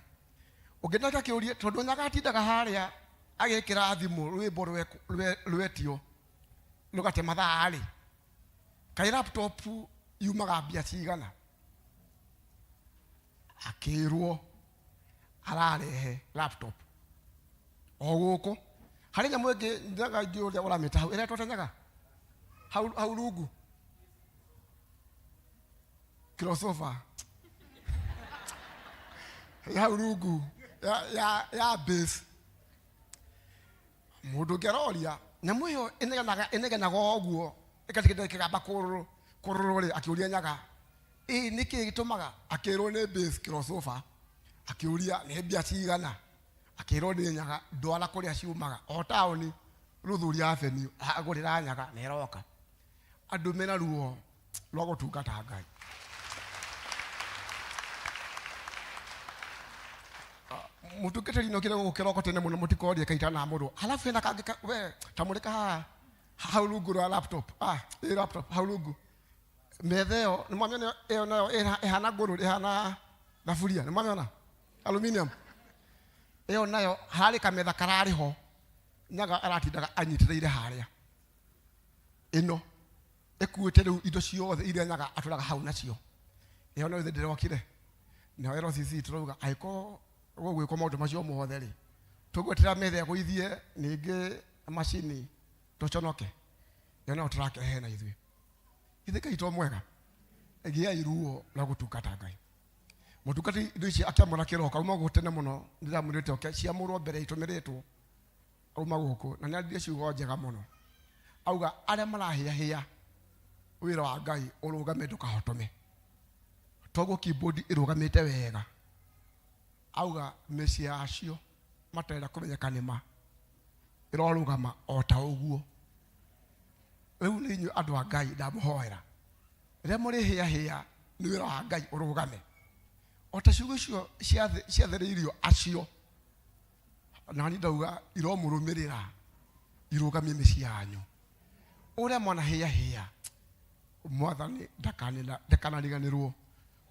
Ũngĩ nake akĩũria tondũ nyaga atindaga harĩa agĩkĩra thimũ rwĩmbo rwetio rũgate mathaa rĩ, kaĩ laptop yumaga mbia cigana, akĩrwo ararehe laptop o gũkũ. Harĩ nyamũ ĩngĩ nyaga ingĩ ũrĩa ũramĩta hau ĩretwo atĩa nyaga hau rungu crossover hau rungu ya base. Mũndũ ũngĩ aroria nyamũ ĩyo ĩnegenaga ũguo ĩgatigĩrĩra ĩkĩgamba kũrũrũ rĩ, akĩũria nyaga ĩ nĩkĩ gĩtũmaga, akĩrwo nĩ base crossover, akĩũria nĩ mbia cigana, akĩrwo nĩ nyaga ndwara kũrĩa ciumaga o taũni Luthuli Avenue, agũrĩra nyaga na ĩroka. Andũ mena ruo rwa gũtungata Ngai. Mũtungatĩri no kĩrĩa gũkũ kĩroko tene mũno mũtikorie kaita na mũrũ. Halafu hena kangĩ we ta mũrĩka haha hau rungu rwa laptop. Ĩ laptop hau rungu. Metha ĩyo nĩ mwamĩona ĩyo nayo ĩhana ngũrũ, ĩhana thaburia, nĩ mwamĩona? Aluminium. Ĩyo nayo harĩ kametha kararĩ ho. Nyaga aratindaga anyitĩrĩire harĩa. Ĩno ĩkuĩte rĩu indo ciothe iria nyaga atũraga hau nacio. Ĩyo nayo ndĩrokire. Nayo RCC tũrauga angĩkorwo gũgwĩkwo maũndũ macio mothe rĩ, tũgwetera metha ĩgũithie ningĩ macini tũconoke. Ĩyo nayo tũrakehe na ithuĩ. Ithe Ngai to mwega. Gĩai ruo rwa gũtungata Ngai. Mũtungati indo ici akĩamũra kĩroko auma gũkũ tene mũno, ndĩramwĩrĩte oke ciamũrwo mbere itũmĩrĩtwo auma gũkũ, na nĩaririe ciugo njega mũno. Auga arĩa marahĩahĩa wĩra wa Ngai ũrũgame ndũkahotome. Toguo keyboard ĩrũgamĩte wega. Auga mĩciĩ yacio matarenda kũmenyeka nĩ ma ĩrorũgama o ta ũguo. Rĩu nĩ inyuĩ andũ a Ngai ndamũhoera, rĩrĩa mũrĩhĩahĩa nĩ wĩra wa Ngai ũrũgame o ta ciugo icio ciathereirio acio, na niĩ ndauga iromũrũmĩrĩra Irũgamie mĩciĩ yanyu. Ũrĩa mwanahĩahĩa mwathani ndakanariganĩrwo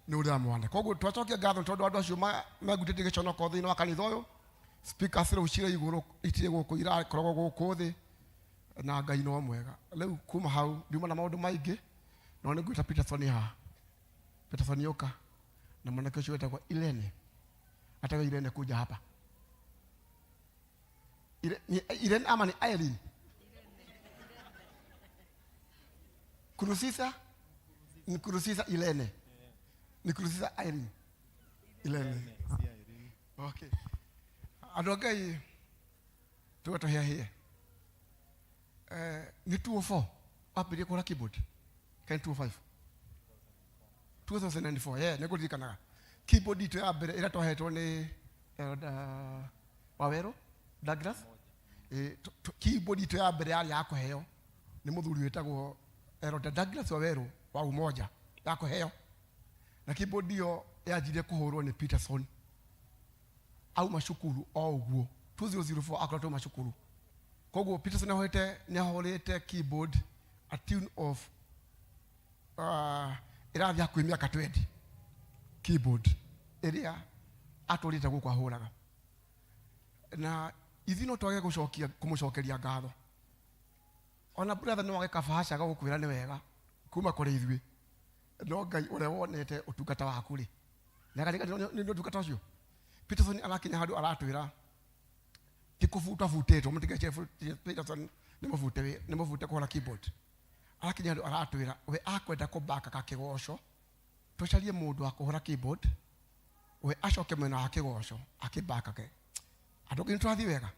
nĩ ũrĩa mwana. Koguo twacokia ngatho tondũ andũ acio megutĩtie gĩconoko thĩinĩ wa kanitha ũyũ. Speakers rĩu cirĩ igũrũ, itirĩ gũkũ, irakoragwo gũkũ thĩ, na Ngai no mwega. Rĩu kuma hau ndiuma na maũndũ maingĩ, no nĩ ngwĩta Peterson haha. Peterson yoka na mwanake ũcio wetagwo Irene. Atawe Irene kuja hapa. Ni Irene ama ni Irene? Kurusisa? Ni Kurusisa Irene. Ni Kurusisa Irene. Irene. Okay. Andũ a Ngai tuge tũhĩahĩe. Nĩ 204 wambĩrĩrie kũhũra keyboard? Kana 205? 2004, yeah, nĩ ngũririkanaga. Keyboard itũ ya mbere ĩrĩa twahetwo nĩ Elder Wawerũ Douglas. Keyboard itũ ya mbere yarĩ ya kũheo nĩ mũthuri wĩtagwo Elder Douglas Wawerũ wa Umoja, ya kũheo. Na keyboard ĩyo yanjirie kũhũrwo nĩ Peterson auma cukuru o ũguo 2004 akoretwo auma cukuru. Koguo Peterson nĩ ahũrĩte keyboard a tune of ĩrathiĩ hakuhĩ mĩaka 20 keyboard ĩrĩa atũrĩte gũkũ ahũraga. Na ithuĩ no twage kũmũcokeria ngatho. Ona brother no age kabahasha ga gũkwĩra nĩ wega kuma kũrĩ ithuĩ, no Ngai ũrĩa wonete ũtungata waku rĩ, nĩ nĩ ũtungata ũcio. Peterson arakinya handũ aratwĩra ti kũbuta butĩtwo, mũtigecirie Peterson nĩ mũbute nĩ mũbute kũhũra keyboard. Arakinya handũ aratwĩra we akwenda kũbaka kakĩgoco, tũcarie mũndũ wa kũhũra keyboard, we acoke mwena wa kĩgoco akĩbakage. Andũ angĩ nĩ tũrathiĩ wega.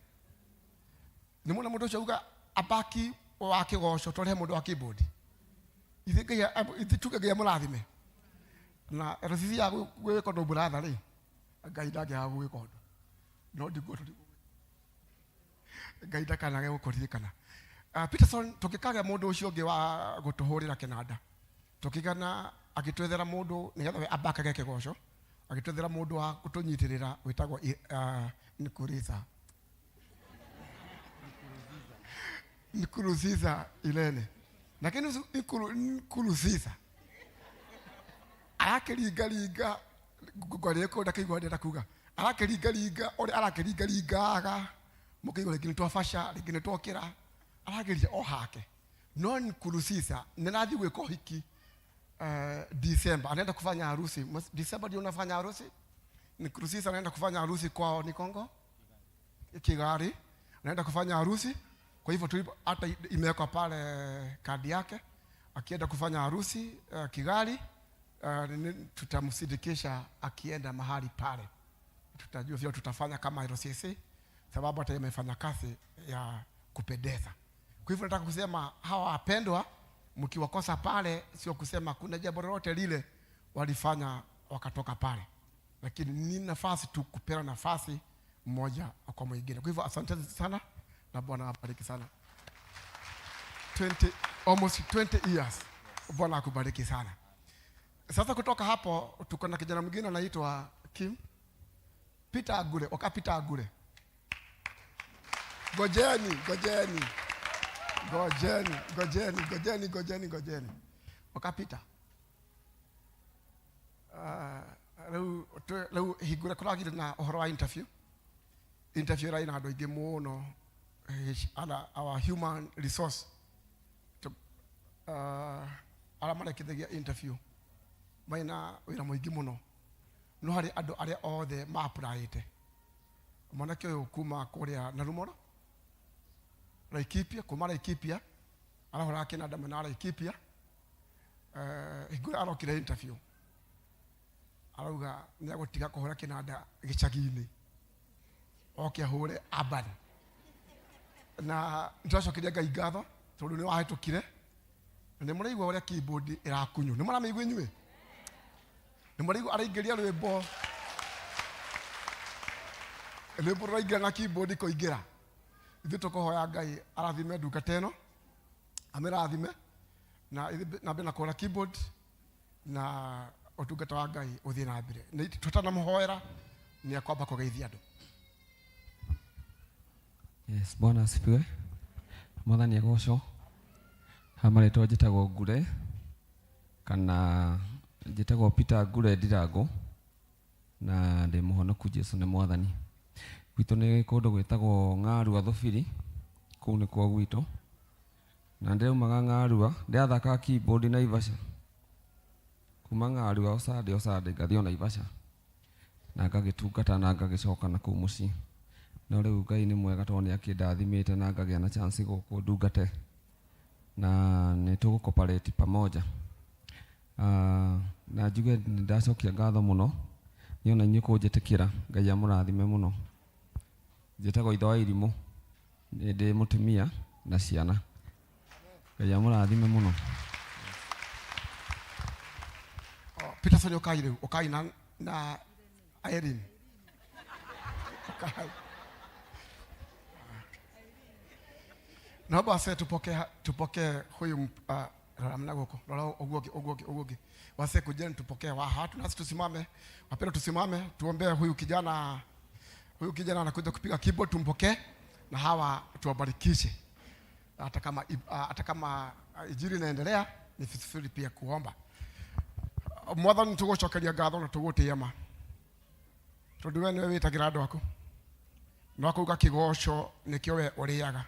Nĩ muona mũndũ ũcio auga abaki wa kĩgoco tũrehe mũndũ wa keyboard. Ithuĩ Ngai ithuĩ tuge Ngai amũrathime. Na RCC ya gwĩka ũndũ brother rĩ, Ngai ndangĩaga gwĩka ũndũ. No ndiguo tũrĩ. Ngai ndakanage gũkũririkana. Peterson tũngĩkagĩa mũndũ ũcio ũngĩ wa gũtũhũrĩra kĩnanda, tũkĩgana agĩtwethera mũndũ nĩgetha we abakage kĩgoco, agĩtwethera mũndũ wa gũtũnyitĩrĩra wĩtagwo Nkurisa. Nkurunziza Irene. Lakini Nkurunziza arakĩringaringa ngwarĩe kũu ndakĩigua ndĩrenda kuga, arakĩringaringa ũrĩa arakĩringaringaga, mũkĩigua rĩngĩ nĩ twabaca, rĩngĩ nĩ twokĩra, arageria o hake. No Nkurunziza nĩ arathiĩ gwĩka ũhiki December, anaenda kufanya harusi. December ndio unafanya harusi? Nkurunziza anaenda kufanya harusi kwao ni Kongo? Kigali. Anaenda kufanya harusi. Kwa hivyo tulipo hata imewekwa pale kadi yake, akienda kufanya harusi Kigali, tutamsindikisha akienda mahali pale. Tutajua vile tutafanya kama RCC, sababu hata imefanya kazi ya kupendeza. Kwa hivyo nataka kusema hawa wapendwa, mkiwakosa pale sio kusema kuna jambo lolote lile walifanya wakatoka pale, lakini ni nafasi tu kupeana nafasi mmoja kwa mwingine. Kwa hivyo asante sana na Bwana awabariki sana. 20, almost 20 years. Bwana akubariki sana. Sasa kutoka hapo tuko na kijana mwingine anaitwa Kim Peter Agure, oka Peter Agure. Gojeni, gojeni. Gojeni, gojeni, gojeni, gojeni, gojeni. Oka Peter. Rĩu hingũre kũragire na ũhoro wa interview. Interview ĩrarĩ na andũ aingĩ mũno. Our human resource. Arĩa marekithagia interview maina wĩra mũingĩ mũno. No harĩ andũ arĩa othe ma-applyĩte. Mwanake ũyũ kuma kũrĩa Narumoro, Laikipia, kuma Laikipia, arahũraga kĩnanda mwena wa Laikipia. Hingo ĩrĩa arokire interview, arauga nĩ egũtiga kũhũra kĩnanda gĩcagi-inĩ, oke ahũre urban. Na nĩtwacokeria Ngai ngatho tondũ nĩ wahĩtũkire. Na nĩ mũraigua ũrĩa keyboard ĩrakunywo. Nĩ mũramĩigua inyuĩ? Nĩ mũraigua araingĩria rwĩmbo. Rwĩmbo rũraingĩra na keyboard kũingĩra. Ithuĩ tũkũhoya Ngai arathime ndungata ĩno, amĩrathime na ĩthiĩ na mbere na kũhũra keyboard na ũtungata wa Ngai ũthiĩ na mbere. Nĩ tũtanamũhoera nĩ akwamba kũgeithia andũ. Yes, Bwana asifiwe. Mwathani agocwo. Ha marĩtwa njĩtagwo Ngure kana njĩtagwo Peter Ngure Ndirango na ndĩ mũhonoku Jesu nĩ mwathani. Gwitũ nĩ kũndũ gwĩtagwo Ng'arua Thubiri, kũu nĩkuo gwitũ. Na ndĩraumaga Ng'arua, ndĩrathakaga keyboard Naivasha. Kuma Ng'arua o Sunday o Sunday ngathiĩ o Naivasha. Na ngagĩtungata na ngagĩcoka na kũu mũciĩ. No rĩu Ngai nĩ mwega tondũ nĩ akĩndathimĩte na ngagĩa na chance gũkũ ndungate. Na nĩ tũgũ pamoja. Na njuge nĩ ndacokia ngatho mũno nĩ ona inyuĩ kũnjĩtĩkĩra. Ngai amũrathime mũno. Njĩtagwo ithe wa irimũ, nĩ ndĩ mũtumia na ciana. Ngai amũrathime mũno. Oh, Peterson ũkai rĩu, ũkai na Irene. Ũkai. Naomba wase tupokee huyu rora mna gũkũ, rora ũguo ũngĩ, ũguo ũngĩ, ũguo ũngĩ. Wase kujeni tupokee wa hatu nasi tusimame. Wapendwa tusimame tuombee huyu kijana. Huyu kijana anakuja kupiga keyboard, tumpokee na hawa tuwabarikishe. Hata kama injili inaendelea ni vizuri pia kuomba. Mwathani tũgũcokeria ngatho na tũgũtĩĩa ma tondũ we nĩwe wĩtagĩra andũ aku na kuuga kĩgoco nĩkĩo we ũrĩaga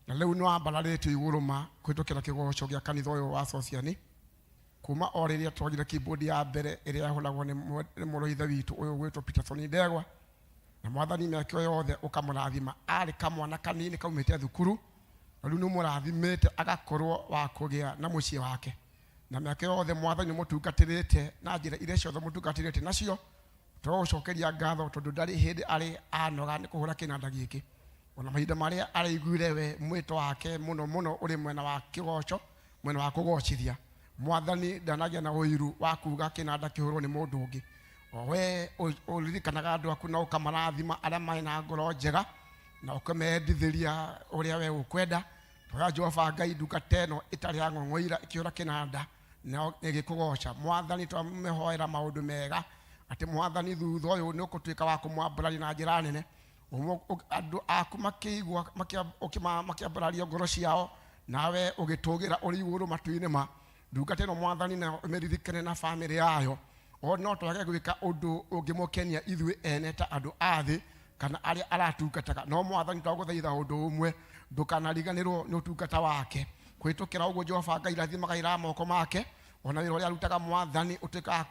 na rĩu nĩ wambararĩtio igũrũ ma kũhĩtũkĩra kĩgoco gĩa kanitha ũyũ wa Sociani kuma o rĩrĩa twagire keyboard ya mbere ĩrĩa yahũragwo nĩ mũrũ ithe witũ ũyũ gwĩtwo Peterson Ndegwa na mwathani mĩaka ĩyo yothe ũkamũrathima arĩ kamwana kanini kaumĩte thukuru na rĩu nĩ ũmũrathimĩte agakorwo wa kũgĩa na mũciĩ wake na mĩaka yothe mwathani mũtungatĩrĩte na njĩra iria ciothe mũtungatĩrĩte nacio tũgũcokeria ngatho tondũ ndarĩ hĩndĩ arĩ anoga nĩ kũhũra kĩnanda gĩkĩ ona mahinda marĩa araiguire we mwĩto wake mũno mũno ũrĩ mwena wa kĩgoco mwena wa kũgocithia mwathani ndanagĩa na ũiru wa kuga kĩnanda kĩhũrwo nĩ mũndũ ũngĩ o we ũririkanaga andũ aku na ũkamarathima arĩa marĩ na ngoro njega na ũkamendithĩria ũrĩa we ũkwenda tũhoya Jehova Ngai ndungata ĩno ĩtarĩ ya ng'ong'oira ĩkĩhũra kĩnanda na ĩgĩkũgoca mwathani twamĩhoera maũndũ mega atĩ mwathani thutha ũyũ nĩ ũgũtuĩka wa kũmwambararia na njĩra nene andũ aku makĩigua makĩambararia ngoro ciao nawe ũgĩtũgĩra ũrĩ igũrũ matu-inĩ ma ndungata ĩno mwathani na ũmĩririkane na bamĩrĩ yayo o no twage gwĩka ũndũ ũngĩmũkenia ithuĩ ene ta andũ a thĩ kana arĩa aratungataga no mwathani twagũthaitha ũndũ ũmwe ndũkanariganĩrwo nĩ ũtungata wake kũhĩtũkĩra ũguo Jehova Ngai rathimaga ira moko make ona wĩra ũrĩa arutaga mwathani ũtuĩkaga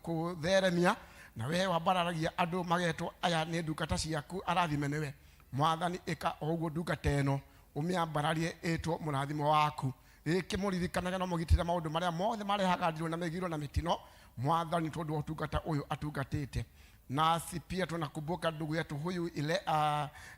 kũtheremia na we wambararagia andũ magetwo aya nĩ ndungata ciaku arathime nĩwe mwathani ĩka o ũguo ndungata ĩno ũmĩambararie ĩtwo mũrathimo waku ĩkĩmũririkanage na mũgitĩre maũndũ marĩa mothe marehaga ndirũ na mĩgiro na mĩtino mwathani tondũ wa ũtungata ũyũ atungatĩte. Nasi pia tunakumbuka ndugu yetu huyu ile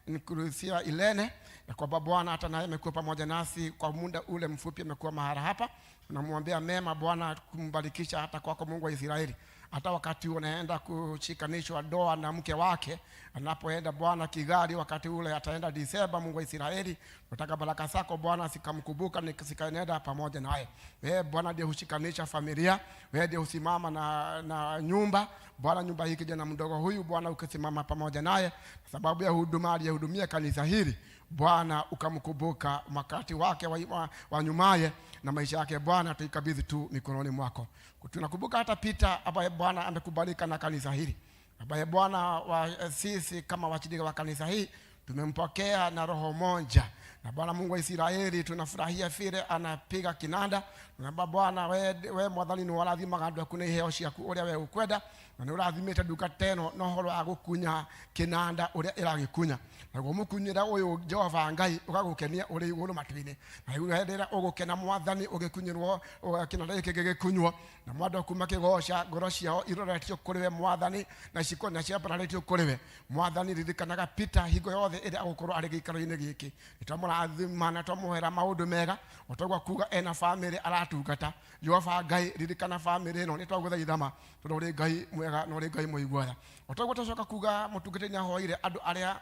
Nkurusia Ilene ya kwamba Bwana hata naye amekuwa pamoja nasi kwa muda ule mfupi amekuwa mahala hapa. Tunamwombea mema Bwana kumbarikisha hata kwako Mungu wa Israeli. Hata wakati unaenda kushikanishwa ndoa na mke wake anapoenda Bwana Kigali wakati ule ataenda Disemba Mungu wa Israeli nataka baraka zako Bwana sikamkumbuka sikaenda pamoja naye. Wewe Bwana ndiye hushikanisha familia, wewe ndiye husimama na nyumba Bwana, nyumba hii kijana mdogo huyu Bwana ukisimama pamoja naye sababu ya huduma aliyehudumia kanisa hili Bwana ukamkumbuka wakati wake wa nyumaye na maisha yake Bwana tuikabidhi tu mikononi mwako. Tunakumbuka hata Peter ambaye Bwana amekubalika na kanisa hili ambaye Bwana sisi kama washirika wa kanisa hii tumempokea na roho moja na Bwana Mungu wa Israeli tunafurahia vile anapiga kinanda. Tunaomba Bwana we mwathani ni warathimaga andũ aku na iheo ciaku ũrĩa we ũkwenda na nĩ ũrathimĩte ndungata ĩno na ũhoro wa gũkunya kĩnanda ũrĩa ĩragĩkunya naguo mũkunyĩre ũyũ Jehova Ngai ũgagũkenia ũrĩ igũrũ matu-inĩ na rĩu hĩndĩ ĩrĩa ũgũkena mwathani ũgĩkunyĩrwo kĩnanda gĩkĩ gĩgĩkunywo na mwandũ aku makĩgoca ngoro ciao iroretio kũrĩ we mwathani na na ciambararĩtio kũrĩ we mwathani ririkanaga Peter hingo yothe ĩrĩa agũkorwo arĩ gĩikaro-inĩ gĩkĩ nĩtwamũrathima na twamũhera maũndũ mega o kuga ena bamĩrĩ aratungata Jehova Ngai ririkana bamĩrĩ ĩno nĩtwagũthaitha ma tondũ ũrĩ Ngai mwega na ũrĩ Ngai mũiguaga o taguo twacoka kuga mũtungatĩri nĩahoire andũ arĩa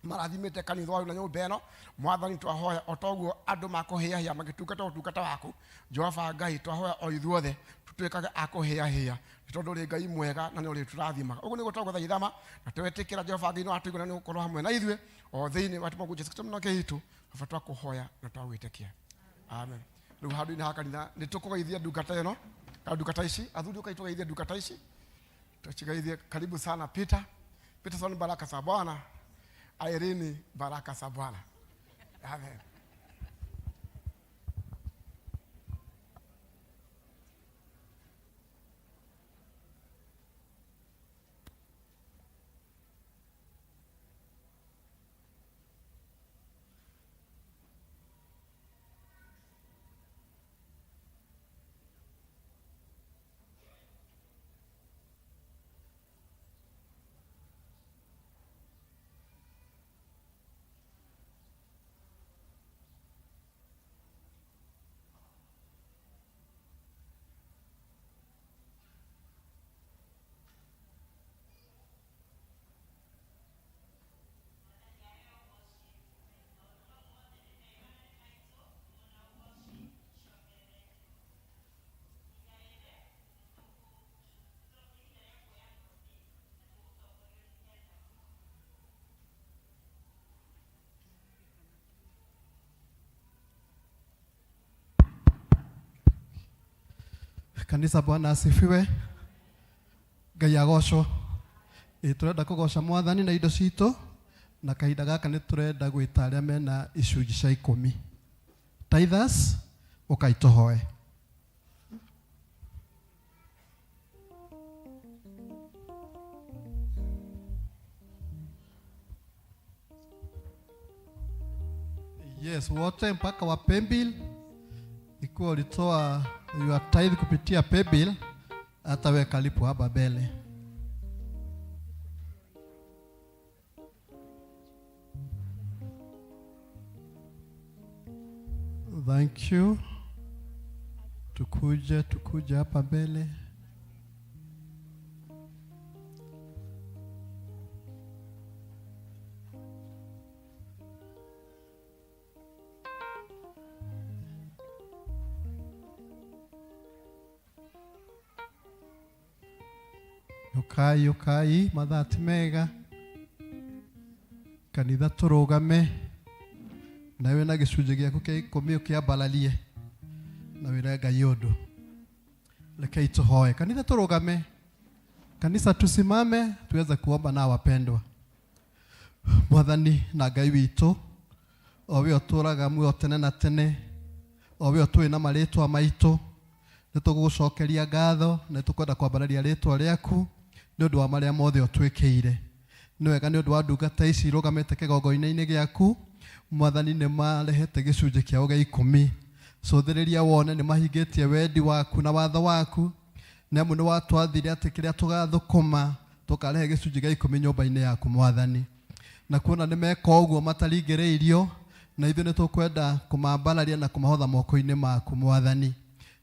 marathimĩte kanitha ũyũ na nyũmba ĩno mwathani twahoya o toguo andũ makũhĩahĩa magĩtungata ũtungata waku Jehova Ngai twahoya o ithuothe tũtuĩkage a kũhĩahĩa nĩ tondũ ũrĩ Ngai mwega na nĩ ũrĩtũrathimaga ũguo nĩguo twagũthaitha ma na twetĩkĩra Jehova Ngai no atũigua na nĩ ũgũkorwo hamwe na ithuĩ O thĩinĩ wa Mwathani Jesu Kristo mũnoke witũ, baba twakũhoya na twagwĩtĩkia. Amen. Rĩu handũ-inĩ ha kanitha nĩ tũkũgeithia ndungata ĩno kana ndungata ici, athuri ũkai tũgeithie ndungata ici, tucigeithie. Karibu sana Peter. Peterson, baraka za Bwana. Irene, baraka za Bwana. Amen. Kanitha, Bwana asifiwe. Ngai agocwo. Ĩ tũrenda kũgoca Mwathani na indo citũ, na kahinda gaka nĩ tũrenda gwĩta arĩa mena icunjĩ cia ikũmi. Tithers, ũkai tũhoe. Yes, wote mpaka wa paybill. Ikiwa ulitoa your tithe kupitia paybill, hata wewe karibu hapa mbele. Thank you. Tukuje, tukuje hapa mbele. Ukai, ukai, mathaa ti mega. Kanitha tũrũgame. Nawe na gĩcunjĩ gĩaku kĩa ikũmi ũkĩambararie na wĩre Ngai ũndũ. Rekei tũhoe. Kanitha tũrũgame. Kanisa tusimame tuweze kuomba na wapendwa. Mwathani na Ngai witũ, o we ũtũũraga muoyo tene na tene, o we ũtũĩ na marĩtwa maitũ, nĩ tũgũgũcokeria ngatho na nĩ tũkwenda kwambararia rĩtwa rĩaku nĩ ũndũ wa marĩa mothe ũtwĩkĩire. Nĩ wega nĩ ũndũ wa ndungata ici irũgamĩte kĩgongona-inĩ gĩaku, Mwathani nĩ marehete gĩcunjĩ kĩao gĩa ikũmi. Cũthĩrĩria wone nĩ mahingĩtie wendi waku na watho waku, nĩ amu nĩ watwathire atĩ kĩrĩa tũgathũkũma tũkarehe gĩcunjĩ gĩa ikũmi nyũmba-inĩ yaku Mwathani. Na kuona nĩ meka ũguo mataringĩrĩirio, na ithuĩ nĩ tũkwenda kũmambararia na kũmahotha moko-inĩ maku Mwathani.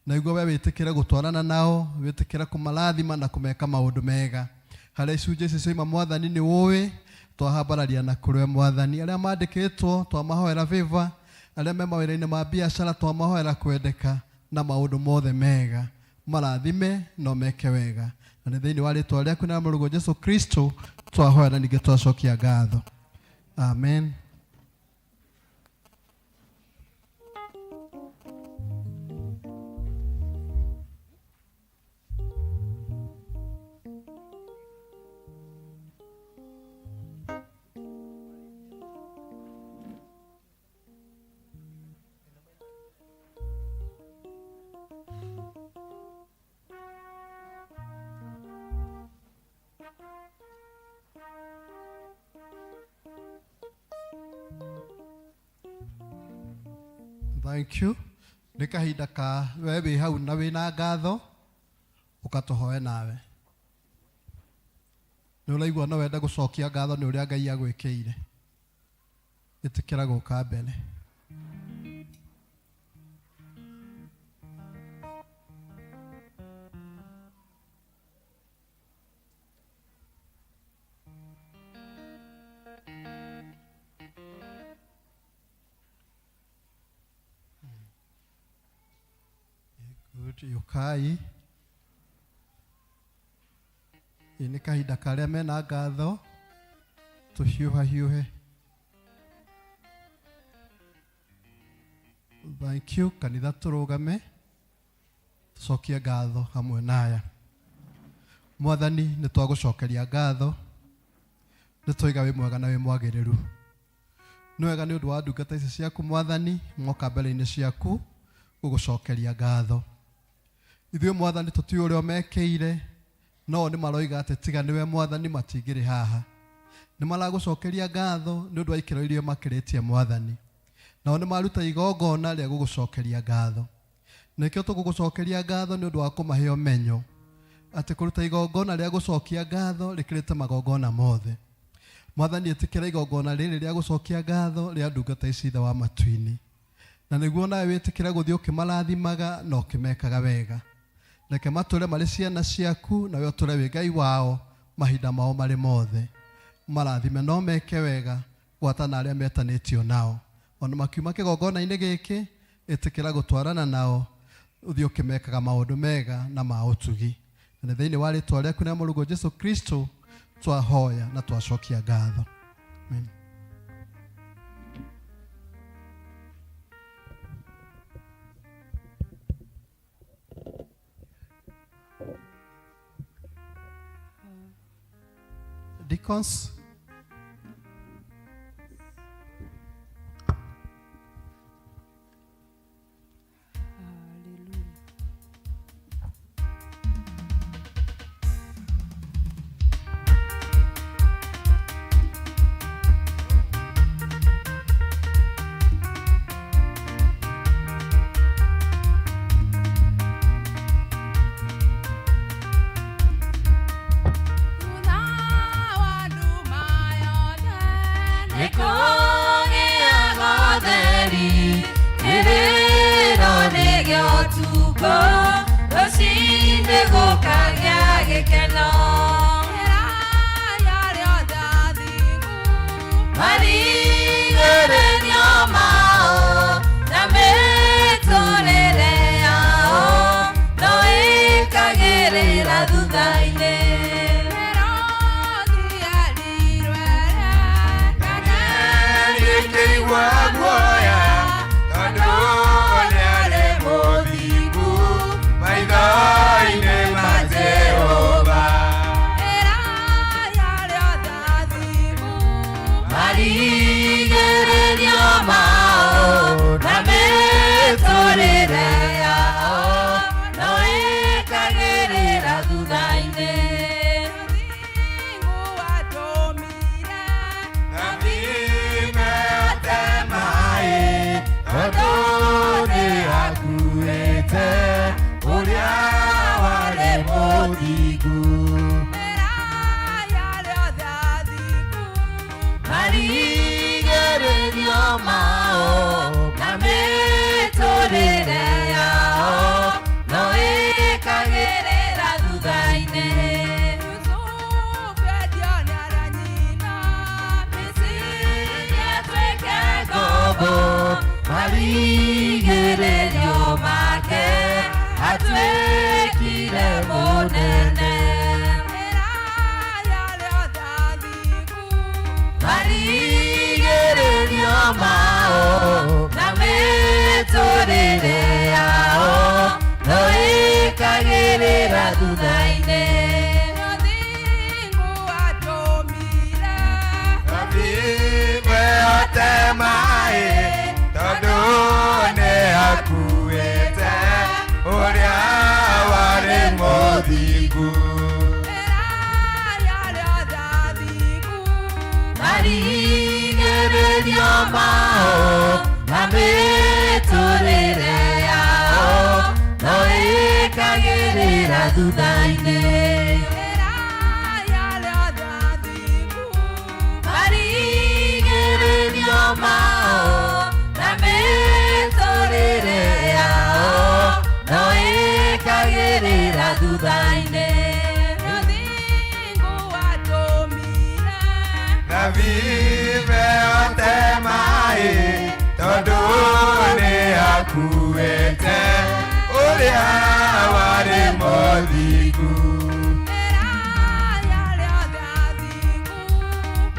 Na nĩguo we wĩtĩkĩre gũtwarana nao, wĩtĩkĩre kũmarathima na kũmeka maũndũ mega. Harĩa icunjĩ ici cioima Mwathani nĩ ũĩ, twahambararia na kũrĩ we Mwathani. Arĩa mandĩkĩtwo twamahoera favor, arĩa me mawĩra-inĩ ma biacara twamahoera kwendeka na maũndũ mothe mega. Marathime no meke wega. Na nĩ thĩinĩ wa rĩtwa rĩaku na mũrũguo Jesu Kristo twahoera ningĩ twacokia ngatho. Amen. Thank you. Nĩ kahinda ka we wĩ hau na wĩna ngatho ũkatũhoe nawe. Nĩ ũraigua no wende gũcokia ngatho nĩ ũrĩa Ngai agwĩkĩire. Ĩtĩkĩra gũka mbere. Good, ũkai. Ĩ nĩ kahinda karĩa mena ngatho tũhiũhahiũhe. Thank you. Kanitha tũrũgame tũcokie ngatho hamwe na aya. Mwathani, nĩ twagũcokeria ngatho, nĩ twaiga wĩ mwega na wĩ mwagĩrĩru. Nĩ wega nĩ ũndũ wa ndungata ici ciaku Mwathani, moka mbere-inĩ ciaku gũgũcokeria ngatho. Ithuĩ Mwathani tũtiũĩ ũrĩa ũmekĩire, no nĩ maroiga atĩ tiga nĩwe Mwathani matingĩrĩ haha. Nĩ maragũcokeria ngatho nĩ ũndũ wa ikĩro iria makĩrĩtie Mwathani. Nao nĩ maruta igongona rĩa gũgũcokeria ngatho. Nĩkĩo tũgũgũcokeria ngatho nĩ ũndũ wa kũmahe ũmenyo atĩ kũruta igongona rĩa gũcokia ngatho rĩkĩrĩte magongona mothe. Mwathani, ĩtĩkĩra igongona rĩrĩ rĩa gũcokia ngatho rĩa ndungata ici Ithe wa matu-inĩ, na nĩguo nawe wĩtĩkĩre gũthiĩ ũkĩmarathimaga na ũkĩmekaga wega. Reke matũre marĩ ciana ciaku, nawe ũtũre wĩ Ngai wao mahinda mao marĩ mothe. Marathime no meke wega gwata na arĩa metanĩtio nao. Ona makiuma kĩgongona-inĩ gĩkĩ, ĩtĩkĩra gũtwarana nao ũthiĩ ũkĩmekaga maũndũ mega na ma ũtugi. Na nĩ thĩinĩ wa rĩtwa rĩaku na Mũrũguo Jesu Kristo twahoya na twacokia ngatho. Amen. Deacons,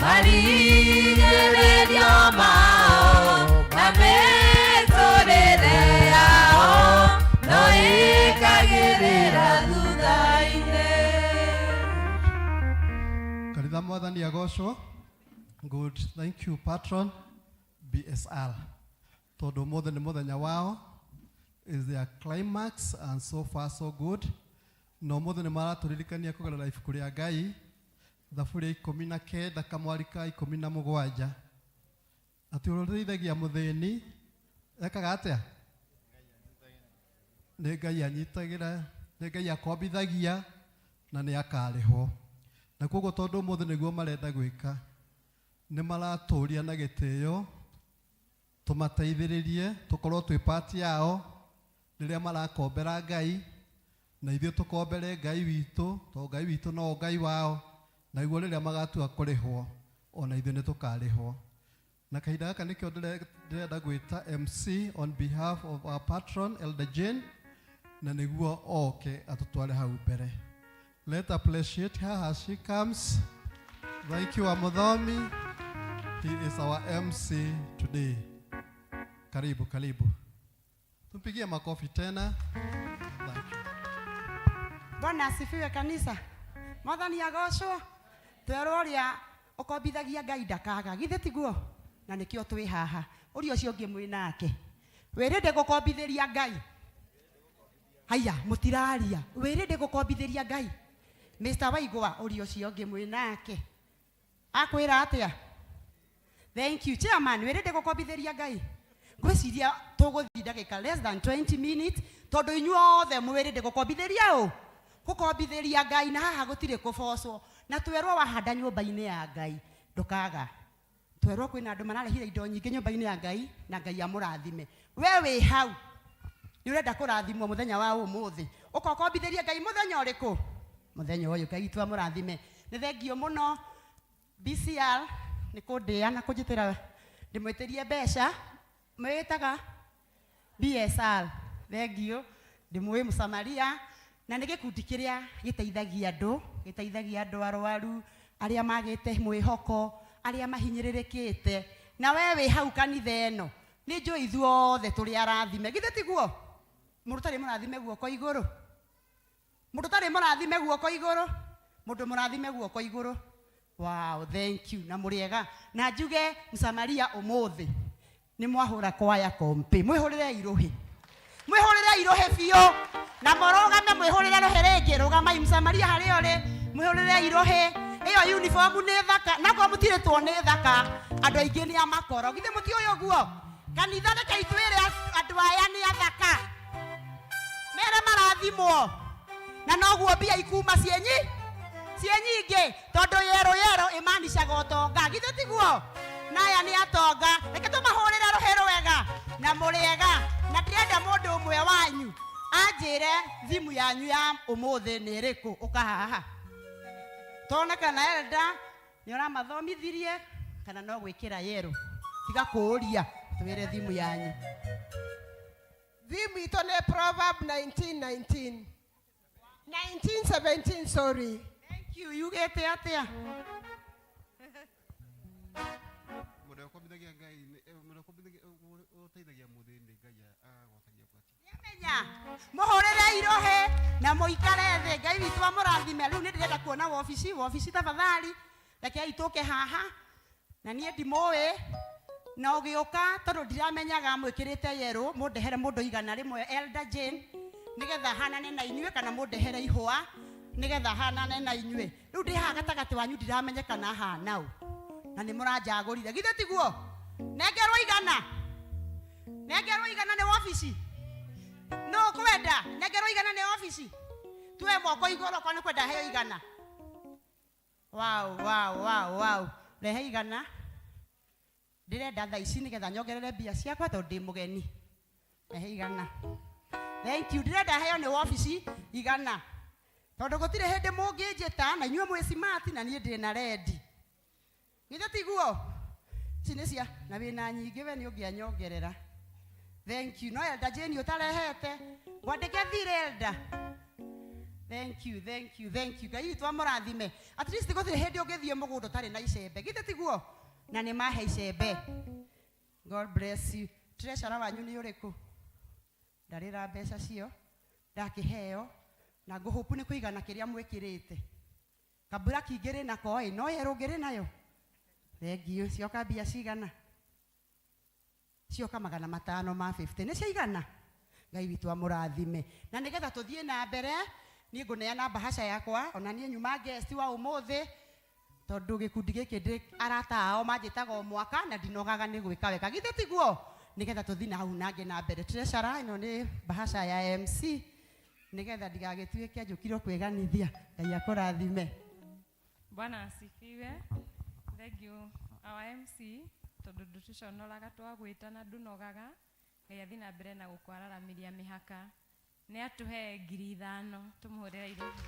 Marigĩrĩrio mao na mĩtũrĩre Mwathani agocwo. Good, thank you patron BSR. Tondũ ũmũthĩ nĩ mũthenya wao, is their climax and so far so good. Na ũmũthĩ nĩ maratũririkania kũgerera ibuku rĩa Ngai, thaburi ya 19 kamwari ka 17. Atĩ ũrĩa ũteithagia mũthĩni ekaga atĩa? Nĩ Ngai anyitagĩra, nĩ Ngai akombithagia na nĩ akarĩhwo. Na koguo tondũ ũmũthĩ nĩguo marenda gwĩka, nĩ maratũria na gĩtĩo tũmateithĩrĩrie tũkorwo twĩ part yao rĩrĩa marakombera Ngai, na ithuĩ tũkombere Ngai witũ, tondũ Ngai witũ no Ngai wao, na iguo rĩrĩa magatua kũrĩhwo ona ithuĩ nĩ tũkarĩhwo. Na kahinda gaka nĩkĩo ndĩrenda gwĩta MC on behalf of our patron Elder Jane, na nĩguo oke atũtware hau mbere. Let appreciate her as she comes. Thank you, Amuthomi. He is our MC today. Karibu, karibu. Tumpigie makofi tena. Thank you. Bwana asifiwe kanisa. Mwathani agocwo. Twerwo ũrĩa ũkombithagia Ngai ndakaga. Githĩ tiguo? Na nĩkĩo twĩ haha. Ũrĩa ũcio ũngĩ mwĩ nake. Wĩrĩ gũkombithĩria Ngai. Haya, mũtiraria. Wĩrĩ gũkombithĩria Ngai. Mr. Waigwa, ũrĩa ũcio ũngĩ mwĩ nake. Akwĩra atĩa? Thank you. Chairman, wĩrĩ gũkombithĩria Ngai. Ngwĩciria tũgũthiĩ ndagĩka less than 20 minutes tondũ inyuothe mwĩrĩ gũkombithĩria ũ? Gũkombithĩria Ngai, na haha gũtirĩ kũbocwo. Na twerwo wahanda nyũmba-inĩ ya Ngai ndũkaga. Twerwo kwĩna andũ mararehire indo nyingĩ nyũmba-inĩ ya Ngai na Ngai amũrathime. We wĩ hau nĩ ũrenda kũrathimwo mũthenya wa ũmũthĩ, ũkokombithĩria Ngai mũthenya ũrĩkũ? Mũthenya ũyũ. Ngai witũ amũrathime. Nĩ thengio mũno BCR nĩ kũndĩa na kũnjĩtĩra ndĩmwĩtĩrie mbeca. Mwĩtaga BSR, thengio. Ndĩmũĩ Mũsamaria, na nĩ gĩkundi kĩrĩa gĩteithagia andũ, gĩteithagia andũ arwaru, arĩa magĩte mwĩhoko, arĩa mahinyĩrĩrĩkĩte. Na we wĩ hau kanitha ĩno, nĩ njũĩ ithuothe tũrĩ arathime. Githĩ tiguo? Mũndũ ũtarĩ mũrathime guoko igũrũ. Mũndũ ũtarĩ mũrathime guoko igũrũ. Mũndũ mũrathime guoko igũrũ. Wow, thank you. Na mũrĩega. Na njuge Msamaria ũmũthĩ nĩ mwahũra kwaya kompi. Mwĩhũrĩre irũhĩ. Mwĩhũrĩre irũhĩ biũ. Na mũrũgame mwĩhũrĩre rũhĩ rĩngĩ. Rũgamai Msamaria harĩa ũrĩ. Mwĩhũrĩre irũhĩ. Ĩyo uniform nĩ thaka. Na korwo mũtirĩtwo nĩ thaka, andũ aingĩ nĩ a makoro. Githĩ mũtiũĩ ũguo? Kanitha rekei twĩre andũ aya nĩ athaka. Mere marathimwo. Na noguo mbia ikuma ciĩ nyingĩ, tondũ yero yero ĩmanicaga ũtonga. Githĩ tiguo? Na aya nĩ atonga. Reke tũmahũrĩre rũhĩ rwega na mũrĩega. Na ndĩrenda mũndũ ũmwe wanyu anjĩre thimu yanyu ya ũmũthĩ nĩ ĩrĩkũ. Ũka haha tone kana elda nĩ ũramathomithirie kana no gwĩkĩra yero. Tiga kũũria, twĩre thimu yanyu. Thimu itũ nĩ Proverb 19:19. 19:17, sorry. Thank you. Yugĩte atĩa? Mũndũ ũkombithagia Ngai, mũndũ ũteithagia mũthĩni Ngai agwatagia gwati. Menya, mũhũrĩre irohe na mũikare thĩ. Ngai witũ amũrathime. Rĩu nĩ ndĩrenda kuona wobici, wobici tafadhali. Rekei tũke haha. Na niĩ ndimũĩ. Na ũgĩũka tondũ ndiramenyaga mwĩkĩrĩte yerũ, mũndehere mũndũ 100 Elder Jane, nĩgetha hanane na inyuĩ, kana mũndehere ihũa nĩgetha hanane na inyuĩ. Rĩu ndĩ haha gatagatĩ wanyu ndiramenya kana hana ũ. Na nĩ mũranjagũrire. Githĩ tiguo? Nengerwo 100. Nengerwo 100 nĩ wobici. No kwenda nengerwo 100 nĩ wobici. Tuwe moko igũrũ okorwo nĩ kwenda heo 100. Wow, wow, wow, wow. Rehe 100. Ndĩrenda thaa ici nĩgetha nyongerere mbia ciakwa tondũ ndĩ mũgeni. Rehe 100. Thank you. Ndĩrenda heo nĩ wobici 100. Tondũ gũtirĩ hĩndĩ mũngĩnjĩta na inyuĩ mwĩ smart na niĩ ndĩ na rendi. Githĩ tiguo? Ici nĩ cia na wĩna nyingĩ we nĩ ũngĩanyongerera. Thank you. No Elder Jane ũtarehete. Ngwandĩke thirĩ Elder. Thank you, thank you, thank you. Ngai witũ amũrathime. At least gũtirĩ hĩndĩ ũngĩthiĩ mũgũnda ũtarĩ na icembe. Githĩ tiguo? Na nĩ mahe icembe. God bless you. Treasurer wanyu nĩ ũrĩkũ? Ndarĩra mbeca cio. Ndakĩheo. Na ngũhũpu nĩ kũigana kĩrĩa mwĩkĩrĩte. Kaburaki ngĩrĩ nako ĩ, no yerũ ngĩrĩ nayo. Thengiũ, cioka mbia cigana? Cioka 500 ma 50. Nĩ ciaigana? Ngai witũ amũrathime. Na nĩgetha tũthiĩ na mbere, niĩ ngũneana mbahaca yakwa, ona niĩ nyuma guest wa ũmũthĩ, tondũ gĩkundi gĩkĩ ndĩ arata ao manjĩtaga o mwaka na ndinogaga nĩ gwĩka wega. Githĩ tiguo? Nĩgetha tũthiĩ na hau nangĩ na mbere. Treasurer, ĩno nĩ mbahaca ya MC, nĩgetha ndigagĩtuĩke njũkire kwĩganithia. Ngai akũrathime. Bwana asifiwe. Thank you our MC, tondũ ndũtũconoraga twagwĩta na ndũnogaga. Ngai athiĩ na mbere na gũkwararamiria mĩhaka. Nĩ atũhe 5,000 tũmũhũrĩre irũhĩ.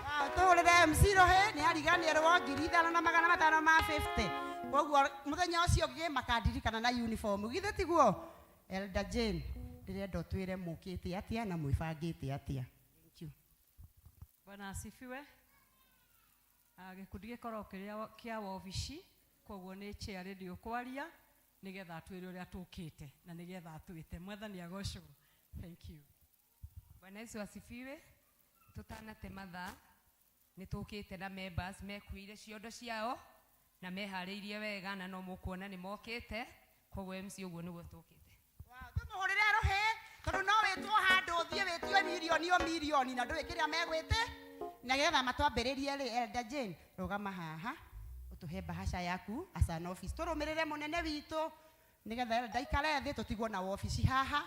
Wow, tũhũrĩre MC rũhĩ, nĩ ariganĩrwo 5,500 ma 50. Koguo mũthenya ũcio ũngĩ makandirikana na uniform. Githĩ tiguo? Elder Jane, ndĩrenda ũtwĩre mũkĩte atĩa na mwĩbangĩte atĩa. Thank you. Bwana asifiwe. Gĩkundi gĩkoragwo kĩrĩa kĩa wabici, koguo nĩ chair rĩndĩ ũkwaria nĩgetha atwĩre ũrĩa tũkĩte na nĩgetha atwĩte. Mwathani agocwo. Thank you. Bwana Yesu asifiwe. Tutanate mathaa nĩ tũkĩte na members mekuire ciondo ciao na meharĩirie wega na no mũkuona nĩ mokĩte, koguo MC ũguo nĩguo tũkĩte. Wow, tũmũhũrĩre rũhĩ tondũ no wĩtwo handũ ũthiĩ wĩtio mirioni o mirioni na ndũĩ kĩrĩa megwĩte. Na nĩgetha matwambĩrĩrie rĩ, Elder Jane, rũgama haha ũtũhe mbahaca yaku as an office. Tũrũmĩrĩre mũnene witũ nĩgetha Elder aikare thĩ tũtigwo na wabici haha.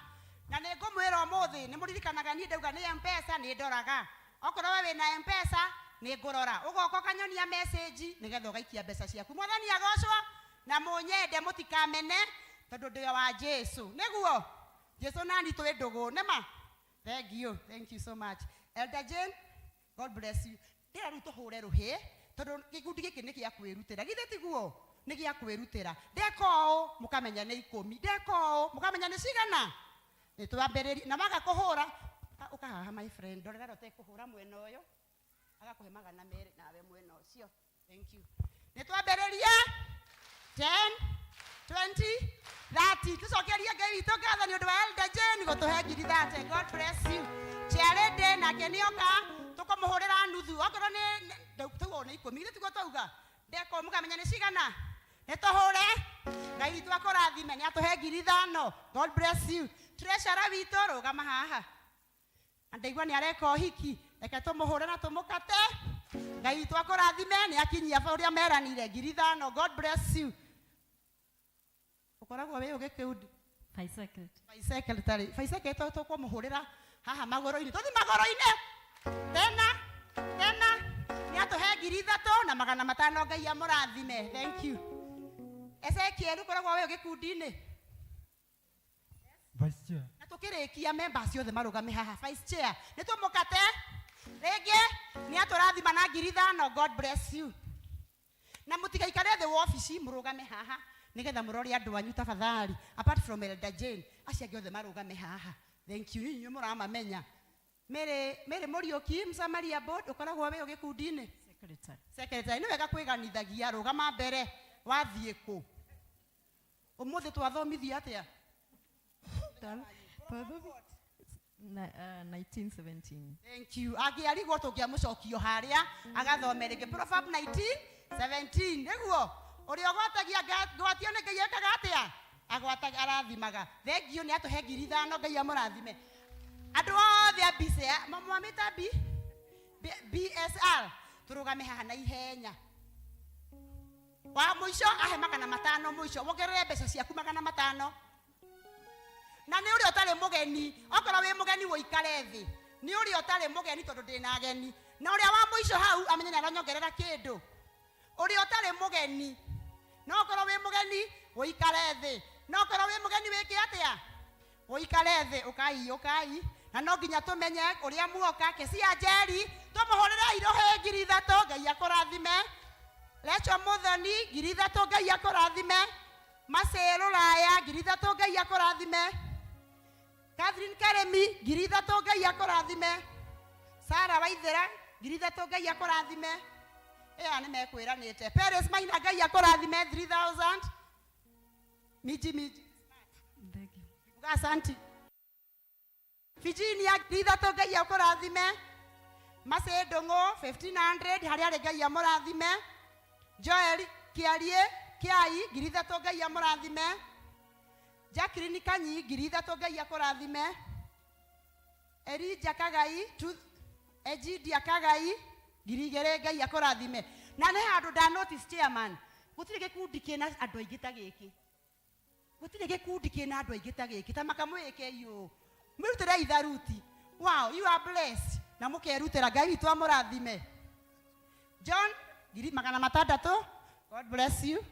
Na nĩ ngũmwĩra ũmũthĩ, nĩ mũririkanaga niĩ ndauga nĩ M-Pesa, nĩ ndoraga. Okorwo we wĩna M-Pesa, nĩ ngũrora. Ũgoka ũkanyonia message nĩgetha ũgaikia mbeca ciaku. Mwathani agocwo na mũnyende mũtikamene tondũ ndĩ wa Jesu. Nĩguo? Jesu nani twĩ ndũgũ, nĩ ma? Thank you. Thank you so much. Elder Jane, God bless you. Ndĩra rĩu tũhũre rũhĩ tondũ gĩkundi gĩkĩ nĩ gĩa kwĩrutĩra. Githĩ tiguo? Nĩ gĩa kwĩrutĩra. Ndeka ũũ mũkamenya nĩ 10. Ndeka ũũ mũkamenya nĩ cigana. Nĩ twambĩrĩrie na maga kũhũra. Ũka haha my friend, ndorera ũtekũhũra mwena ũyũ. Agakũhe 200 nawe mwena ũcio. Thank you. Nĩ twambĩrĩrie 10, 20, 30. Tũcokerie Ngai witũ ngatho nĩ ũndũ wa Elder Jane gũtũhe ngiri 30. God bless you. Chairlady nake nĩoka tũkũmũhũrĩra nuthu. Okorwo nĩ tauga nĩ 10, githĩ tiguo twauga? Ndeka ũũ mũkamenya nĩ cigana. Nĩ tũhũre. Ngai witũ akũrathime, nĩ atũhe ngiri 5. God bless you. Treasurer witũ rũgama haha. Na ndaigua nĩ areka ũhiki, reke tũmũhũre na tũmũkate. Ngai witũ akũrathime, nĩ akinyia ũrĩa meranire ngiri 5. God bless you. Ũkoragwo wĩ ũgĩkĩundi? Vice secretary. Vice secretary. Vice secretary tũkũmũhũrĩra haha magũrũ-inĩ. Tũthiĩ magũrũ-inĩ. Tena, tena. Nĩ atũhe ngiri 3 na 500. Ngai amũrathime. Thank you. Ezekiel, ũkoragwo wĩ gĩkundi-inĩ? Vice chair. Na tũkĩrĩkia members othe marũgame haha. Vice chair. Nĩ tũmũkate. Rĩngĩ nĩ atũrathima na ngiri 5. God bless you. Na mũtigaikare thĩ wa obici, mũrũgame haha nĩgetha mũrore andũ anyu tafadhali. Apart from Elder Jane, acio angĩ othe marũgame haha. Thank you. Inyuĩ mũramamenya. Mary, Mary Mũriũki, Msamaria board, ũkoragwo wĩ gĩkundi-inĩ? Secretary. Secretary. Nĩ wega kwĩganithagia, rũgama mbere, wathiĩ kũ? Ũmũthĩ twathomithia atĩa? 1917. Thank you. Angĩarigwo tũngĩamũcokio harĩa agathome rĩngĩ. Proverb 19:17. Nĩguo ũrĩa ũgwatagia ngwatio nĩ Ngai ekaga atĩa? Agwataga, arathimaga. Thank you, nĩ atũhe ngiri 5. Ngai amũrathime. Andũ othe a BCA, mwamĩta B? BSR, tũrũgame haha na ihenya. Wa mũico ahe 500 mũico, wongerere mbeca ciaku 500. Na nĩ ũrĩa ũtarĩ mũgeni, okorwo wĩ mũgeni ũikare thĩ. Nĩ ũrĩa ũtarĩ mũgeni tondũ ndĩna ageni. Na ũrĩa wa mũico hau amenye nĩ aranyongerera kĩndũ. Ũrĩa ũtarĩ mũgeni, no okorwo wĩ mũgeni ũikare thĩ. No okorwo wĩ mũgeni wĩke atĩa? Ũikare thĩ, ũkai, ũkai. Na no nginya tũmenye ũrĩa muoka. Kesi ya Njeri, tũmũhũrĩre irohe ngiri 3, Ngai akũrathime. Recho Muthoni, ngiri 3, Ngai akũrathime. Macĩ Rũraya, ngiri 3, Ngai akũrathime. Catherine Karemi, ngiri 3, Ngai akũrathime. Sarah Waithera, ngiri 3, Ngai akũrathime. Ĩa nĩ mekwĩranĩte. Paris Maina, Ngai akũrathime 3000. Miji, miji. Thank you. Uga asanti. Virginia, ngiri 3, Ngai akũrathime. Macĩ Ndũng'ũ 1500 harĩa arĩ Ngai amũrathime. Joel Kĩariĩ Kĩai 3000 Ngai amũrathime. Jacqueline Kanyi 3000 Ngai akũrathime. Elijah Kagai Egidia Kagai 2000 Ngai akũrathime. Na nĩ handũ nda notice chairman, gũtirĩ gĩkundi kĩna andũ aingĩ ta gĩkĩ. Gũtirĩ gĩkundi kĩna andũ aingĩ ta gĩkĩ ta makamwĩke ũũ. Mwĩrutĩre itharuti. Wow, you are blessed. Na mũkerutĩra Ngai witũ amũrathime. John 600. God bless you.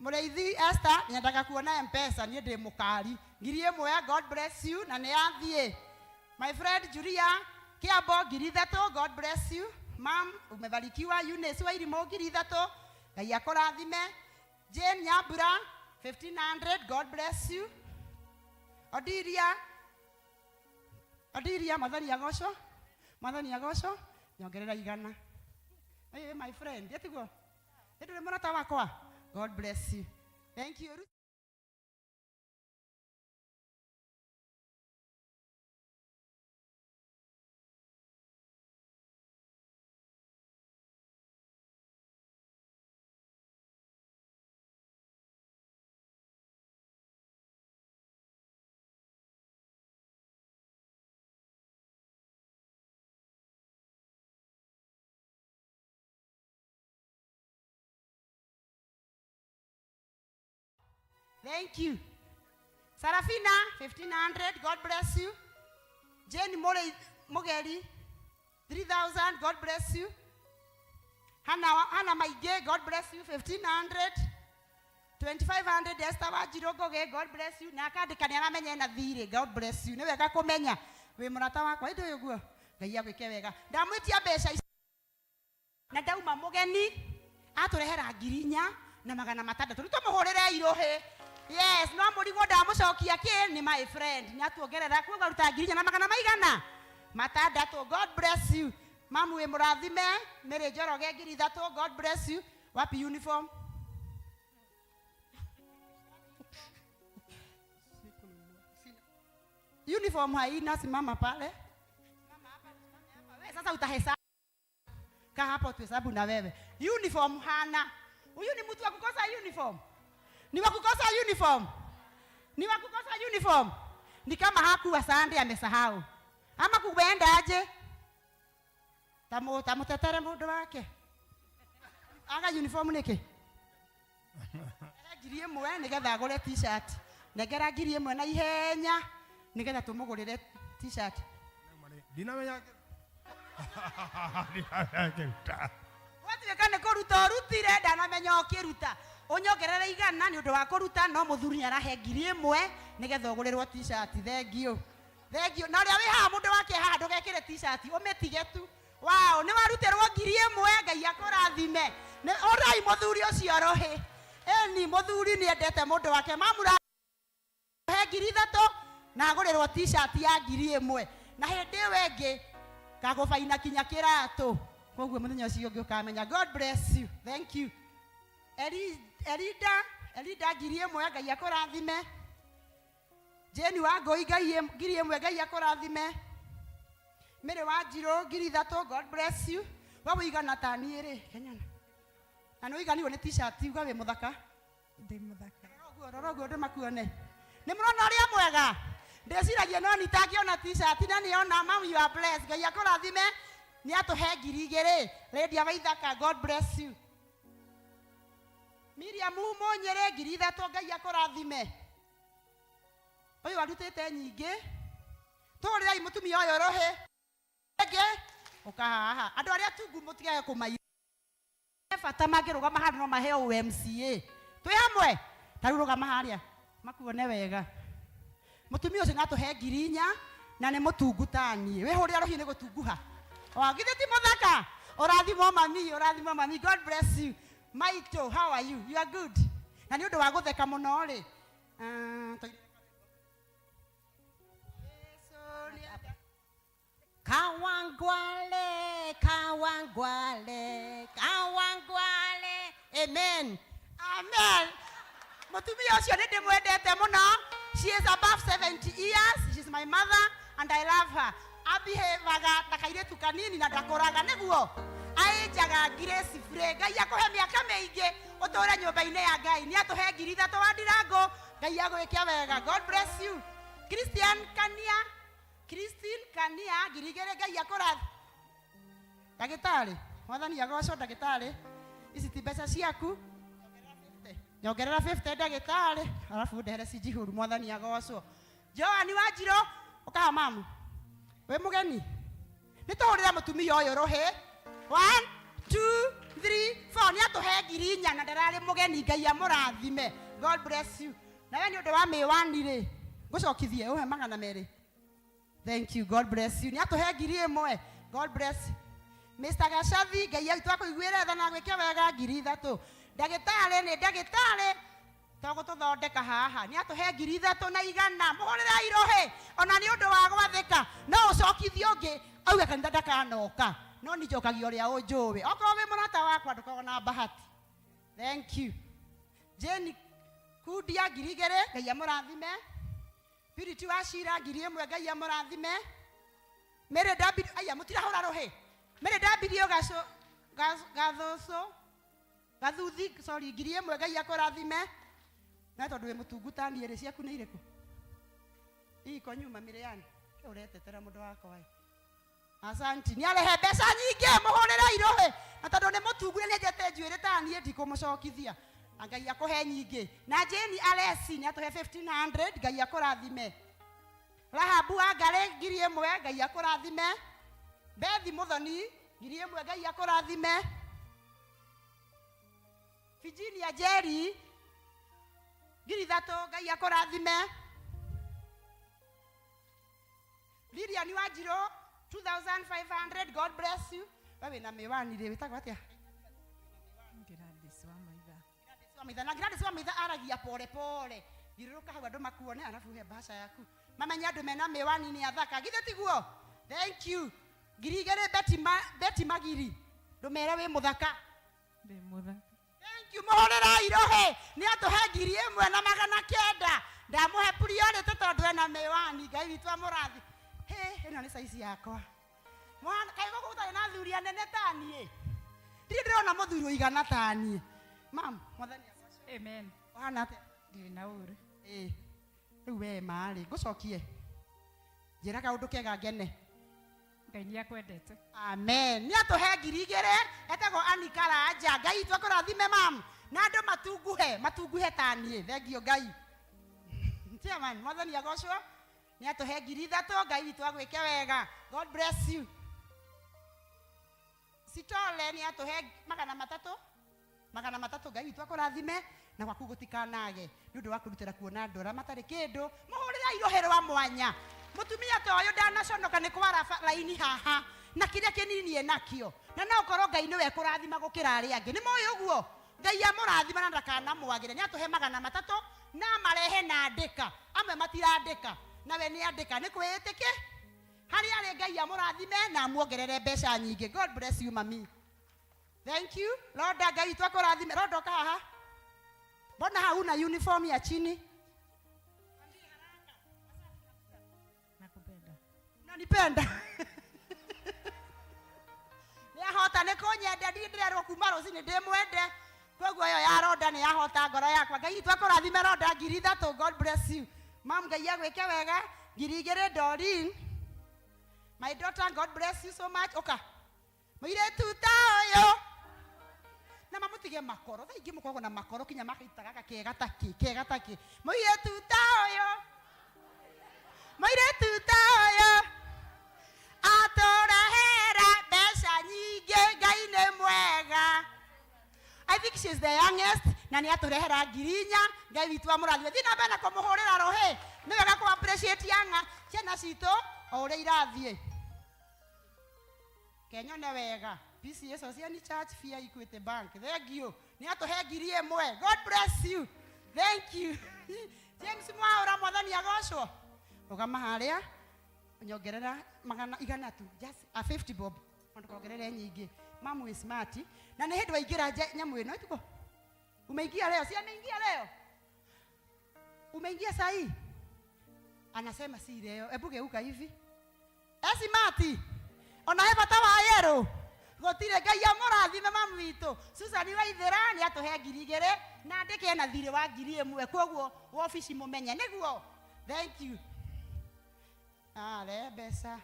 Mũrĩithi Esther nyendaga kuona M-Pesa niĩ ndĩ mũkari 1000 God bless you na nĩ yathiĩ. My friend Julia Kĩambo 3000 God bless you. Mam umebarikiwa. Eunice Wairimũ 3000 Ngai akũrathime. Jane Nyambura 1500 God bless you. Odiria Odiria Mwathani agocwo Mwathani agocwo nyongerera 100. Hey, my friend etiguo ndũrĩ mũrata wakwa. God bless you. Thank you. Thank you. Sarafina, 1500, God bless you. Jane Mugeri, 3000, God bless you. Hannah Maige, God bless you, 1500. 2500, Esther Wanjiru Ngugi, God bless you. Na akandĩka nĩ aramenya ena thirĩ, God bless you. Nĩ wega kũmenya wĩ mũrata wakwa, ĩndĩ ũyũ guo Ngai agwĩke wega. Ndamwĩtia mbeca ici na ndauma mũgeni atũrehera 4600. Rĩu tũmũhũrĩre irũhĩ. Yes, no mũrigwo ndamũcokia kĩ nĩ my friend. Nĩ atuongerera koguo aruta 4600. God bless you. Mamu wĩ mũrathime. Mary Njoroge 3000. God bless you. Wapi uniform? Uniform haina, simama pale. Wewe sasa utahesabu. Kaa hapo tuhesabu na wewe. Uniform hana. Huyu ni mtu wa kukosa uniform. Ni wa kukosa uniform. Ni wa kukosa uniform. Ni kama hakuwa Sunday amesahau. Ama kuenda aje? Tamutetere mundu wake. Aga uniform niki? 1000 nigetha agure t-shirt. Nengera 1000 na ihenya nigetha tumugurire t-shirt. Ndinamenya ndinamenya. Gwatuĩka nĩ kũruta ũrutire ndanamenya ũkĩruta. Ũnyongerere 100 nĩ ũndũ wa kũruta no mũthuri nĩ arahe 1000 nĩgetha ũgũrĩrwo t-shirt. Thank you. Thank you. Na ũrĩa wĩ haha mũndũ wake haha ndũgekĩre t-shirt, ũmĩtige tu. Wow, nĩ warutĩrwo 1000 Ngai akũrathime. Nĩ ũrai mũthuri ũcio rũhĩ. Ĩni mũthuri nĩ endete mũndũ wake. Mamura he 3000 na agũrĩrwo t-shirt ya 1000. Na hĩndĩ ĩyo ĩngĩ kagũbaina kinya kĩratũ. Koguo mũthenya ũcio ũngĩ ũkamenya. God bless you. Thank you. Elida 1000 Ngai akũrathime. Jane wa Ngũi Ngai 1000 Ngai akũrathime. Mary wa Njirũ 3000 God bless you. We wĩigana ta niĩ rĩ, Kenyana. Na nĩ ũiganirwo nĩ t-shirt uga wĩ mũthaka. Ndĩ mũthaka. Rora ũguo andũ makuone. Nĩ mũrona ũrĩa mwega? Ndĩciragia no nitangĩona t-shirt na nĩona. Mom, you are blessed. Ngai akũrathime. Nĩ atũhe 2000. Lydia Waithaka, God bless you. Miriam Munyere 3000 Ngai akũrathime. Ũyũ arutĩte nyingĩ. Tũgũrĩrai mũtumia ũyũ rũhĩ. Ĩngĩ ũka haha. Andũ arĩa tungu mũtigage kũmaira. Bata mangĩrũgama handũ no maheo UMCA. Twĩ hamwe? Ta rĩu rũgama harĩa makuone wega. Mũtumia ũcio nĩatũhe 4000 na nĩ mũtungu ta niĩ. Wĩhũrĩra rũhiũ nĩ gũtunguha. Wa githĩ ti mũthaka? Ũrathimwo mami, ũrathimwo mami. God bless you. Maito, how are you? You are good. Na nĩ ũndũ wa gũtheka mũno rĩ. Kawangwale, kawangwale, kawangwale. Amen. Amen. Mũtumia ũcio nĩ ndĩmwendete mũno. She is above 70 years. She's my mother and I love her. Abihevaga ta kairĩtu kanini na ndakũraga nĩguo aĩnjaga Grace Frey. Ngai akũhe mĩaka mĩingĩ ũtũre nyũmba-inĩ ya Ngai. Nĩ atũhe 3,000 wa Ndirango. Ngai agwĩke wega. God bless you. Christian Kania, Christine Kania 2,000. Ngai akũrathime. Ndagĩtarĩ, mwathani agocwo. Ndagĩtarĩ, ici ti mbeca ciaku, nyongerera 50 ndagĩtarĩ, arabu ndehere cinjihuru. Mwathani agocwo. Joani Wanjirũ, ũkaha mamu wĩ mũgeni, nĩ tũhũrĩre mũtumia ũyũ rũhĩ. 1 2 3 4. Nĩ atũhe 4,000 na ndararĩ mũgeni. Ngai amũrathime. God bless you. Nawe nĩ ũndũ wa mĩwani rĩ, ngũcokithie ũhe 200. Thank you. God bless you. Nĩ atũhe 1,000. God bless you. Mr. Gacathi, Ngai aitũ akũiguĩre tha na agwĩke wega. 3,000. Ndagĩtarĩ nĩ ndagĩtarĩ togũtũthondeka haha, nĩ atũhe 3,100. Mũhũrĩre irohĩ ona nĩ ũndũ wa gwathĩka. No ũcokithie ũngĩ auge kanitha ndakanoka, no ni njokagia ũrĩa ũnjũĩ. Okorwo wĩ mũrata wakwa, ndũkoragwo na bahati. Thank you. Jane Kundia 2,000. Ngai amũrathime. Purity wa Cira 1,000. Ngai amũrathime. Mary W, aya mũtirahũra rũhĩ. Mary W Gacu Gathũcũ Gathuthi, sorry, 1,000. Ngai akũrathime. Na tondũ wĩ mũtungu ta niĩ rĩ, ciaku nĩ irĩkũ? Iko nyuma mĩrĩani ũretetera mũndũ wakwa ĩ. Asanti. Nĩ arehe mbeca nyingĩ, mũhũrĩre irohĩ. Na tondũ nĩ mũtungu na nĩenjete njuĩrĩ ta niĩ, ndikũmũcokithia. Na Ngai akũhe nyingĩ. Na Jane Alesi nĩ atũhe 1500. Ngai akũrathime. Rahabu wa Ngarĩ 1,000. Ngai akũrathime. Bethi Muthoni 1,000. Ngai akũrathime. Virginia Jerry 3,000. Ngai akũrathime. Lilian Wanjirũ 2500. God bless you. We wĩna mĩwani rĩ, wĩtagwo atĩa? Gladys wa Maitha. Wa Maitha. Na Gladys wa Maitha aragia pole pole. Thiũrũrũka hau andũ makuone, arabu he mbaca yaku mamenye andũ mena mĩwani nĩ athaka, githĩ tiguo? Thank you. 2,000 Betty, Betty Magiri, ndũmere wĩ mũthaka. Ndĩ mũthaka. Thank you. Mũhũrĩre irohĩ. Nĩ atũhe 1,900. Ndamũhe priority tondũ ena mĩwani. Ngai witũ amũrathi. Hĩ, ĩno nĩ saizi yakwa. Mwana kaĩ gũkũ gũtarĩ na athuri anene ta niĩ? Ndirĩ ndĩrona mũthuri ũigana ta niĩ. Mam, mwathani agocwo. Amen. Ũhana atĩa? Ndirĩ na ũru. Ĩ, rĩu we marĩ ngũcokie, njĩra kaũndũ kega ngene. Ngai nĩ akwendete. Amen. Nĩ atũhe 2,000, etagwo Anika Ranja. Ngai witũ akũrathime mam. Na andũ matunguhe, matunguhe ta niĩ. Thengio Ngai. Chairman, mwathani agocwo. Nĩ atũhe 3,000. Ngai witũ agwĩke wega. God bless you. Sitole nĩ atũhe 300, 300. Ngai witũ akũrathime na gwaku gũtikanage nĩ ũndũ wa kũrutĩra kuona andũ arĩa matarĩ kĩndũ. Mũhũrĩre irohĩ rwa mwanya. Mũtumia ta ũyũ ndanaconoka nĩ kwara raini haha na kĩrĩa kĩnini enakĩo, na no ũkorwo Ngai nĩwe ekũrathima gũkĩra arĩa angĩ. Nĩ moĩ ũguo? Ngai amũrathima na ndakanamwagĩre. Nĩ atũhe 300 na marehe na andĩka. Amwe matirandĩka, nawe nĩ andĩka nĩ kwĩĩtĩke harĩa arĩ. Ngai amũrathime na amuongerere mbeca nyingĩ. God bless you, mami. Thank you. Roda, Ngai witũ akũrathime. Roda, ũka haha. Mbona hauna uniform ya chini? Nakupenda. Unanipenda? Nĩ ahota nĩ kũnyenda. Ndirĩ ndĩrerwo kuma rũcinĩ ndĩmwende, koguo ĩyo ya Roda nĩ yahota ngoro yakwa. Ngai witũ akũrathime. Roda 3,000. God bless you, mam. Ngai agwĩke wega. 2,000 Doreen, my daughter. God bless you so much. Ũka mũirĩtu ta ũyũ na mamũtige makoro. Thaa ingĩ mũkoragwo na makoro kinya makaita gaka kega takĩ kega takĩ. Mũirĩtu ta ũyũ, mũirĩtu ta ũyũ atũrehera mbeca nyingĩ. Ngai nĩ mwega. I think she's the youngest na nĩ atũrehera 4,000. Ngai witũ amũrathime. Thiĩ na mbere na kũmũhũrĩra rũhĩ. Nĩ wega kũ appreciate yanga ciana citũ o ũrĩa irathiĩ. Kenyone wega. PCEA Society Church Fear Equity Bank. Thank you. Nĩ atũhe 1,000. God bless you. Thank you. James Mwaura, mwathani agocwo. Rũgama harĩa, nyongerera magana igana tu, just a 50 bob, ndũkongerere nyingĩ. Mamu is smart na nĩ hĩndĩ waingĩra nyamũ ĩno ituko. Umeingia leo? Si ameingia leo? Umeingia saa hii? Anasema si leo. Hebu geuka hivi. Esimati ona he bata wa yerũ gũtirĩ. Ngai amũrathime mamu witũ Susan Waithĩra nĩ atũhe 2000 na andĩke na thirĩ wa 1000, koguo wobici mũmenye nĩguo. Thank you. Are mbeca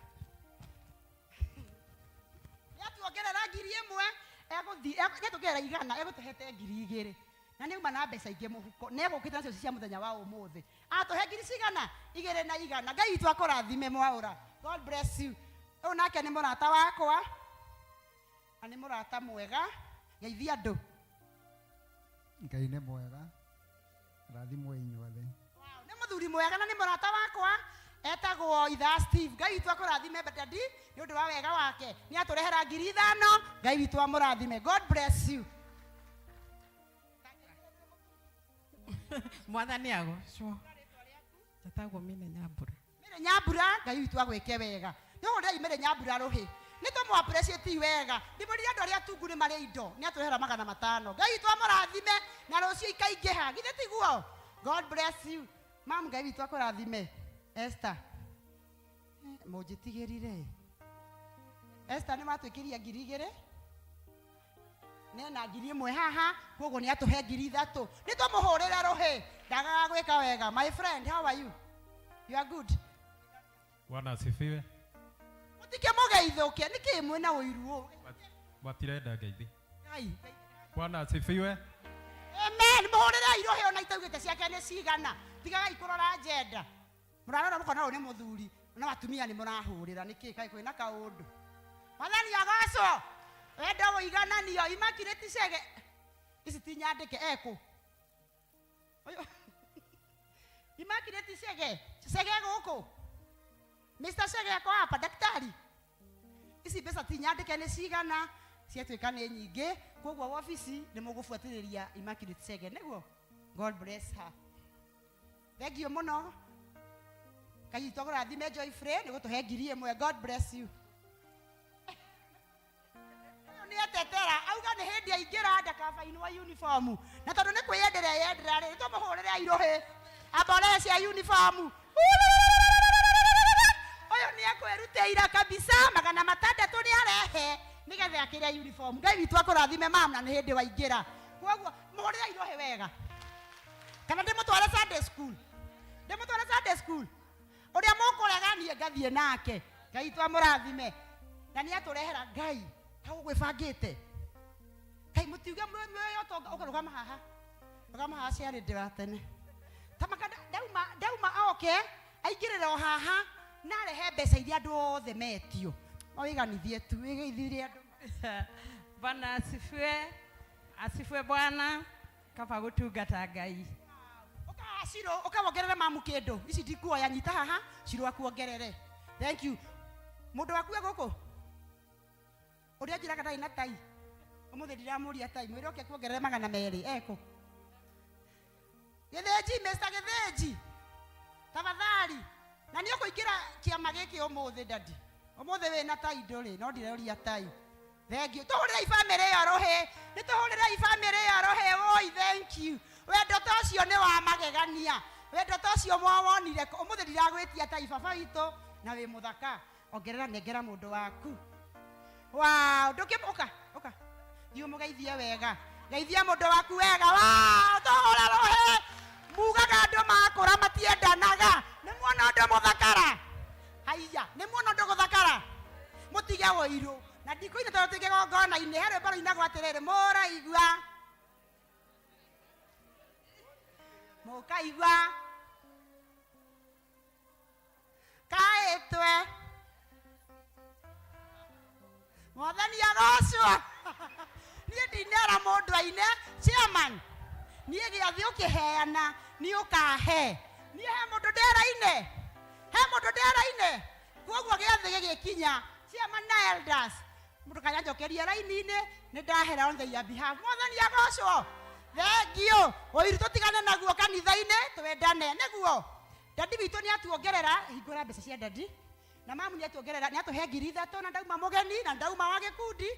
nĩatuongerera 1000, egũthi nĩatuongerera 100, egũtũhete 2000 na nĩauma na mbeca ingĩ mũhuko na egũkĩte nacio cia mũthenya wa ũmũthĩ. Atũhe ngiri cigana? 102. Ngai witũ akũrathime mwaũra. God bless you. Ũyũ nake nĩ mũrata wakwa na nĩ mũrata mwega. Geithia andũ. Ngai nĩ mwega, rathimwo inyuothe. Nĩ mũthuri mwega na nĩ mũrata wakwa etagwo Ithaa Steve. Ngai witũ akũrathime daddy nĩ ũndũ wa wega wake, nĩ atũrehera 5000. Ngai witũ amũrathime. God bless you. Mwathani agocwo. Njĩtagwo Mine Nyambura. Mĩrĩ Nyambura, Ngai witũ agwĩke wega. Nĩ ũhũrĩrai Mĩrĩ Nyambura rũhĩ, nĩ tũmũ appreciate wega. Ndimũrire andũ arĩa tungu nĩ marĩ indo. Nĩ atũrehera 500. Ngai witũ amũrathime na rũciũ ikaingĩha, githĩ tiguo? God bless you, mam. Ngai witũ akũrathime. Esther. Mũnjĩtigĩrire Esther nĩ matwĩkĩria 2000, nena 1000 haha, koguo nĩ atũhe 3000. Nĩ tũmũhũrĩre rũhĩ, ndagaga gwĩka wega. My friend, how are you? You are good. Bwana asifiwe. Mũtike mũgeithũke nĩkĩ mwĩna ũiru ũũ? Matirenda ngeithi. Ngai. Bwana asifiwe. Amen. Mũhũrĩre irũhĩ ona itaugĩte ciake nĩ cigana. Tigagai kũrora njenda, mũrarora mũkona ũyũ nĩ mũthuri na atumia nĩ mũrahũrĩra nĩkĩ? Kaĩ kwĩna kaũndũ? Mwathani agocwo. Wendo wũigananio. Immaculate Chege, ici ti nyandĩke ekũ. Ũyũ Immaculate Chege, Chege gũkũ, Mr. Chege ako hapa, daktari. Ici mbeca ti nyandĩke nĩ cigana, ciatuĩka nĩ nyingĩ, koguo wabici nĩ mũgũbuatĩrĩria Immaculate Chege nĩguo. God bless her. Thank you mũno. Ngai witũ akũrathime. Joy Frey nĩ gũtũhe 1000. God bless you. Ũyũ nĩ etetera auga nĩ hĩndĩ aingĩra ndakabainwo uniform, na tondũ nĩ kwĩyendera eyendera rĩ, tũmũhũrĩre irũhĩ ambore cia uniform. Ũyũ nĩ ekwĩrutĩire kabisa, 600 nĩ arehe nĩgetha akĩre uniform. Ngai witũ akũrathime, mam, na nĩ hĩndĩ waingĩra, koguo mũhũrĩre irũhĩ wega. Kana ndĩmũtware Sunday school? Ndĩmũtware Sunday school ũrĩa mũkũrega niĩ ngathiĩ nake. Ngai witũ amũrathime na nĩ atũrehera. Ngai hau gwĩbangĩte. Ngai mũtiuge mwĩyo ũtonga. Ũka rũgama haha, rũgama haha, ciarĩ ndĩ wa tene tamaka ndauma ndauma oke aingĩrĩre o haha na arehe mbeca iria andũ othe metio. No wĩganithie tu, wĩgeithirie andũ. Bwana asifiwe. Asifiwe Bwana. Kaba gũtungata Ngai. Ũkaha Ciro, ũkawongerere mamu kĩndũ. Ici ndikuoya, nyita haha, Ciro akuongerere. Thank you. Mũndũ waku e gũkũ ũrĩa njĩraga ndarĩ na tai, ũmũthĩ ndiramũria tai. Mwĩre oke kuongerere 200. Ekũ Gĩthĩnji? Mr. Gĩthĩnji, tafadhali. Na nĩ ũkũingĩra kĩama gĩkĩ ũmũthĩ, daddy. Ũmũthĩ wĩna tai ndũrĩ no ndiroria tai. Thank you. Tũhũrĩrei bamĩrĩ ĩyo rũhĩ, nĩ tũhũrĩrei bamĩrĩ ĩyo rũhĩ. Woi, thank you. Wendo ta ũcio nĩ wa magegania, wendo ta ũcio mwawonire kũ? Ũmũthĩ ndiragwĩtia tai, baba witũ, na wĩ mũthaka. Ongerera, nengera mũndũ waku. Wow, ndũkĩ ũka ũka, thiĩ ũmũgeithie wega, geithia mũndũ waku wega. Wow, tũhũre rũhĩ. Mugaga andũ makũra matiendanaga, nĩ muona ũndũ mũthakara? Haiya, nĩ muona ũndũ gũthakara? Mũtige ũiru na ndikũina tondũ twĩ kĩgongona-inĩ. He rwĩmbo rũinagwo atĩrĩrĩ, mũraigua mũkaigua kaĩtwe. Mwathani agocwo. Niĩ ndinera mũndũ aine. Chairman, niĩ gĩathĩ ũkĩheana nĩ ũkahe niĩ. He mũndũ nderaine, he mũndũ nderaine, koguo gĩathĩ gĩgĩkinya, chairman na elders, mũndũ kanyanjokeria raini-inĩ, nĩ ndahera on their behalf. Mwathani agocwo. Thank you. Ũiru tũtigane naguo kanitha-inĩ, twendane nĩguo. Daddy witũ nĩ atuongerera. Hingũra mbeca cia daddy. Na mamu nĩ atuongerera, nĩ atũhe 3000, na ndauma mũgeni na ndauma wa gĩkundi,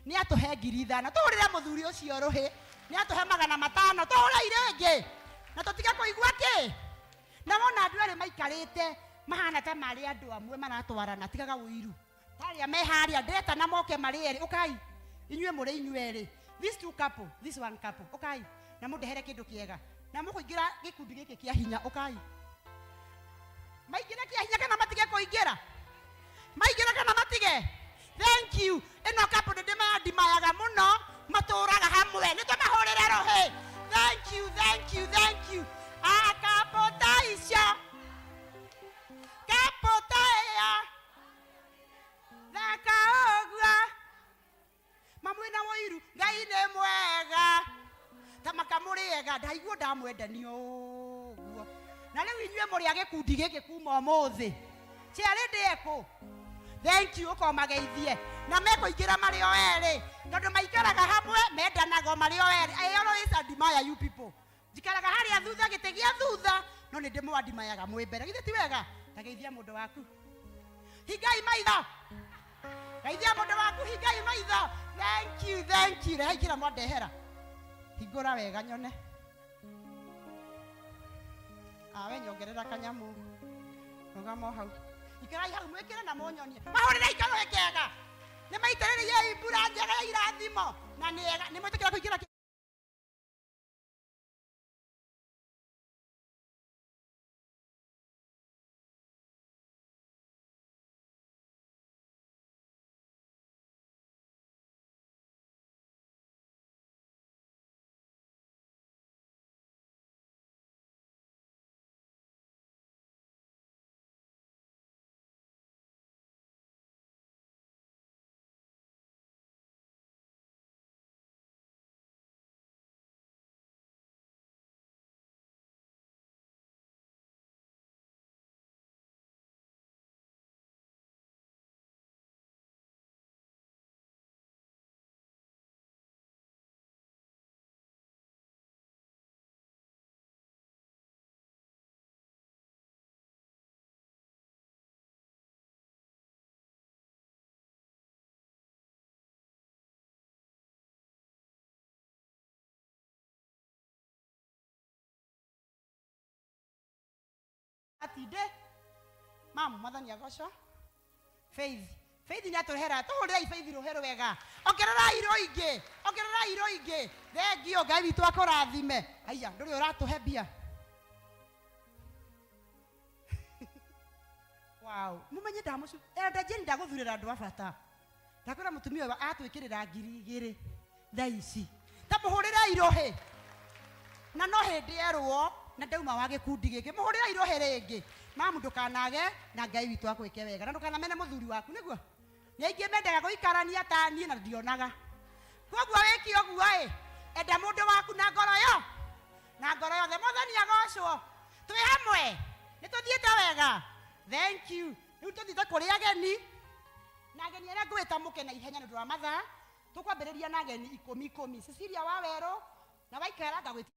nĩ atũhe 5000. Tũhũrĩre mũthuri ũcio rũhĩ, nĩ atũhe 500. Tũhũrei rĩngĩ na tũtige kũigua kĩ. Na wona andũ erĩ maikarĩte Mahana ta marĩ andũ amwe maratwarana tigaga ũiru. Tarĩa me harĩa ndetana moke marĩ erĩ ũkai. Inyuĩ mũrĩ inyuĩ erĩ. These two couple, this one couple, ũkai. Na mũndehere kĩndũ kĩega. Na mũkũingĩra gĩkundi gĩkĩ kĩa hinya ũkai. Maingĩre kĩa hinya kana matige kũingĩra? Maingĩre kana matige? Thank you. Ĩno couple nĩ ndĩmaandimayaga mũno, matũraga hamwe. Nĩ tũmahũrĩre rũhĩ. Thank you, thank you, thank you. Ah, couple ta icio. Couple ta ĩyo. Thaka ũguo. Mamwĩna wũiru, Ngai nĩ mwega. Ta makamũrĩega, ndaigua ndamwenda nĩ ũguo. Na rĩu inyuĩ mũrĩ a gĩkundi gĩkĩ kuma ũmũthĩ. Ciarĩ ndĩekũ. Thank you ũkomageithie. Na mekũingĩra marĩ o erĩ. Tondũ maikaraga hamwe, mendanaga o marĩ o erĩ. I always admire you people. Njikaraga harĩa thutha, gĩtĩ gĩa thutha, no nĩ ndĩmũandimayaga mwĩ mbere. Githĩ ti wega? Ta geithia mũndũ waku. Hingai maitho. Geithia mũndũ waku, hingai maitho. Thank you, thank you. Reha ingĩra mwandehera. Hingũra wega nyone. Awe nyongerera kanyamu. Rũgama o hau. Ikarai hau mwĩkĩre na mũnyonie. Mahũrĩre ikarũhĩ kega. Nĩ maitĩrĩrie mbura njega ya irathimo. Na nĩ ega. Nĩ mwĩtĩkĩra kũingĩra atinde mamu mwathani agocwo. Faith, Faith nĩ atũrehera, tũhũrĩrei Faith rũhĩ rwega. Ongererai rũingĩ, ongererai rũingĩ. Thengio, Ngai witũ akũrathime. Haiya, ndũrĩ ũratũhe mbia. Wow, mumenye ndamũcu. Elder Jane ndagũthurĩra andũ a bata. Ndakwĩra mũtumia ũyũ atwĩkĩrĩra 2000 thaa ici. Ta mũhũrĩrei rũhĩ. Na no hĩndĩ erwo na ndauma wa gĩkundi gĩkĩ. Mũhũrĩrei rũhĩ rĩngĩ. Mamu ndũkanage na Ngai witũ akwĩke wega. Na ndũkanamene mũthuri waku nĩguo. Nĩ aingĩ mendaga gũikarania ta niĩ na ndionaga. Koguo wĩke ũguo ĩ, enda mũndũ waku na ngoro yo. Na ngoro yothe. Mwathani agocwo. Twĩ hamwe. Nĩ tũthiĩte wega. Thank you. Rĩu tũthiĩte kũrĩ ageni. Na ageni arĩa ngwĩta mũke na ihenya nĩ ũndũ wa mathaa. Tũkwambĩrĩria na ageni ikũmi ikũmi. Cecilia wa Werũ na waikara ngagwĩtia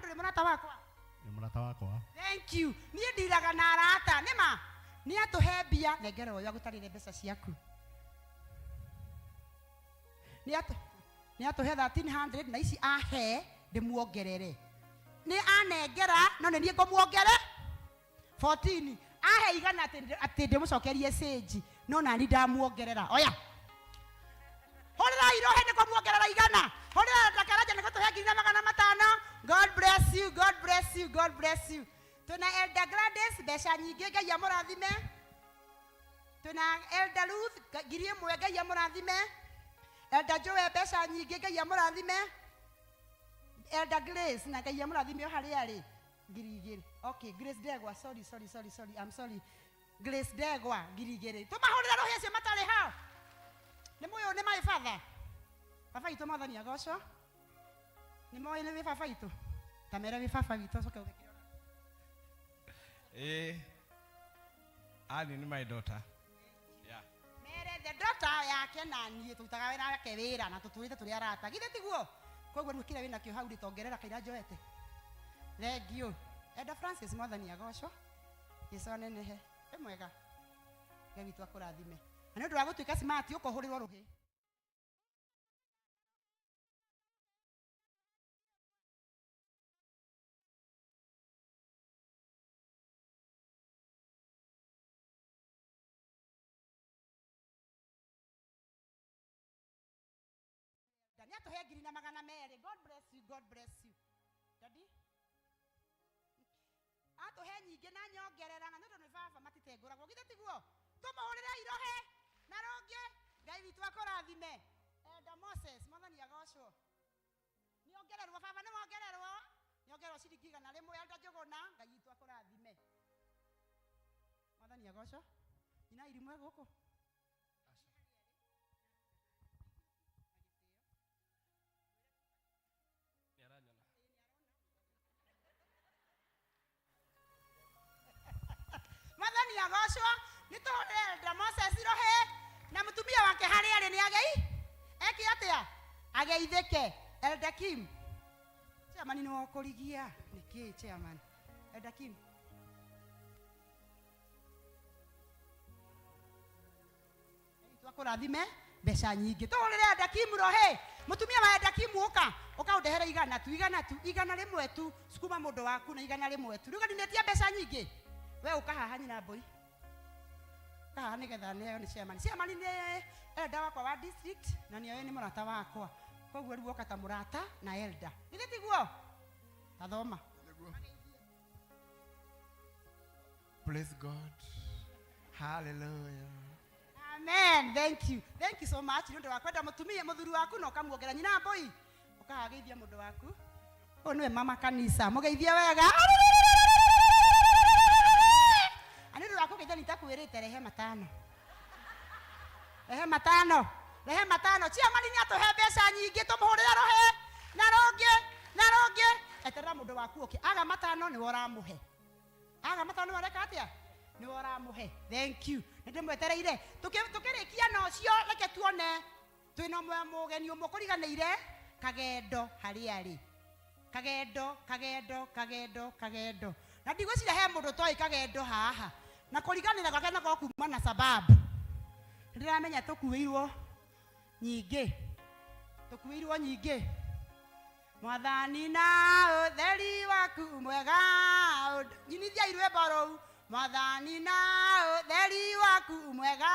Ndũrĩ mũrata wakwa? Nĩ mũrata wakwa. Thank you. Niĩ ndiraga na arata nĩ ma nĩ atũhe mbia nengera ũyũ agũtarĩre mbeca ciaku. Nĩ atũhe 1300 na ici ahe ndĩmuongerere. Nĩ anengera no nĩ niĩ ngũmuongere 14 ahe igana atĩ ndĩmũcokerie cĩnji no nani ndamuongerera. Oya hũrĩra irohe nĩ kũmuongerera igana. Hũrĩra ndakaraja nĩ gũtũhe 1500. God bless you, God bless you, God bless you. Twĩna Elder Gladys mbeca nyingĩ, Ngai amũrathime. Twĩna Elder Ruth 1000, Ngai amũrathime. Elder Joel mbeca nyingĩ, Ngai amũrathime. Elder Grace na Ngai amũrathime o harĩa arĩ 2000. Okay, Grace Ndegwa, sorry, sorry, sorry, sorry, I'm sorry. Grace Ndegwa 2000. Tũmahũrĩre rũhĩ acio matarĩ hao. Nĩ mũĩ nĩ my father. Baba witũ Mwathani agocwo. Nĩ moĩ nĩ wĩ baba witũ. Ta mere wĩ baba witũ ũcoke ũgĩkĩre. Annie ni my daughter. Yeah. Mere the daughter yake na niĩ tũrutaga wĩra wake wĩra na tũtũrĩte tũrĩ arata. Githĩ tiguo? Koguo rĩu kĩrĩa wĩnakĩo hau rĩ tongerera kaira njoete. Thank you. Elder Francis Mwathani agocwo. Jesũ anenehe. Wĩ mwega. Ngai witũ akũrathime. Na nĩ ũndũ wa gũtuĩka smart ũkũhũrĩrwo rũhĩ. Nĩ atũhe 1200. God bless you, God bless you. Daddy? Atũhe nyingĩ na nyongerera na nĩ ũndũ nĩ baba matitengũragwo. Githĩ tiguo? Tũmũhũrĩre irohe na rũngĩ. Ngai witũ akũrathime. Elder Moses, Mwathani agocwo. Nĩongererwo baba, nĩwongererwo. Nĩongererwo ciringi 100. Elder Njũgũna, Ngai witũ akũrathime. Mwathani agocwo. Nyina irimwe gũkũ. Mwathani agocwo. Nĩ tũhũrĩre Elder Moses irohe na mũtumia wake harĩa arĩ nĩ agei eke atĩa ageithĩke. Elder Kim, chairman nĩ wokũrigia nĩkĩ chairman? Elder Kim, twakũrathime mbeca nyingĩ. Tũhũrĩre Elder Kim rohe. Mũtumia wa Elder Kim ũka ũka ũndehere igana tu, igana tu, 100 tu. Sukuma mũndũ waku na 100 tu. Rĩu nĩtia mbeca nyingĩ. We ũka haha nyina mbũi. Ũka haha nĩgetha nĩheo nĩ chairman. Chairman nĩ elder wakwa wa district na nĩoĩ nĩ mũrata wakwa. Koguo rĩu ũka ta mũrata na elder. Githĩ tiguo? Ta thoma. Praise God. Hallelujah. Amen. Thank you. Thank you so much. Nĩ ũndũ wa kwenda mũtumia mũthuri waku na ũkamuongera nyina mbũi. Ũkageithia mũndũ waku. Ũyũ nĩwe mama kanitha. Mũgeithie wega. Nĩ ũndũ wa kũgeithia nĩtakwĩrĩte rehe matano. Rehe matano. Rehe matano. Chairman nĩ atũhe mbeca nyingĩ tũmũhũrĩre rũhĩ na rũngĩ na rũngĩ. Eterera mũndũ waku ũke. Aga matano nĩwe ũramũhe. Aga matano nĩwe ũreka atĩa? Nĩwe ũramũhe. Thank you. Nĩ ndĩmwetereire. Tũkĩrĩkia na ũcio reke tuone twĩna mũgeni ũmwe ũkũriganĩire Kagendo harĩa arĩ. Kagendo, Kagendo, Kagendo, Kagendo. Na ndigwĩciria he mũndũ ũtoĩ Kagendo haha. Na kũriganĩra gwake nako kuma na sababu. Nĩndĩramenya tũkuĩirwo nyingĩ. Tũkuĩirwo nyingĩ. Mwathani na ũtheri waku mwega. Nyinithiai rwĩmbo rũu. Mwathani na ũtheri waku mwega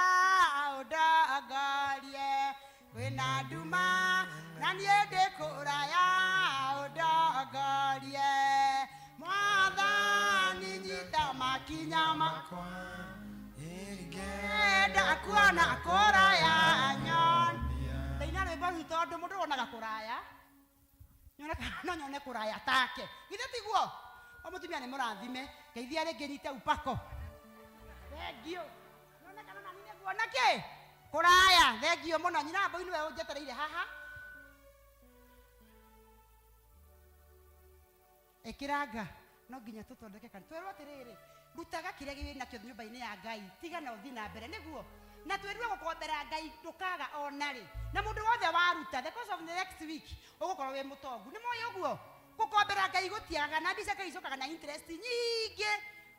ũndongorie. Kwĩna nduma na niĩ ndĩ kũraya ũndongorie. Mwathani nyita makinya makwa ngĩenda kuona kũraya nyonia. Ndaina rwĩmbo rũu tondũ mũndũ wonaga kũraya. Nyone no nyone kũraya take. Githĩ tiguo? O mũtumia nĩ mũrathime. Ngeithia rĩngĩ nyite upako. Thank you. Nyone kana nani nĩnguona kĩ? Kũraya. Thank you mũno. Nyina mbũi nĩwe ũnjetereire haha. Ĩkĩranga. No nginya tũthondeke kanitha. Twerwo atĩrĩrĩ, rutaga kĩrĩa wĩ nakĩo nyũmba-inĩ ya Ngai, tiga na ũthiĩ na mbere nĩguo. Na twĩrire gũkombera Ngai ndũkaga ona rĩ. Na mũndũ wothe waruta, the course of the next week ũgũkorwo wĩ mũtongu. Nĩ moĩ ũguo? Gukombera Ngai gutiaga na mbica Ngai icokaga na interest nyingĩ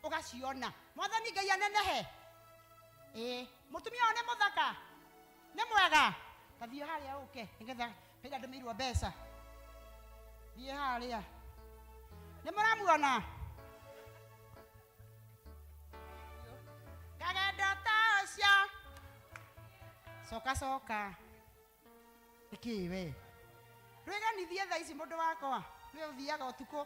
ugaciona. Mwathani Ngai anenehe. Ĩĩ, mũtumia ũyũ nĩ mũthaka, nĩ mwega. Ta thiĩ harĩa ũke nĩgetha pĩra ndũmĩirwo mbeca. Thiĩ harĩa. Nĩ mũramuona? Kagendo ta ũcio. Coka coka. Nĩkĩ we? Rwĩganithie thaa ici mũndũ wakwa. Nĩwe ũthiaga ũtukũ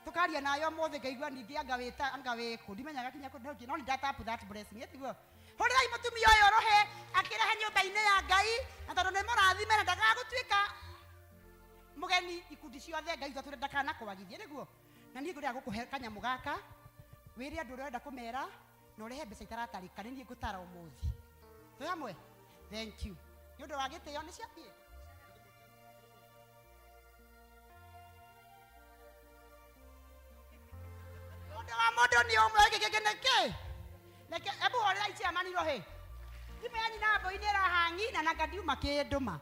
tukaria nayo ũmũthĩ ngaigua ningĩ anga wĩta anga wĩkũ ndimenyaga kinya kũ no nĩ ndatap that blessing ĩtiguo. Hũrĩrai mũtumia ũyũ rũhĩ akĩrehe nyũmba-inĩ ya Ngai na tondũ nĩ mũrathime na ndagagũtuĩka mũgeni ikundi ciothe Ngai twatũre ndakanakwagithie nĩguo. Na niĩ ngũrĩa gũkũhe kanyamũ gaka wĩre andũ ũrĩa ũrenda kũmera na ũrehe mbeca itaratarĩka nĩ niĩ ngũtara ũmũthĩ. Twĩ hamwe? Thank you. Nĩ ũndũ wa gĩtĩo nĩ ciathiĩ. Mũndũ wa mũndũ nĩ ũmwe gĩkĩ gĩkĩ nĩ kĩ? Reke ebu horera chairman rohe. Thimũ ya nyina mbũi nĩ ĩrahangi na nanga ndiuma kĩndũ ma.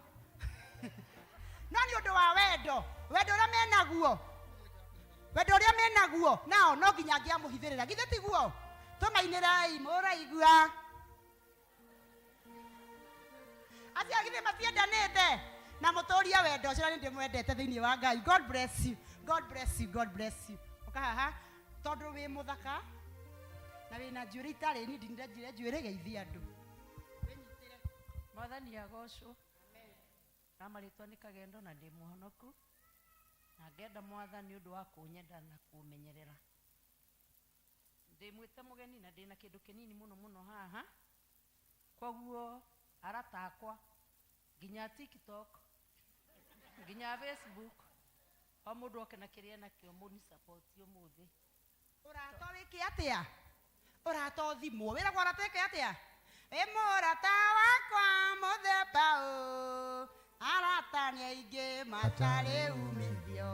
No nĩ ũndũ wa wendo, wendo ũrĩa menaguo. Wendo ũrĩa menaguo nao no nginya angĩamũhithĩrĩra. Githĩ tiguo? Tũmainĩrei mũraigua. Acio githĩ matiendanĩte? Na mũtũrie wendo ũcio na nĩ ndĩmwendete thĩinĩ wa Ngai. God bless you. God bless you. God bless you. Ũka haha tondũ wĩ mũthaka na wĩna njuĩrĩ itarĩ niĩ ndinire njuĩrĩ geithia andũ. Wĩnyitĩre. Mwathani agocwo. Na marĩtwa nĩ Kagendo na ndĩ mũhonoku na ngenda Mwathani ũndũ wa kũnyenda na kũmenyerera. Ndĩ mwĩte mũgeni na ndĩna kĩndũ kĩnini mũno mũno haha. Koguo arata akwa nginya TikTok nginya Facebook o mũndũ oke na kĩrĩa nakĩo mũni support ũmũthĩ. Ũrata wĩke atĩa? Ũrata ũthimwo. Wĩragwo ũrata wĩke atĩa? Wĩ mũrata wakwa mũthemba ũ, arata nĩ aingĩ matarĩ umithio.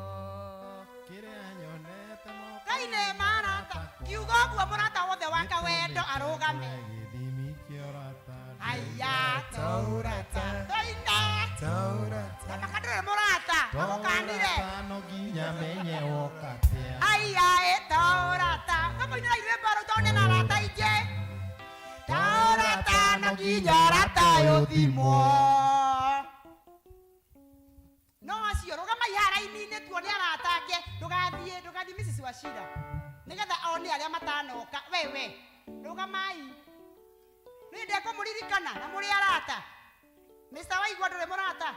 Kĩrĩa nyonete moko Ngai nĩ marata. Kiugo ũguo mũrata wothe wa Kawendo arũgame. Gĩthimi kĩa ũrata. Aya, tũrata. Tũine. Tũrata. Tamaka ndũrĩ mũrata. Agũkanire. Tũrata no nginya menye woka atĩa. Aya, ĩ, tũrata. Kamũinĩra rwĩmbo rũu tondũ nĩ arata aingĩ. Tũrata no nginya ũrata ũyũ ũthimwo. No acio rũgamai haha raini-inĩ tuone arata ake. Ndũgathiĩ, ndũgathiĩ Mrs. Wachira. Nĩgetha one arĩa matanoka. We, we, rũgamai. Niĩ ndekũmũririkana na mũrĩ arata. Mr. Waigua ndũrĩ mũrata.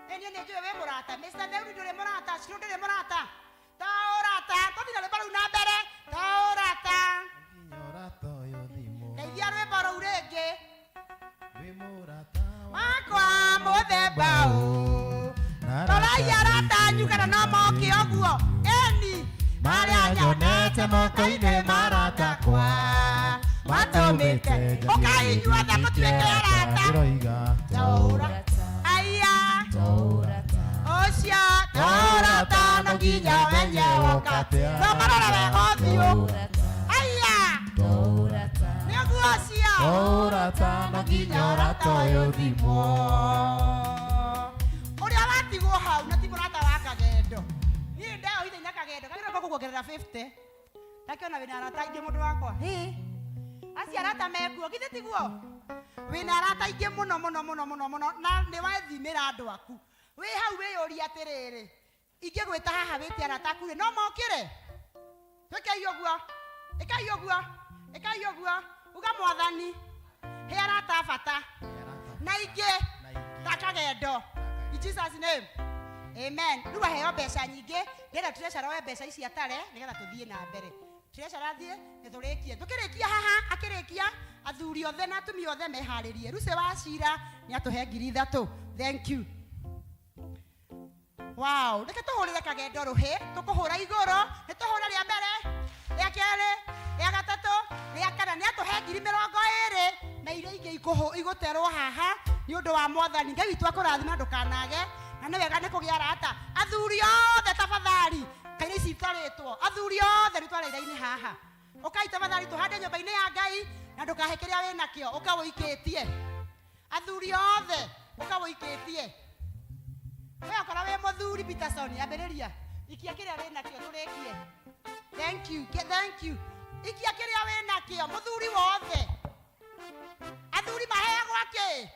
Ĩ, niĩ nĩnjũĩ wĩ mũrata. Mr. Theuri ndũrĩ mũrata. Shiro ndũrĩ mũrata. Ta ũrata. Tũthiĩ na rwĩmbo rũu na mbere. Ta ũrata. Nginya ũrata ũyũ ũthimwo. Ndeithia rwĩmbo rũu rĩngĩ. Wĩ mũrata wakwa mũthemba ũ. Rorai arata anyu kana no moke ũguo. Ĩni. Marĩa nyonete moko-inĩ marata kwa. Matũmĩte Ũkai inyuothe mũtuĩke arata. Ndĩroiga Tũrata. Aya. Ũcio tũrata no nginya menye woka atĩa. No marore wega ũthiũ. Aya. Nĩ ũguo ũcio. Tũrata no nginya ũrata ũyũ ũthimwo. Ũrĩa watigwo hau na ti mũrata wa Kagendo. Niĩ ndeohithagia na Kagendo. Kagendo ko kuongerera 50. Ndakĩona wĩna arata aingĩ mũndũ wakwa. Hĩ. Acio arata mekuo, githĩ tiguo? Wĩna arata aingĩ mũno mũno mũno mũno mũno na nĩ wethimĩra andũ aku. Wĩ hau wĩyũrie atĩrĩrĩ, ingĩgwĩta haha wĩte arata aku rĩ, no mokĩre? Twĩkei ũguo. Ĩkai ũguo. Ĩkai ũguo. Uga Mwathani, he arata a bata. Na ingĩ ta Kagendo. In Jesus name. Amen. Rĩu aheo mbeca nyingĩ, ndĩrenda treasurer oe mbeca ici atare nĩgetha tũthiĩ na mbere. Treasurer athiĩ nĩ tũrĩkie. Tũkĩrĩkia haha, akĩrĩkia athuri othe na atumia othe meharĩrie. Lucy wa Cira nĩ atũhe 3,000. Thank you. Wow, reke tũhũrĩre Kagendo rũhĩ, tũkũhũra igũrũ, nĩ tũhũre rĩa mbere, rĩa kerĩ, rĩa gatatũ, rĩa kana, nĩ atũhe 20,000 na iria ingĩ igũterwo haha nĩ ũndũ wa Mwathani. Ngai witũ akũrathime ndũkanage, na nĩ wega nĩ kũgĩa arata. Athuri othe tafadhali, kairĩ ici itarĩtwo, athuri othe nĩ tware iraini haha. Ũkai tafadhali tũhande nyũmba-inĩ ya Ngai na ndũkahe kĩrĩa wĩnakĩo, ũka ũikĩtie. Athuri othe, ũka ũikĩtie. We okorwo wĩ mũthuri Peterson, ambĩrĩria. Ikia kĩrĩa wĩ nakĩo tũrĩkie. Thank you. Thank you. Ikia kĩrĩa wĩ nakĩo mũthuri wothe. Athuri maheagwo kĩ?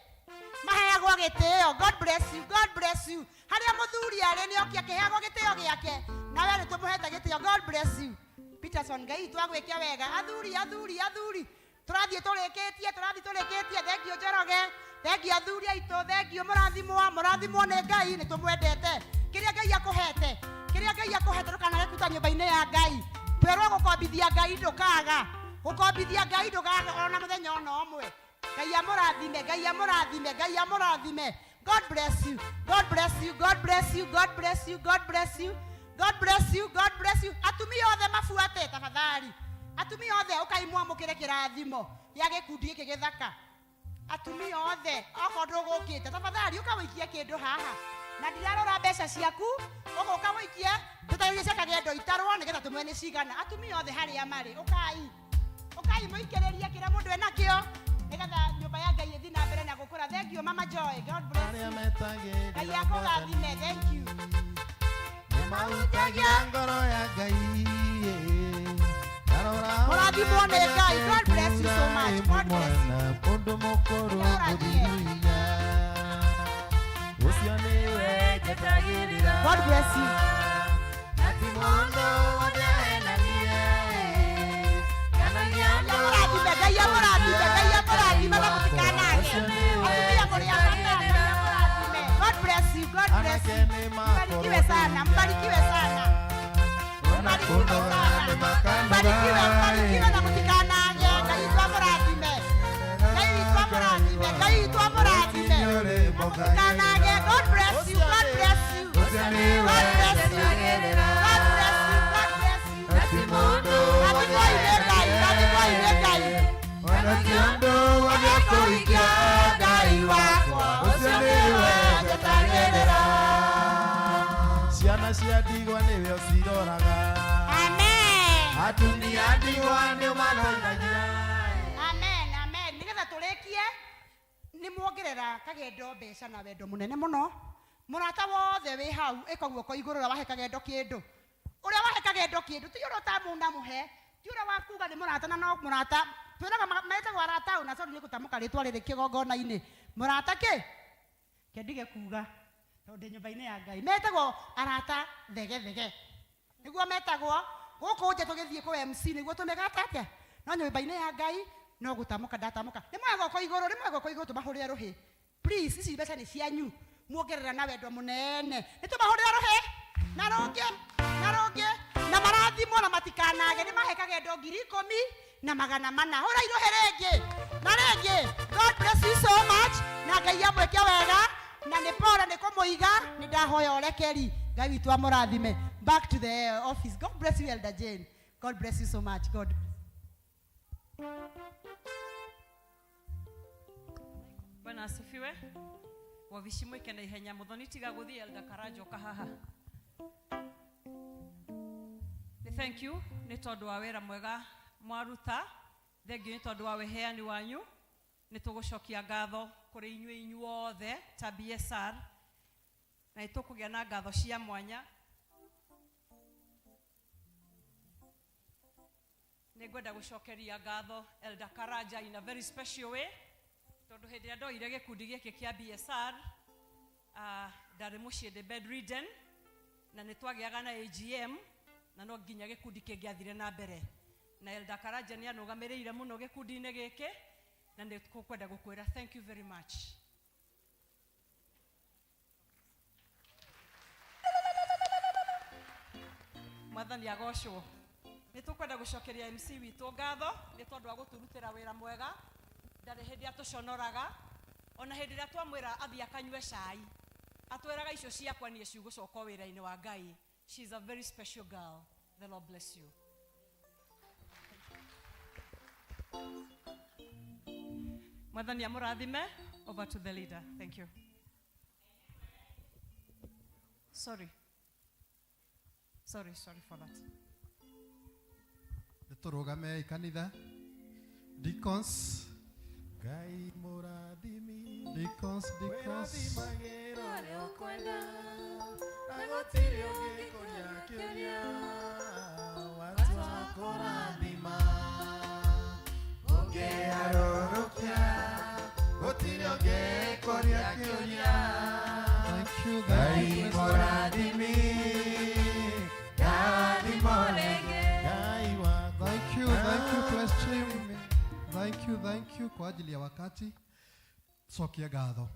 Maheagwo gĩtĩo. God bless you. God bless you. Harĩa mũthuri arĩ nĩ okia kĩheagwo gĩtĩo gĩake. Nawe nĩ tũmũhete gĩtĩo. God bless you. Peterson, Ngai witũ agwĩke wega. Athuri, athuri, athuri. Tũrathiĩ tũrĩkĩtie, tũrathiĩ tũrĩkĩtie. Thank you Njoroge. Thank you athuri aitũ. Thank you mũrathimwo, mũrathimwo nĩ Ngai, nĩ tũmwendete. Kĩrĩa Ngai akũhete, kĩrĩa Ngai akũhete ndũkanage kuta nyũmba-inĩ ya Ngai. Twerwo gũkombithia Ngai ndũkaga. Gũkombithia Ngai ndũkaga ona mũthenya ona ũmwe. Ngai amũrathime, Ngai amũrathime, Ngai amũrathime. God bless you. God bless you. God bless you. God bless you. God bless you. God bless you. God bless you. Atumia othe mabuate tafadhali. Atumia othe ũkai mwamũkĩre kĩrathimo gĩa gĩkundi gĩkĩ gĩthaka. Atumia othe okorwo ndũgũkĩte tafadhali ũka wĩikie kĩndũ haha. Na ndirarora mbeca ciaku, ũgũka wĩikie tũtarĩrie cia kagendo itarwo nĩgetha tũmenye nĩ cigana. Atumia othe harĩa marĩ ũkai. Ũkai mũikĩrĩrie kĩrĩa mũndũ enakĩo nĩgetha nyũmba ya Ngai ĩthiĩ na mbere na gũkũra. Thank you Mama Joy. God bless Arĩa you. metagĩrĩra Ngai akũrathime. Thank you. Nĩmahutagia ngoro ya Ngai Ndarora Mũrathimwo nĩ Ngai. God bless you so much. God bless you. mwana mũndũ mũkũrũ mũthiru-hinya Ũcio nĩwe njetagĩrĩra God bless you. Na ti mũndũ wothe ahenanie Kana nĩ andũ Amũrathime, Ngai amũrathime, Ngai amũrathime na mũtikanage. Atumia mũrĩ a bata, Ngai amũrathime. God bless you. God bless you. Mbarikiwe sana, mbarikiwe sana. Mbarikiwe sana. Mbarikiwe, mbarikiwe na mũtikanage. Ngai witũ amũrathime. Ngai witũ amũrathime, Ngai witũ amũrathime. Na mũtikanage. God bless you. God bless you. God bless you. God bless you. God bless you. Rathimwoi nĩ Ngai, rathimwoi nĩ Ngai. Ona ti ũndũ wothe kũhikia Ngai wakwa Ũcio nĩwe njetagĩrĩra Ciana cia ndigwa nĩwe ũciroraga Amen. Atumia a ndigwa nĩũmateithagia Amen, amen. Nĩgetha tũrĩkie nĩ muongerera kagendo mbeca na wendo mũnene mũno. Mũrata wothe wĩ hau ĩka guoko igũrũ ũrĩa wahe kagendo kĩndũ. Ũrĩa wahe kagendo kĩndũ ti ũrĩa ũtamũnamũhe, ti ũrĩa wakuga nĩ mũrata na no mũrata. Twĩraga metagwo arata na sorry nĩ gũtamũka rĩtwa rĩrĩ kĩgongona-inĩ. Mũrata kĩ? Kendige kuga tondũ ndĩ nyũmba-inĩ ya Ngai. Metagwo arata thegethege. Nĩguo metagwo gũkũ nja tũgĩthiĩ kũ MC nĩguo tũmegata atĩa? No nyũmba-inĩ ya Ngai no gũtamũka ndatamũka. Nĩ moe guoko igũrũ, nĩ moe guoko igũrũ tũmahũrĩre rũhĩ. Please, ici mbeca nĩ cianyu. Muongerera na wendo mũnene. Nĩ tũmahũrĩre rũhĩ na rũngĩ na rũngĩ na marathimwo na matikanage. Nĩ mahe kagendo 10,400. Hũrai rũhĩ rĩngĩ na rĩngĩ. God bless you so much na Ngai amwĩke wega na nĩ pole nĩ kũmũiga nĩ ndahoya ũrekeri. Ngai witũ amũrathime. Back to the office. God bless you Elder Jane. God bless you so much. God. Bwana asifiwe. Wabici mwike na ihenya muthoni tiga guthie Elder Karajo kahaha. Ni thank you ni tondu wa wira mwega mwaruta. Thank you ni tondu wa weheani wanyu. Ni tugucokia ngatho kuri inyuĩ inyuothe ta BSR na nĩ tũkũgĩa na ngatho cia mwanya. Nĩ ngwenda gũcokeria ngatho Elder Karaja in a very special way tondũ hĩndĩ ĩrĩa ndoire gĩkundi gĩkĩ kĩa BSR ndarĩ mũciĩ ndĩ bedridden na nĩ twagĩaga na AGM na no nginya gĩkundi kĩngĩathire na mbere na Elder Karaja nĩ anũgamĩrĩire mũno gĩkundi-inĩ gĩkĩ na nĩ tũkwenda gũkwĩra thank you very much. Mwathani agocwo. Nĩ tũkwenda gũcokeria MC witũ ngatho nĩ tondũ wa gũtũrutĩra wĩra mwega ndarĩ hĩndĩ atũconoraga ona hĩndĩ ĩrĩa twamwĩra athiĩ akanyue cai atwĩraga icio ciakwa niĩ cigũcoka wĩra-inĩ wa Ngai. She is a very special girl. The Lord bless you. Mwathani amũrathime. Over to the leader. Thank you. Sorry. Sorry, sorry for that. Nĩtũrũgame kanitha. Deacons. Ngai mũrathimi. Deacons, deacons. Wĩrathimagĩra ũrĩa ũkwenda. Na gũtirĩ ũngĩkũria kĩũria watua kũrathima. Ũngĩharũrũkia gũtirĩ ũngĩkũria kĩũria. Thank you, Ngai thank you. mũrathimi, rathimo rĩngĩ. Ngai wakwa. Thank you, thank you, bless team. Thank you, thank you kwa ajili ya wakati. Cokia ngatho.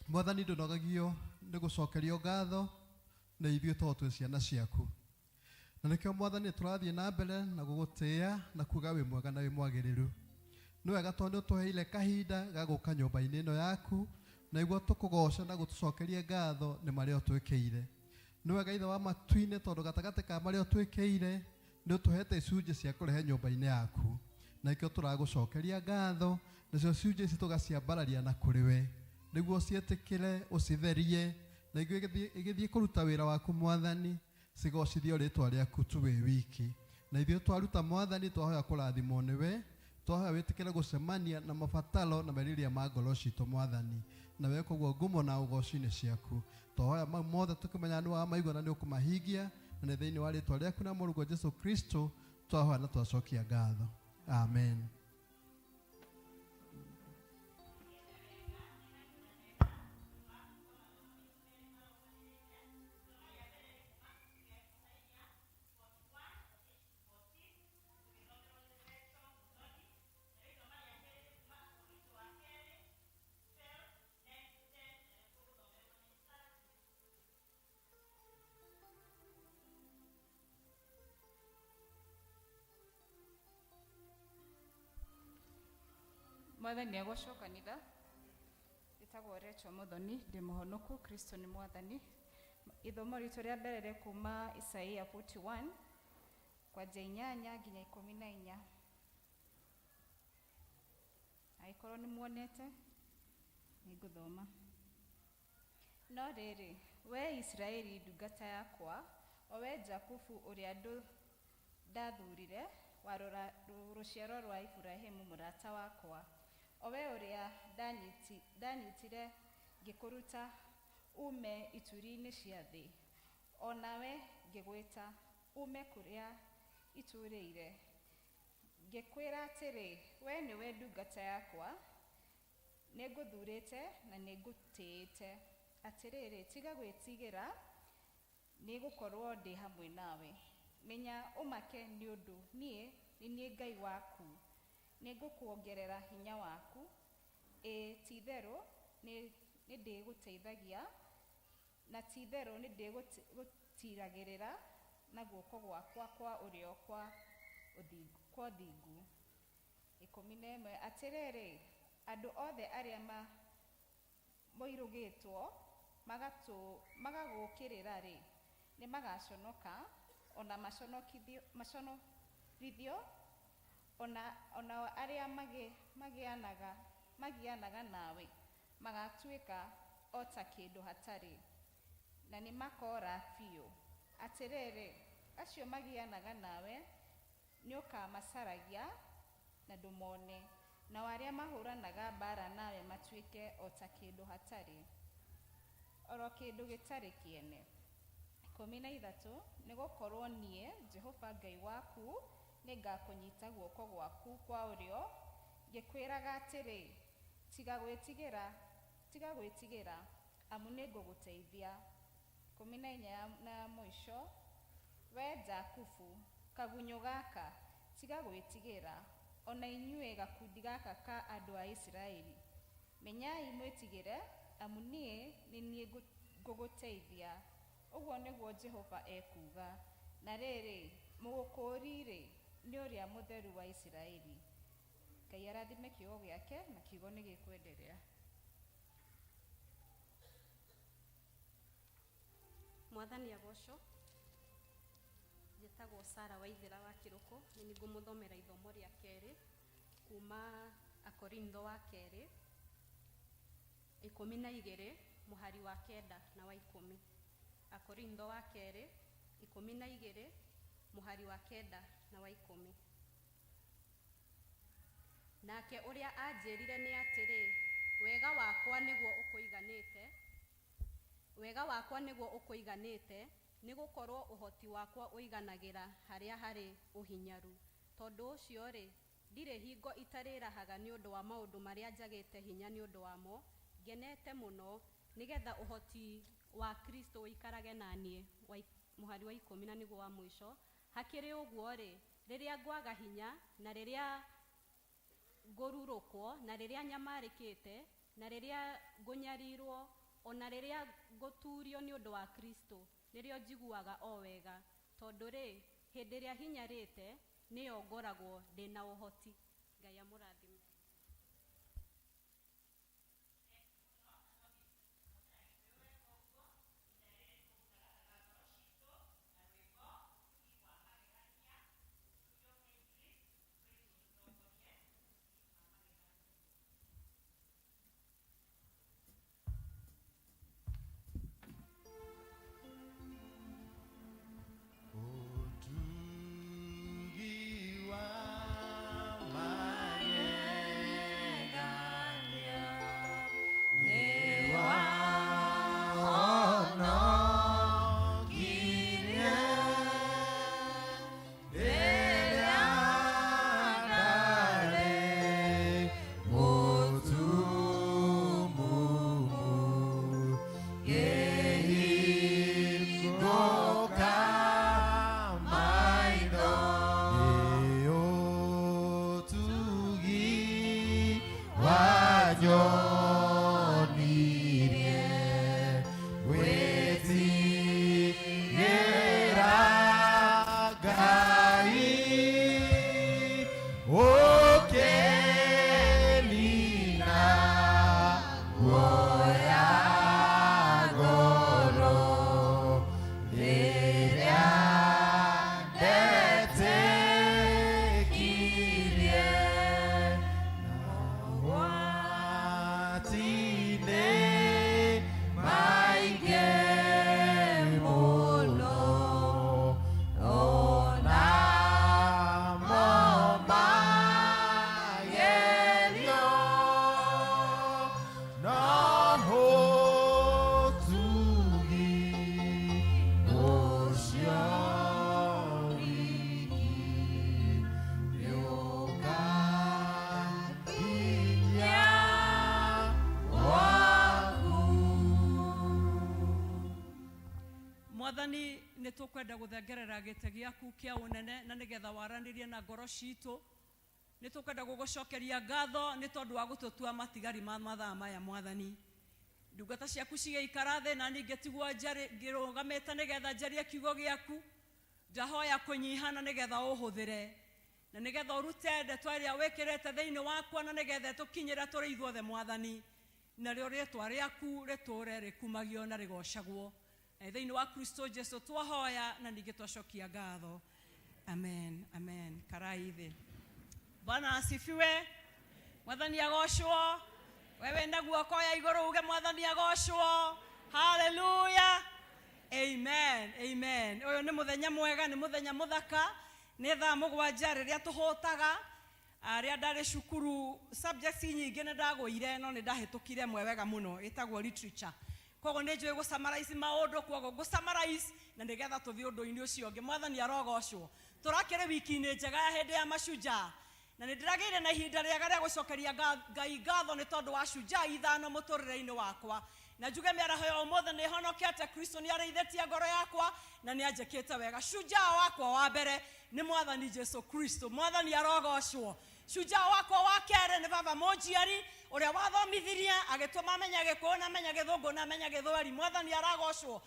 Mwathani ndũnogagio nĩ gũcokerio ngatho nĩ ithuĩ tondũ twĩ ciana ciaku. Na nĩkĩo Mwathani tũrathiĩ na mbere na gũgũtĩĩa na kuga wĩ mwega na wĩ mwagĩrĩru. Nĩ wega tondũ nĩ ũtũheire kahinda ga gũka nyũmba-inĩ ĩno yaku na nĩguo tũkũgoce na gũtũcokeria ngatho nĩ marĩa ũtwĩkĩire. Nĩ wega Ithe wa matu-inĩ tondũ gatagatĩ ka marĩa ũtwĩkĩire nĩ ũtũhete icunjĩ cia kũrehe nyũmba-inĩ yaku. Na nĩkĩo tũragũcokeria ngatho nacio icunjĩ ici tũgaciambararia na kũrĩ we nĩguo ciĩtĩkĩre ũcitherie na nĩguo igĩthiĩ kũruta wĩra waku Mwathani cigocithio rĩtwa rĩaku tu wĩ wiki. Na ithuĩ twaruta Mwathani twahoya kũrathimwo nĩwe, twahoya wĩtĩkĩre gũcemania na mabataro na merirĩria ma ngoro citũ Mwathani, na we koguo ngumo na ũgoci-inĩ ciaku. Twahoya mau mothe tũkĩmenya nĩ wamaigua na nĩ ũkũmahingia, na nĩ thĩinĩ wa rĩtwa rĩaku na Mũrũguo Jesũ Kristo twahoya na twacokia ngatho. Amen. Mwathani agocwo kanitha. Njĩtagwo Rachel Muthoni, ndĩ mũhonoku, Kristo nĩ Mwathani. Ithomo ritũ rĩa mbere rĩ kuma Isaia 41 kwanja 8 nginya 14. Angĩkorwo nĩ muonete nĩngũthoma. No rĩrĩ, we Isiraeli ndungata yakwa, o we Jakubu ũrĩa ndathurire, wa rũciaro rwa Iburahĩmu mũrata wakwa, o we ũrĩa ndanyitire ngĩkũruta ume ituri-inĩ cia thĩ, o nawe ngĩgwĩta ume kũrĩa itũũrĩire, ngĩkwĩra atĩrĩ, we nĩwe ndungata yakwa, nĩngũthurĩte na nĩngũtĩĩte. Atĩrĩrĩ, tiga gwĩtigĩra, nĩgũkorwo ndĩ hamwe nawe. Menya ũmake nĩ ũndũ niĩ nĩ niĩ Ngai waku, nĩngũkuongerera hinya waku. Ĩĩ, ti-itherũ nĩndĩgũteithagia, na ti-itherũ nĩndĩgũtiiragĩrĩra na guoko gwakwa kwa ũrĩo kwa ũthingu. 11. Atĩrĩrĩ, andũ othe arĩa moirũgĩtwo magagũũkĩrĩra-rĩ, nĩmagaconoka, ona maconorithio, onao arĩa magianaga nawe magatuĩka o ta kĩndũ hatarĩ, na nĩmakoora biũ. Atĩrĩrĩ, acio magianaga nawe nĩũkamacaragia na ndũmone, nao arĩa mahũranaga mbaara nawe matuĩke o ta kĩndũ hatarĩ, oro kĩndũ gĩtarĩ kĩene. 13. Nĩgũkorwo niĩ Jehova Ngai waku nĩngakũnyita guoko gwaku kwa ũrĩo, ngĩkwĩraga atĩrĩ, tiga gwĩtigĩra, amu nĩngũgũteithia. 14 na ya mũico, we Jakubu, kagunyũ gaka, tiga gwĩtigĩra, ona inyuĩ gakundi gaka ka andũ a Isiraeli. Menyai mwĩtigĩre, amu niĩ nĩ niĩ ngũgũteithia. Ũguo nĩguo Jehova ekuuga. Na rĩrĩ, mũgũkũũri-rĩ, nĩ ũrĩa mũtheru wa Isiraeli. Ngai arathime kiugo gĩake na kiugo nĩ gĩkwenderea. Mwathani agocwo. Njĩtagwo Sara Waithera wa Kĩrũkũ, nĩ niĩ ngũmũthomera ithomo rĩa kerĩ kuma Akorintho wa kerĩ 12 mũhari wa 9 na wa 10. Akorintho wa kerĩ 12 mũhari wa 9 na wa 10. Nake ũrĩa anjĩrire nĩ atĩrĩ, wega wakwa nĩguo ũkũiganĩte, wega Wega wakwa nĩguo ũkũiganĩte, nĩ gũkorũo ũhoti wakwa ũiganagĩra harĩa harĩ ũhinyaru. Tondũ ũcio-rĩ, ndirĩ hingo itarĩĩrahaga nĩ ũndũ wa maũndũ marĩa njagĩte hinya nĩ ũndũ wamo, ngenete mũno, nĩ getha ũhoti wa Kristo ũikarage na niĩ. Mũhari wa ikũmi na nĩguo wa mũico. Hakĩrĩ ũguo-rĩ, rĩrĩa ngwaga hinya, na rĩrĩa ngũrurũkwo, na rĩrĩa nyamarĩkĩte, na rĩrĩa ngũnyarirũo, o na rĩrĩa ngũtuurio nĩ ũndũ wa Kristo, nĩrĩo njiguaga o wega, tondũ-rĩ, hĩndĩ ĩrĩa hinyarĩte, nĩyo ngoragwo ndĩ na ũhoti. Ngai amũrathime. Mwathani nä tå kwenda gå thengerera gä te gä aku kä a å nene na nä getha waranä na ngoro citå nä tå kwenda gå gå cokeria ngatho nä tondå wa gå tå tua matigari ma mathaa maya mwathani ndungata ciaku cigäikara thä na ningä tiguo ngä rå gamä te nä getha njarie kiugo gä aku ndahoya kå nyihana nä getha å hå thä re na nä getha å rute ndeto ä rä a wä kä rä te thä inä wakwa na nä getha tå kinyä ra tå rä ithuothe mwathani narĩo rĩtwa rĩaku rĩtũre rĩkumagio na rĩgocagwo na thĩinĩ wa Kristo Jesu twahoya na ningĩ twacokia ngatho. Amen, amen. Karai thĩ. Bwana asifiwe. Mwathani agocwo. Wewe na guoko ya igũrũ uge mwathani agocwo. Haleluya. Amen, amen. Ũyũ nĩ mũthenya mwega, nĩ mũthenya mũthaka. Nĩ thaa mũgwanja rĩrĩa tũhũtaga. Arĩa ndarĩ cukuru subjects nyingĩ nĩ ndagũire no nĩ ndahĩtũkire ĩmwe wega mũno ĩtagwo literature. Koguo nĩ njũĩ gũ summarize maũndũ, koguo ngũ summarize na nĩgetha tũthiĩ ũndũ-inĩ ũcio ũngĩ. Mwathani arogocwo. Tũrakĩrĩ wiki-inĩ njega ya hĩndĩ ya mashujaa na nĩ ndĩragĩire na ihinda rĩega rĩa gũcokeria Ngai ngatho nĩ tondũ wa shujaa ithano mũtũrĩre-inĩ wakwa. Na njuge mĩaraho ya ũmũthĩ nĩ honokete, Kristo nĩ arĩithĩtie ngoro yakwa na nĩ anjĩkĩte wega. Shujaa wakwa wa mbere nĩ Mwathani Jesu Kristo. Mwathani arogocwo. Shujaa wakwa wa kerĩ nĩ baba mũnjiari ũrĩa wathomithirie agĩtũma menye Gĩkũyũ na menye Gĩthũngũ na menye Gĩthweri. Mwathani aragocwo.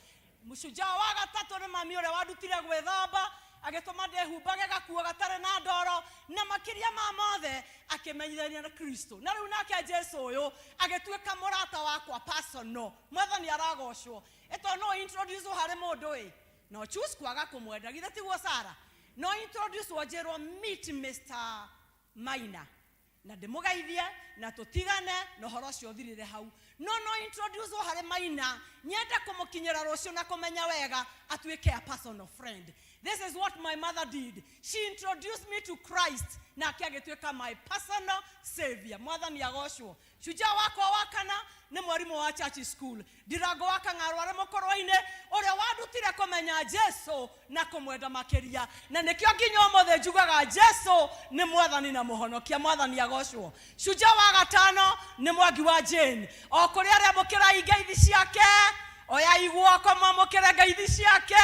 Shujaa wa gatatũ nĩ mami ũrĩa wandutire gwĩthamba agĩtũma ndĩhumbage gakuo gatarĩ na ndoro na makĩria ma mothe akĩmenyithania na Kristo. Na rĩu nake Jesu ũyũ agĩtuĩka mũrata wakwa personal. Mwathani aragocwo. Ĩto no introduce harĩ mũndũ ĩ no choose kwaga kũmwenda githĩ tiguo Sara? No introduce wanjĩrwo meet Mr. Maina na ndĩmũgeithie na tũtigane na ũhoro ũcio ũthirĩre hau. No no introduce harĩ Maina nyende kũmũkinyĩra rũciũ na kũmenya wega atuĩke a personal friend. This is what my mother did. She introduced me to Christ nake agĩtuĩka my personal savior. Mwathani agocwo. Shujaa wakwa wa kana nĩ mwarimũ wa church school, Ndirango wa Kang'arũ arĩ mũkũrũ-inĩ, ũrĩa wandutire kũmenya Jesu na kũmwenda makĩria, na nĩkĩo nginya ũmũthĩ njugaga Jesu nĩ mwathani na mũhonokia. Mwathani agocwo. Shujaa wa gatano nĩ Mwangi wa Jane, o kũrĩa arĩamũkĩra ngeithi ciake, oyai guoko mwamũkĩre ngeithi ciake.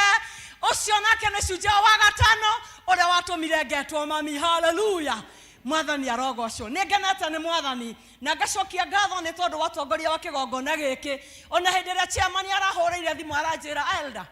Ũcio nake nĩ shujaa wa gatano ũrĩa watũmire ngetwo mami. Haleluya. Mwathani arogocwo. Nĩ ngenete nĩ mwathani na ngacokia ngatho nĩ tondũ wa ũtongoria wa kĩgongona gĩkĩ. Ona hĩndĩ ĩrĩa chairman arahũrĩire thimũ aranjĩra, elder,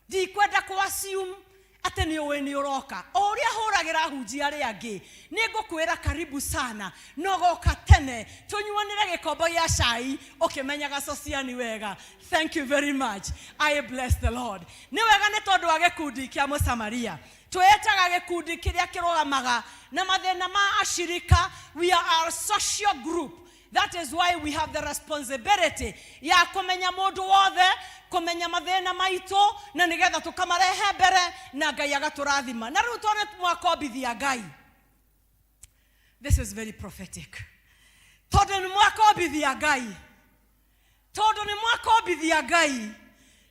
ndikwenda kũ assume atĩ nĩ ũĩ nĩ ũroka. O ũrĩa hũragĩra ahunjia arĩa angĩ, nĩ ngũkwĩra karibu sana, na ũgoka tene tũnyuanĩre gĩkombe gĩa cai ũkĩmenyaga Sociani wega. Thank you very much. I bless the Lord. Nĩ wega nĩ tondũ wa gĩkundi kĩa Mũsamaria. Twĩtaga gĩkundi kĩrĩa kĩrũgamaga na mathĩna ma ashirika. We are a social group. That is why we have the responsibility ya kũmenya mũndũ wothe, kũmenya mathĩna maitũ, na nĩgetha tũkamarehe mbere na Ngai agatũrathima. Na rĩu tondũ nĩ mwakombithia Ngai, this is very prophetic, tondũ nĩ mwakombithia Ngai, tondũ nĩ mwakombithia Ngai,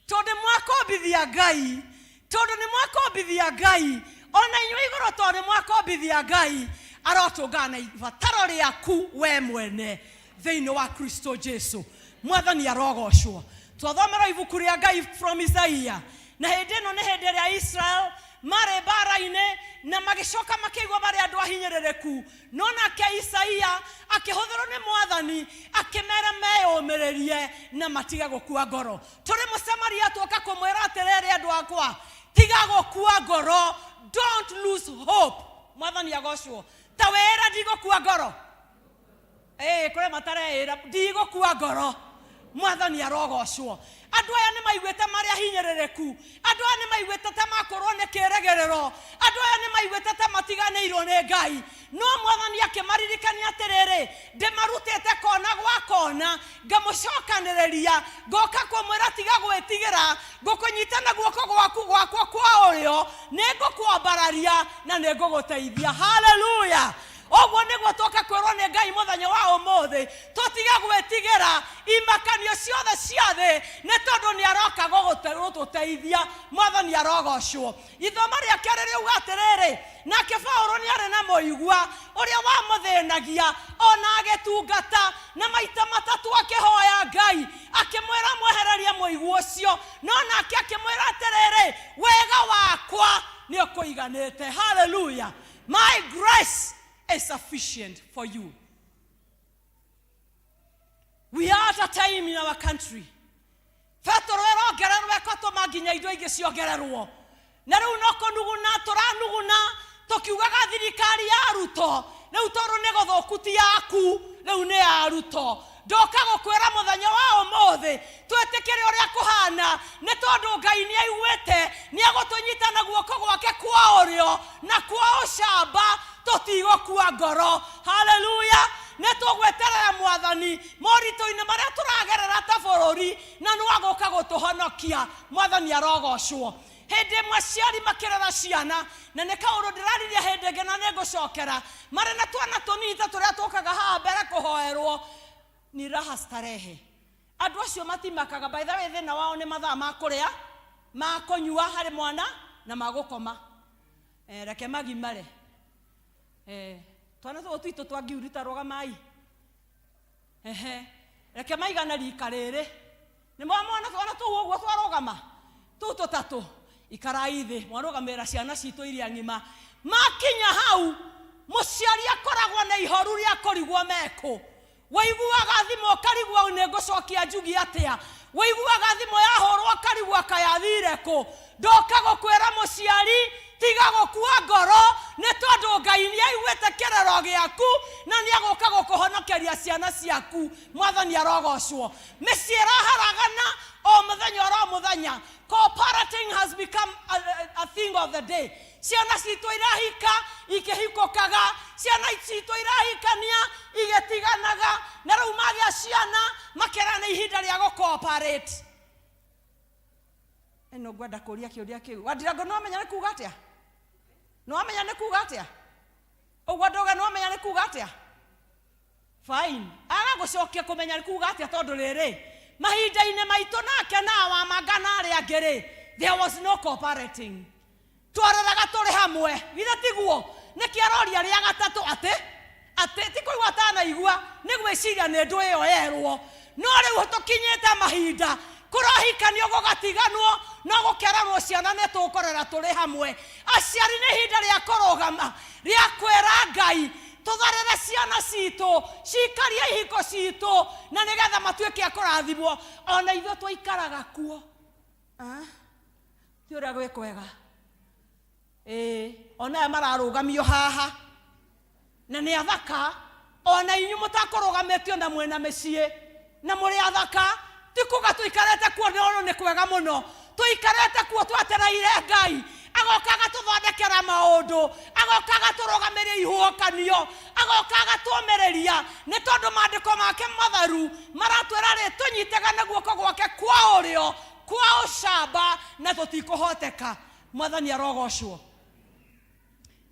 tondũ nĩ mwakombithia Ngai, tondũ nĩ mwakombithia Ngai, ona inyuĩ igũrũ, tondũ nĩ mwakombithia Ngai, arotũngana na ibataro rĩaku we mwene thĩinĩ wa Kristo Jesu. Mwathani arogocwo. Twathomera ibuku rĩa Ngai from Isaia, na hĩndĩ ĩno nĩ hĩndĩ ĩrĩa Israel marĩ mbara-inĩ na magĩcoka makĩigua marĩ andũ ahinyĩrĩrĩku, no nake Isaia akĩhũthĩrwo nĩ mwathani akĩmera meyũmĩrĩrie na matige gũkua ngoro. Tũrĩ Mũsamaria tuoka kũmwĩra atĩrĩrĩ, andũ akwa, tiga gũkua ngoro, don't lose hope. Mwathani agocwo. Ta wĩra, ndigũkua ngoro. Ĩĩ, kũrĩ matareĩra, ndigũkua ngoro. Mwathani arogocwo. Andũ aya nĩ maiguĩte marĩ ahinyĩrĩrĩku, andũ aya nĩ maiguĩte ta makorwo nĩ kĩrĩgĩrĩro, andũ aya nĩ maiguĩte ta matiganĩirwo nĩ Ngai, no mwathani akĩmaririkania atĩrĩrĩ, ndĩmarutĩte kona gwa kona, ngamũcokanĩrĩria, ngoka kũmwĩra tiga gwĩtigĩra, ngũkũnyita na guoko gwaku gwakwa kwa ũrĩo, nĩ ngũkwambararia na nĩ ngũgũteithia. Haleluya. Ũguo nĩguo tũka kwĩrwo nĩ Ngai mũthenya wa ũmũthĩ, tũtige gwĩtigĩra imakanio ciothe cia thĩ, nĩ tondũ nĩ aroka gũtũteithia. Mwathani arogocwo. Ithomo rĩa kerĩ rĩuga atĩrĩrĩ, nake Paũlũ nĩ arĩ na mũigua ũrĩa wamũthĩnagia ona agĩtungata, na maita matatũ akĩhoya Ngai akĩmwĩra mwehererie mũigua ũcio, no nake akĩmwĩra atĩrĩrĩ, wega wakwa nĩ ũkũiganĩte. Haleluya. My grace is sufficient for you. We are at a time in our country, betũrũ ĩrongererwo, ĩkotũma nginya indo ingĩ ciongererwo, na rĩu no kũnuguna tũranuguna tũkiugaga thirikari ya Ruto rĩu tondũ nĩ gũthũku, ti yaku, rĩu nĩ ya Ruto. Ndoka gũkwĩra mũthenya wa ũmũthĩ twĩtĩkĩre ũrĩa kũhana, nĩ tondũ Ngai nĩ aiguĩte, nĩ agũtũnyita na guoko gwake kwa ũrĩo na kwa ũcamba, tũtigũkua ngoro. Haleluya. Nĩ tũgweterera mwathani moritũ-inĩ marĩa tũragerera ta bũrũri, na nĩ agũka gũtũhonokia. Mwathani arogocwo. Hĩndĩ ĩmwe aciari makĩrera ciana, na nĩ kaũndũ ndĩraririe hĩndĩ ĩngĩ na nĩ ngũcokera, marĩ na twana tũnini ta tũrĩa tũkaga haha mbere kũhoerwo, ni raha starehe. Andũ acio matimakaga. By the way, thĩna wao nĩ mathaa ma kũrĩa, ma kũnyua harĩ mwana, na ma gũkoma. Reke magimare. Twana tũtũ twitũ twa ngiurita, rũgamai. Ehe, reke maigana rika rĩrĩ, nĩ mwamona twana tũu ũguo twarũgama tũu tũtatũ, ikarai thĩ mwarũgamĩrĩra ciana citũ iria ng'ima. Makinya hau, mũciari akoragwo na ihoru rĩa kũrigwo mekũ. Wĩiguaga thimũ ũkarigwo nĩ ngũcokia njugi atĩa, wĩiguaga thimũ yahũrwo ũkarigwo kayathire kũ. Ndoka gũkwĩra mũciari, tiga gũkua ngoro, nĩ tondũ Ngai nĩ aiguĩte kĩrĩro gĩaku na nĩ agũka gũkũhonokeria ciana ciaku. Mwathani arogocwo. Mĩciĩ ĩraharagana o mũthenya oro mũthenya. Co-parenting has become a thing of the day. Ciana citũ irahika ikĩhikũkaga, ciana citũ irahikania igĩtiganaga, na rĩu magĩa ciana makera nĩ ihinda rĩa gũ-cooperate. Ĩno ngwenda kũria kĩũria kĩu. Wandirango, nĩwamenya nĩ kuga atĩa? Nĩwamenya nĩ kuga atĩa? Ũguo ndauga nĩwamenya nĩ kuga atĩa? Fine. Aga gũcokia kũmenya nĩ kuga atĩa tondũ rĩrĩ mahinda-inĩ maitũ nake na Wamanga na arĩa angĩ rĩ, there was no cooperating. Twareraga tũrĩ hamwe, githĩ tiguo? Nĩkĩ aroria rĩa gatatũ atĩ atĩ ti kũigua atanaigua, nĩ gwĩciria nĩ ndũ ĩyo yerwo. No rĩu tũkinyĩte mahinda kũrahikanio gũgatiganwo no gũkeranwo ciana nĩ tũkũrera tũrĩ hamwe. Aciari nĩ ihinda rĩa kũrũgama rĩa kwĩra Ngai tũtharĩre ciana citũ, cikarie ihiko citũ na nĩgetha matuĩke a kũrathimwo. Ona ithuĩ tũikaraga kuo. Ah, ti ũrĩa gwĩ kwega. Ĩĩ, ona aya mararũgamio haha na nĩ athaka, ona inyuĩ mũtakũrũgamĩtio na mwĩna mĩciĩ na mũrĩ athaka, ti kuga tũikarĩte kuo no nĩ kwega mũno. Tũikarĩte kuo twetereire Ngai agoka agatũthondekera maũndũ, agoka agatũrũgamĩria ihuhũkanio, agoka agatũmĩrĩria, nĩ tondũ maandĩko make matheru maratwĩra rĩ tũnyitĩga na guoko gwake kwa ũrĩo kwa ũcamba na tũtikũhoteka. Mwathani arogocwo.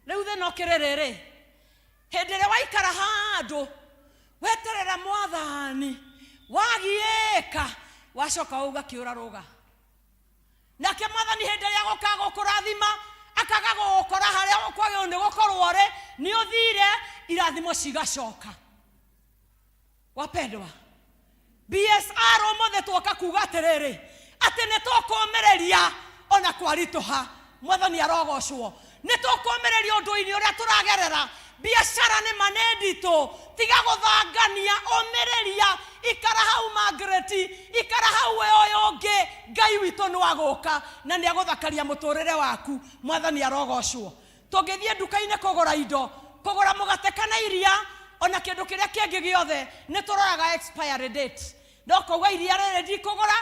Rĩu thĩna ũkĩrĩ rĩrĩ, hĩndĩ ĩrĩa waikara handũ weterera Mwathani, wagiĩka, wacoka wauga kĩũra rũga. Nake Mwathani hĩndĩ ĩrĩa agoka gũkũrathima, akaga gũgũkora harĩa kwagĩrĩirwo nĩ gũkorwo ũrĩ, nĩ ũthire, irathimo cigacoka. Wapendwa, BSR ũmũthĩ twoka kuga atĩrĩrĩ, atĩ nĩ tũkũmĩrĩria ona kwaritũha. Mwathani arogocwo. Nĩ tũkũmĩrĩria ũndũ-inĩ ũrĩa tũragerera. Biacara nĩ ma nĩ nditũ, tiga gũthangania, ũmĩrĩria, ikara hau Margaret, ikara hau we ũyũ ũngĩ, Ngai witũ nĩ agũka na nĩ agũthakaria mũtũrĩre waku. Mwathani arogocwo. Tũngĩthiĩ nduka-inĩ kũgũra indo, kũgũra mũgate kana iria, ona kĩndũ kĩrĩa kĩngĩ gĩothe, nĩ tũroraga expiry date. No kauga iria rĩrĩ ndikũgũra,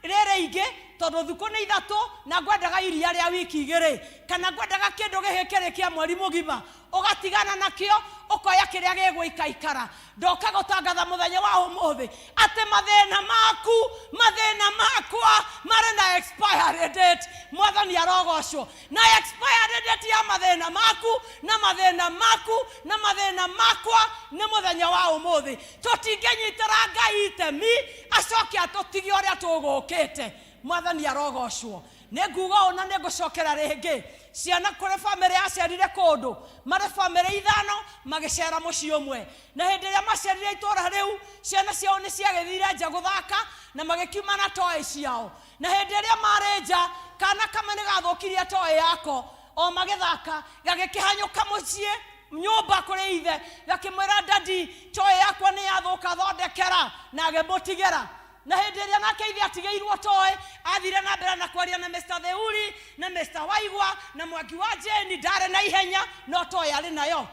rĩrĩ ingĩ, tondũ thukũ nĩ ithatũ na ngwendaga iria rĩa wiki igĩrĩ, kana ngwendaga kĩndũ gĩkĩ kĩrĩ kĩa mweri mũgima, ũgatigana nakĩo, ũkoya kĩrĩa gĩgũikaikara. Ndoka gũtangatha mũthenya wa ũmũthĩ atĩ mathĩna maku, mathĩna makwa marĩ na expiry date. Mwathani arogocwo. Na expiry date ya mathĩna maku na mathĩna maku na mathĩna makwa nĩ mũthenya wa ũmũthĩ. Tũtingĩnyitĩra Ngai itemi acoke atũtige ũrĩa tũgũkĩte. Mwathani arogocwo. Nĩ nguga ũũ na nĩ ngũcokera rĩngĩ, ciana kũrĩ bamĩrĩ yacerire kũndũ, marĩ bamĩrĩ ithano magĩcera mũciĩ ũmwe. Na hĩndĩ ĩrĩa macerire itũũra rĩu, ciana ciao nĩ ciagĩthire nja gũthaka na magĩkiuma na toy ciao. Na hĩndĩ ĩrĩa marĩ nja, kana kamwe nĩ gathũkirie toy yako o magĩthaka, gagĩkĩhanyũka mũciĩ nyũmba kũrĩ ithe, gakĩmwĩra, Daddy, toy yakwa nĩ yathũka, thondekera. Na agĩmũtigĩra. Na hĩndĩ ĩrĩa nake ithe atigĩirwo toy, athire na mbere na kwaria na Mr. Theuri na Mr. Waigwa na Mwangi wa Jane, ndarĩ na ihenya, no toy arĩ nayo.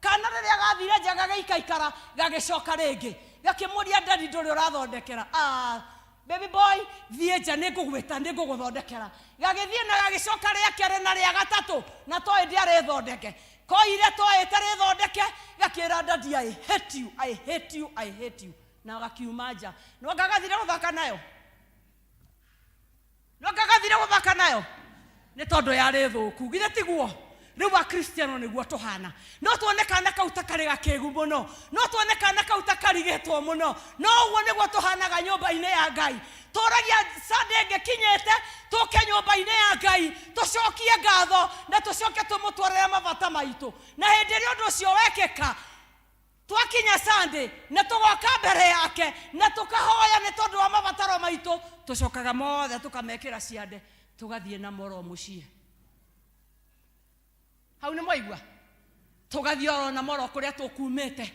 Kana rĩrĩa gathire nja gagĩikaikara, gagĩcoka rĩngĩ, gakĩmũria, Daddy, ndũrĩ ũrathondekera? Ah, baby boy, thiĩ nja, nĩ ngũgwĩta, nĩ ngũgũthondekera. Gagĩthiĩ na gagĩcoka rĩa kerĩ na rĩa gatatũ, na toy ndĩarĩ thondeke. Koire toy ĩtarĩ thondeke, gakĩra Daddy, I hate you, I hate you, I hate you. Na gakiuma nja. No anga gathire gũthaka nayo? No anga gathire gũthaka nayo? Nĩ tondũ yarĩ thũku. Githĩ tiguo? Rĩu Akristiano nĩguo tũhana. No tuone kana kau ta karĩ gakĩgu mũno, no tuone kana kau ta karigĩtwo mũno, no ũguo nĩguo tũhanaga nyũmba-inĩ ya Ngai. Tũragia Sunday ĩngĩkinyĩte, tũke nyũmba-inĩ ya Ngai, tũcokie ngatho na tũcoke tũmũtwarĩre mabata maitũ. Na hĩndĩ ĩrĩa ũndũ ũcio wekĩka, twakinya Sunday na tũgoka mbere yake na tũkahoya nĩ tondũ wa mabataro maitũ, tũcokaga mothe tũkamekĩra ciande, tũgathiĩ namo oro mũciĩ. Hau nĩ mwaigua? Tũgathiĩ oro namo oro kũrĩa tũkumĩte,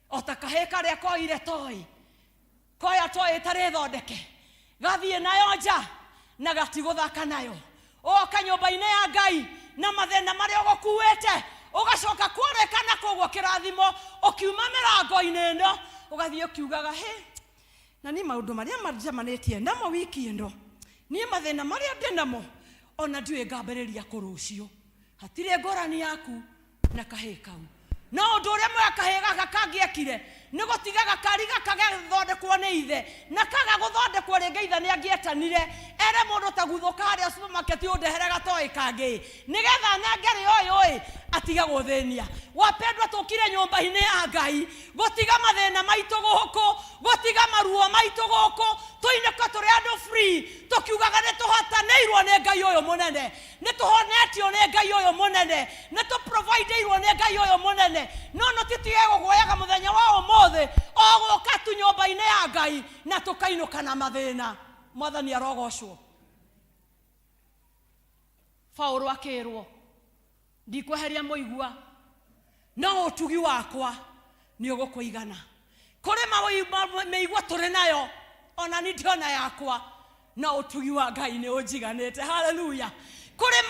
o ta kahĩĩ karĩa koire toy, koya toy ĩtarĩ thondeke, gathiĩ nayo nja na gatigũthaka nayo. Ũgoka nyũmba-inĩ ya Ngai na mathĩna marĩa ũgũkuĩte, ũgacoka kwarĩka na koguo kĩrathimo, ũkiuma mĩrango-inĩ ĩno ũgathiĩ ũkiugaga, hĩ, na niĩ maũndũ marĩa manjamanĩtie namo wiki ĩno, niĩ mathĩna marĩa ndĩ namo ona ndiũĩ ngambĩrĩria kũ rũciũ. Hatirĩ ngũrani yaku na kahĩĩ kau. No ũndũ ũrĩa mwega kahĩĩ gaka kangĩekire nĩ gũtiga gakari gaka gathondekwo nĩ ithe, na kaga gũthondekwo rĩngĩ ithe nĩ angĩetanire Ere mũndũ ta guthũka harĩa supermarket ũndehere gatoĩ kangĩ nĩgetha nengere ũyũ ĩ atige gũthĩnia. Wapendwa, tũkire nyũmba-inĩ ya Ngai gũtiga mathĩna maitũ gũkũ, gũtiga maruo maitũ gũkũ, tũinũke tũrĩ andũ free, tũkiugaga nĩ tũhotanĩirwo nĩ Ngai ũyũ mũnene, nĩ tũhonetio nĩ Ngai ũyũ mũnene, nĩ tũprovideirwo nĩ Ngai ũyũ mũnene. No no tũtige gũguoyaga mũthenya wa ũmũthĩ o gũka tu nyũmba-inĩ ya Ngai na tũkainũka na mathĩna. Mwathani arogocwo. Paũlũ akĩrwo, ndikweheria mũigua, no ũtugi wakwa nĩ ũgũkũigana. Kũrĩ mĩigua tũrĩ nayo, ona ni ndiona yakwa, no ũtugi wa Ngai nĩ ũnjiganĩte. Haleluya. Kũrĩ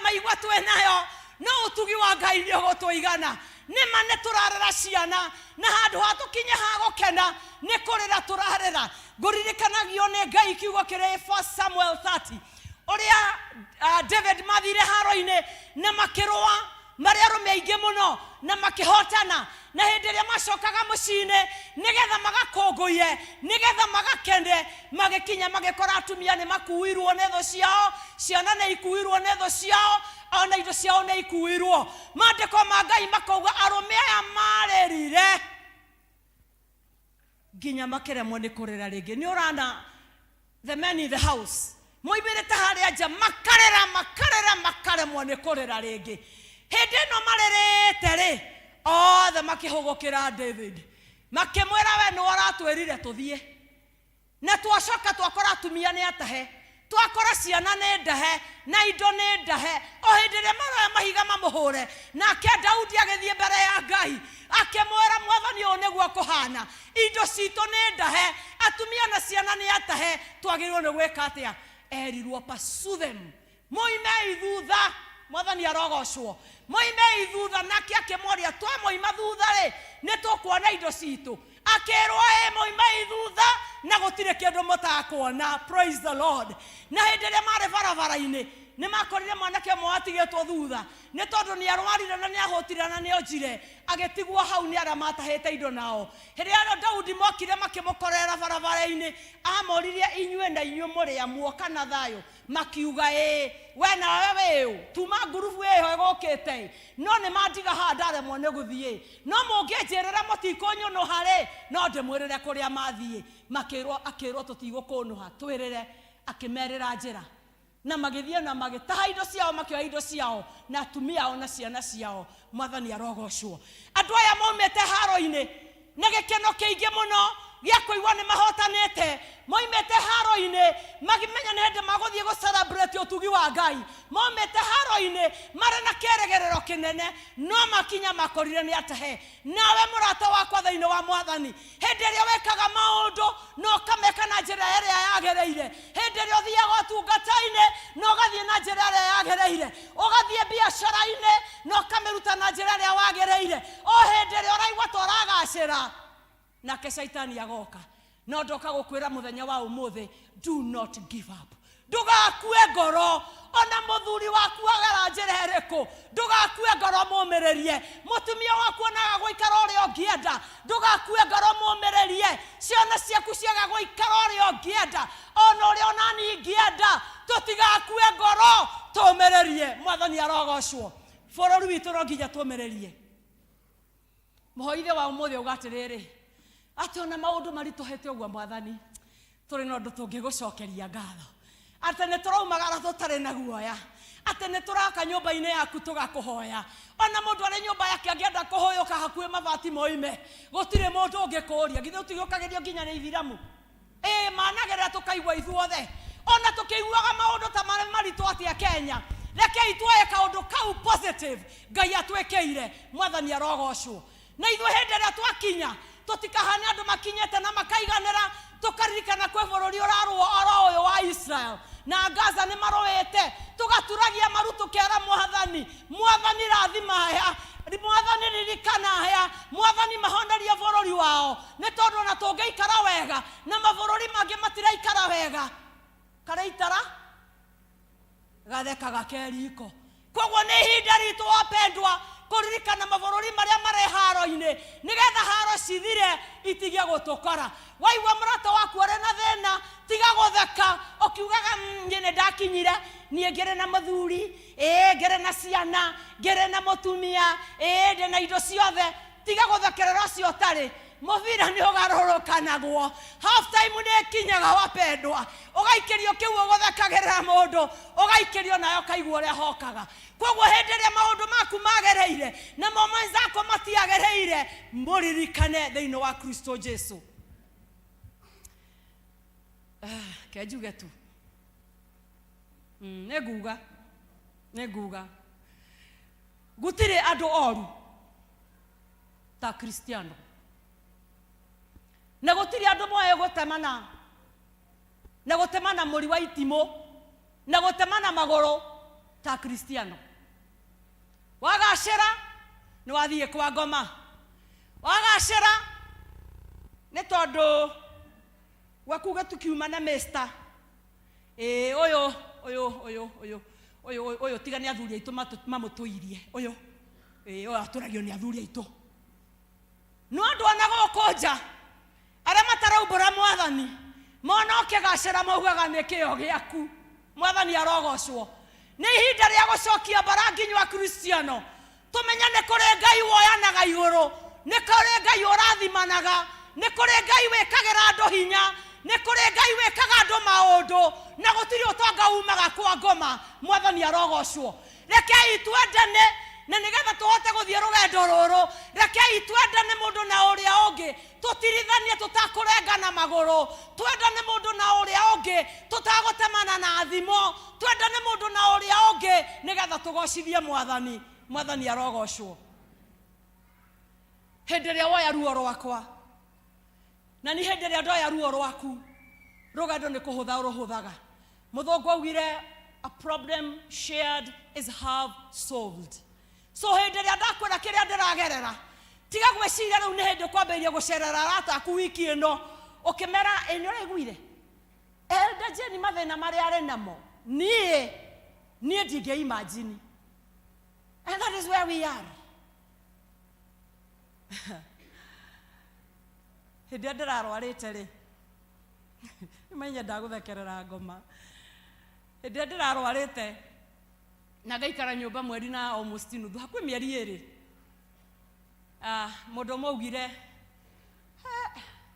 maigua twĩ nayo, no ũtugi wa Ngai nĩ ũgũtũigana. Nĩ ma nĩ tũrarera ciana, na handũ ha tũkinye ha gũkena, nĩ kũrĩra tũrarĩra. Ngũririkanagio nĩ Ngai kiugo kĩrĩ 1 Samuel 30, ũrĩa David mathire haro-inĩ na makĩrũa marĩ arũme aingĩ mũno na makĩhotana, na hĩndĩ ĩrĩa macokaga mũciĩ-inĩ nĩgetha magakũngũiye, nĩgetha magakene, magĩkinya magĩkora atumia nĩ makuirwo nĩ thũ ciao, ciana nĩ ikuirwo nĩ thũ ciao, ona indo ciao nĩ ikuirwo. Maandĩko ma Ngai makauga arũme aya marĩrire nginya makĩremwo nĩ kũrĩra rĩngĩ. Nĩ ũrana the men in the house moimĩrĩte harĩa nja makarĩra makarĩra makaremwo nĩ kũrĩra rĩngĩ. Hĩndĩ ĩno marĩrĩte rĩ, othe makĩhũgũkĩra David makĩmwĩra, we nĩwe ũratwĩrire tũthiĩ, na twacoka twakora atumia nĩ atahe, twakora ciana nĩ ndahe, na indo nĩ ndahe. O hĩndĩ ĩrĩa maroya mahiga mamũhũre, nake Daudi agĩthiĩ mbere ya Ngai akĩmwĩra, Mwathani, ũũ nĩguo kũhana, indo citũ nĩ ndahe, atumia na ciana nĩ atahe, twagĩrĩirwo nĩ gwĩka atĩa? Erirwo, pursue them, moimei thutha. Mwathani arogocwo. Moimei thutha. Nake akĩmoria, twamoima thutha rĩ, nĩ tũkuona indo citũ? Akĩrwo, ĩ, moimei thutha na gũtirĩ kĩndũ mũtakuona. Praise the Lord. Na hĩndĩ ĩrĩa marĩ barabara-inĩ, nĩ makorire mwanake ũmwe watigĩtwo thutha nĩ tondũ nĩ arwarire na nĩ ahũtire na nĩ onjire, agĩtigwo hau nĩ arĩa matahĩte indo nao. Hĩndĩ ĩrĩa Daudi mokire makĩmũkorera barabara-inĩ, amoririe, inyuĩ na inyuĩ mũrĩ a muoka na thayũ? Makiuga, ĩĩ, we nawe wĩ ũ? Tuma ngurubu ĩyo ĩgũkĩte ĩ, no nĩ mandiga haha ndaremwo nĩ gũthiĩ. No mũngĩnjĩrĩra mũtikũnyũnũha rĩ, no ndĩmwĩrĩre kũrĩa mathiĩ. Makĩrwo, akĩrwo, tũtigũkũnũha, twĩrĩre. Akĩmerĩra njĩra. Na magĩthiĩ na magĩtaha indo ciao, makĩoya indo ciao, na atumia ao na ciana ciao. Mwathani arogocwo. Andũ aya maumĩte haro-inĩ na gĩkeno kĩingĩ mũno gĩa kũigua nĩ mahotanĩte. Moimĩte haro-inĩ makĩmenya nĩ hĩndĩ magũthiĩ gũ celebrate ũtugi wa Ngai. Maumĩte haro-inĩ marĩ na kĩrĩgĩrĩro kĩnene, no makinya makorire nĩ atahe. Nawe mũrata wakwa thĩinĩ wa Mwathani, hĩndĩ ĩrĩa wĩkaga maũndũ na ũkameka na njĩra ĩrĩa yagĩrĩire, hĩndĩ ĩrĩa ũthiaga ũtungata-inĩ na ũgathiĩ na njĩra ĩrĩa yagĩrĩire, ũgathiĩ biacara-inĩ na ũkamĩruta na njĩra ĩrĩa wagĩrĩire, o hĩndĩ ĩrĩa ũraigua ta ũragacĩra, nake Shaitani agoka. No ndoka gũkwĩra mũthenya wa ũmũthĩ, do not give up. Ndũgakue ngoro, ona mũthuri waku agera njĩra ĩrĩkũ, ndũgakue ngoro, mũmĩrĩrie. Mũtumia waku onaga gũikara ũrĩa ũngĩenda, ndũgakue ngoro, mũmĩrĩrie. Ciana ciaku ciaga gũikara ũrĩa ũngĩenda, ona ũrĩa onani ingĩenda, tũtigakue ngoro, tũmĩrĩrie. Mwathani arogocwo. Bũrũri witũ no nginya tũmĩrĩrie. Mũhoithe wa ũmũthĩ auga atĩrĩrĩ, atĩ ona maũndũ maritũhĩte ũguo, Mwathani, tũrĩ na ũndũ tũngĩgũcokeria ngatho, atĩ nĩ tũraumagara tũtarĩ na guoya, atĩ nĩ tũraka nyũmba-inĩ yaku tũgakũhoya. Ona mũndũ arĩ nyũmba yake angĩenda kũhũyũka hakuhĩ mabati moime, gũtirĩ mũndũ ũngĩkũria. Githĩ ũtigũkagĩrio nginya nĩ ithiramu? Ĩĩ, managĩrĩra tũkaigua ithuothe, ona tũkĩiguaga maũndũ ta marĩ maritũ atĩa Kenya. Rekei tuoye kaũndũ kau positive Ngai atwĩkĩire. Mwathani arogocwo. Na ithuĩ hĩndĩ ĩrĩa twakinya, tũtikahane andũ makinyĩte na makaiganĩra, tũkaririkana kwĩ bũrũri ũrarũa oro ũyũ wa Israel na Gaza nĩ marũĩte, tũgaturagia maru tũkera Mwathani, Mwathani rathima aya, Mwathani ririkana aya, Mwathani mahonerie bũrũri wao, nĩ tondũ ona tũngĩikara wega na mabũrũri mangĩ matiraikara wega, karĩa itara gathekaga ke riko. Koguo nĩ ihinda ritũ wapendwa kũririkana mabũrũri marĩa marĩ haro-inĩ, nĩgetha haro cithire itige gũtũkora. Waigua mũrata waku arĩ na thĩna, tiga gũtheka ũkiugaga, Nĩ ndakinyire niĩ ngĩrĩ na mũthuri, ĩĩ ngĩrĩ na ciana, ngĩrĩ na mũtumia, ĩĩ ndĩ na indo ciothe. Tiga gũthekerera ũcio ũtarĩ. Mũbira nĩ ũgarũrũkanagwo, half time nĩ ĩkinyaga wapendwa, ũgaikĩrio kĩu ũgũthekagĩrĩra mũndũ, ũgaikĩrio nawe ũkaigua ũrĩa hokaga. Koguo hĩndĩ ĩrĩa maũndũ maku magĩrĩire namo mwenzako matiagĩrĩire, mũririkane thĩinĩ wa Kristo Jesu. Ah, ke njuge tu. Nĩ nguga, nĩ nguga gũtirĩ andũ oru ta Kristiano, na gũtirĩ andũ moĩ gũtemana na gũtemana mũri wa itimũ na gũtemana magũrũ ta Kristiano. Wagacĩra nĩ wathiĩ kwa ngoma, wagacĩra nĩ tondũ gwaku gĩtukiuma na mĩsta. Ĩĩ, ũyũ ũyũ ũyũ ũyũ ũyũ ũyũ tiga nĩ athuri aitũ mamũtũirie ũyũ. Ĩĩ, ũyũ atũragio nĩ athuri aitũ. No andũ ona gũkũ nja arĩa mataraumbũra mwathani mona ũkĩgacĩra maugaga nĩ kĩo gĩaku. Mwathani arogocwo. Nĩ ihinda rĩa gũcokia mbara nginywa Kristiano, tũmenye nĩ kũrĩ Ngai woyanaga igũrũ, nĩ kũrĩ Ngai ũrathimanaga, nĩ kũrĩ Ngai wĩkagĩra andũ hinya, nĩ kũrĩ Ngai wĩkaga andũ maũndũ, na gũtirĩ ũtonga umaga kwa ngoma. Mwathani arogocwo. Rekei twendane, na nĩgetha tũhote gũthiĩ rũgendo rũrũ, rekei twendane mũndũ na ũrĩa ũngĩ, tũtirithanie tũtakũrengana magũrũ, twendane mũndũ na ũrĩa ũngĩ tũtagũtemana na thimo, twendane mũndũ na ũrĩa ũngĩ nĩgetha tũgocithie mwathani. Mwathani arogocwo. Hĩndĩ ĩrĩa woya ruo rwakwa, na ni hĩndĩ ĩrĩa ndoya ruo rwaku, rũgendo nĩ kũhũtha rũhũthaga. Mũthũngũ augire a problem shared is half solved. So hĩndĩ ĩrĩa ndakwĩra kĩrĩa ndĩragerera, tiga gwĩciria rĩu nĩ hĩndĩ ũkwambĩrĩria gũcerera arata aku wiki ĩno ũkĩmera ĩ nĩ ũraiguire Elder Jane mathĩna marĩa arĩ namo, niĩ niĩ ndingĩ imagine. And that is where we are. Hĩndĩ ĩrĩa ndĩrarwarĩte rĩ, nĩmenye ndagũthekerera ngoma. Hĩndĩ ĩrĩa ndĩrarwarĩte na ngaikara nyũmba mweri na almost nuthu, hakuhĩ mĩeri ĩrĩ, mũndũ ũmwe augire,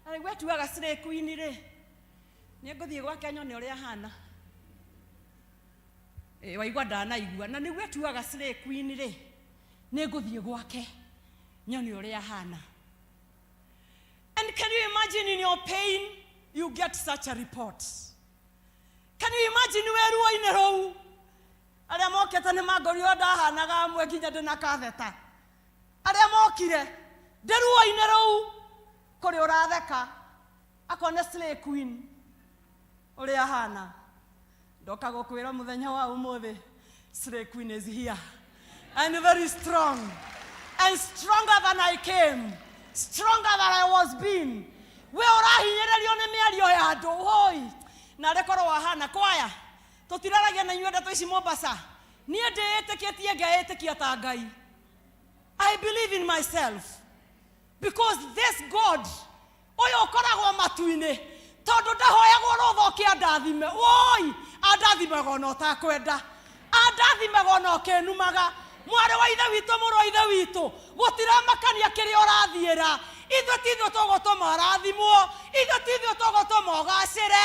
na nĩguo atuaga slay queen rĩ, nĩ ngũthiĩ gwake nyone ũrĩa ahana. Waigua ndanaigua, na nĩguo atuaga slay queen rĩ, nĩ ngũthiĩ gwake nyone ũrĩa ahana. And can you imagine in your pain you get such a report? Can you imagine wĩ ruo-inĩ rũu? Arĩa mokĩte nĩ mangorire ndahanaga amwe nginya ndĩ na katheta. Arĩa mokire ndĩ ruo-inĩ rũu, kũrĩ ũratheka akone slay queen ũrĩa ahana. Ndoka gũkwĩra mũthenya wa ũmũthĩ, slay queen is here and very strong, and stronger than I came, stronger than I was being. We ũrahinyĩrĩrio nĩ mĩario ya andũ, hoi, na arĩ korwo wahana kwaya. Tũtiraragia na inyuĩ ndeto ici Mombasa. Niĩ ndĩĩtĩkĩtie ngeĩtĩkia ta Ngai. I believe in myself because this God ũyũ ũkoragwo matu-inĩ, tondũ ndahoyagwo rũtha ũke andathime, woi, andathimaga ona ũtakwenda, andathimaga ona ũkĩnumaga. Mwarĩ wa ithe witũ, mũrũ wa ithe witũ, gũtiramakania kĩrĩa ũrathiĩra. Ithuĩ ti ithuĩ tũgũtũma ũrathimwo, ithuĩ ti ithuĩ tũgũtũma ũgacĩre,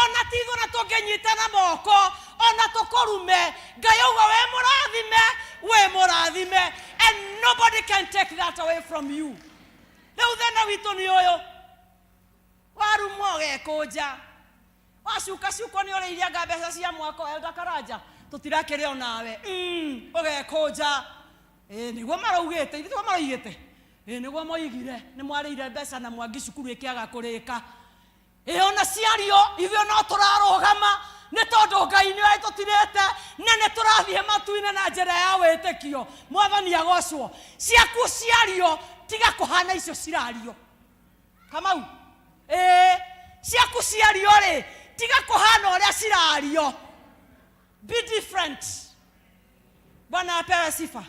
ona ti ithuĩ na tũngĩnyitana moko ona tũkũrume. Ngai auga wĩ mũrathime, wĩ mũrathime, and nobody can take that away from you. Rĩu thĩna witũ nĩ ũyũ, warumwo ũgekũnja, wacukacuko nĩ ũrĩirie anga mbeca cia mwako Elder Karanja, tũtirakĩrĩ onawe, ũgekũnja. Nĩguo maraugĩte, ithuĩ tiguo maraugĩte. Nĩguo moigire, nĩ mwarĩire mbeca na Mwangi cukuru ĩkĩaga kũrĩka. Ona ciario ithuĩ no tũrarũgama nĩ tondũ Ngai nĩ agĩtũtirĩte na nĩ tũrathiĩ matu-inĩ na njĩra ya wĩtĩkio. Mwathani agocwo. Ciaku ciario tiga kũhana icio cirario. Kamau, ciaku ciario rĩ, tiga kũhana ũrĩa cirario. Be different. Bwana apewe sifa.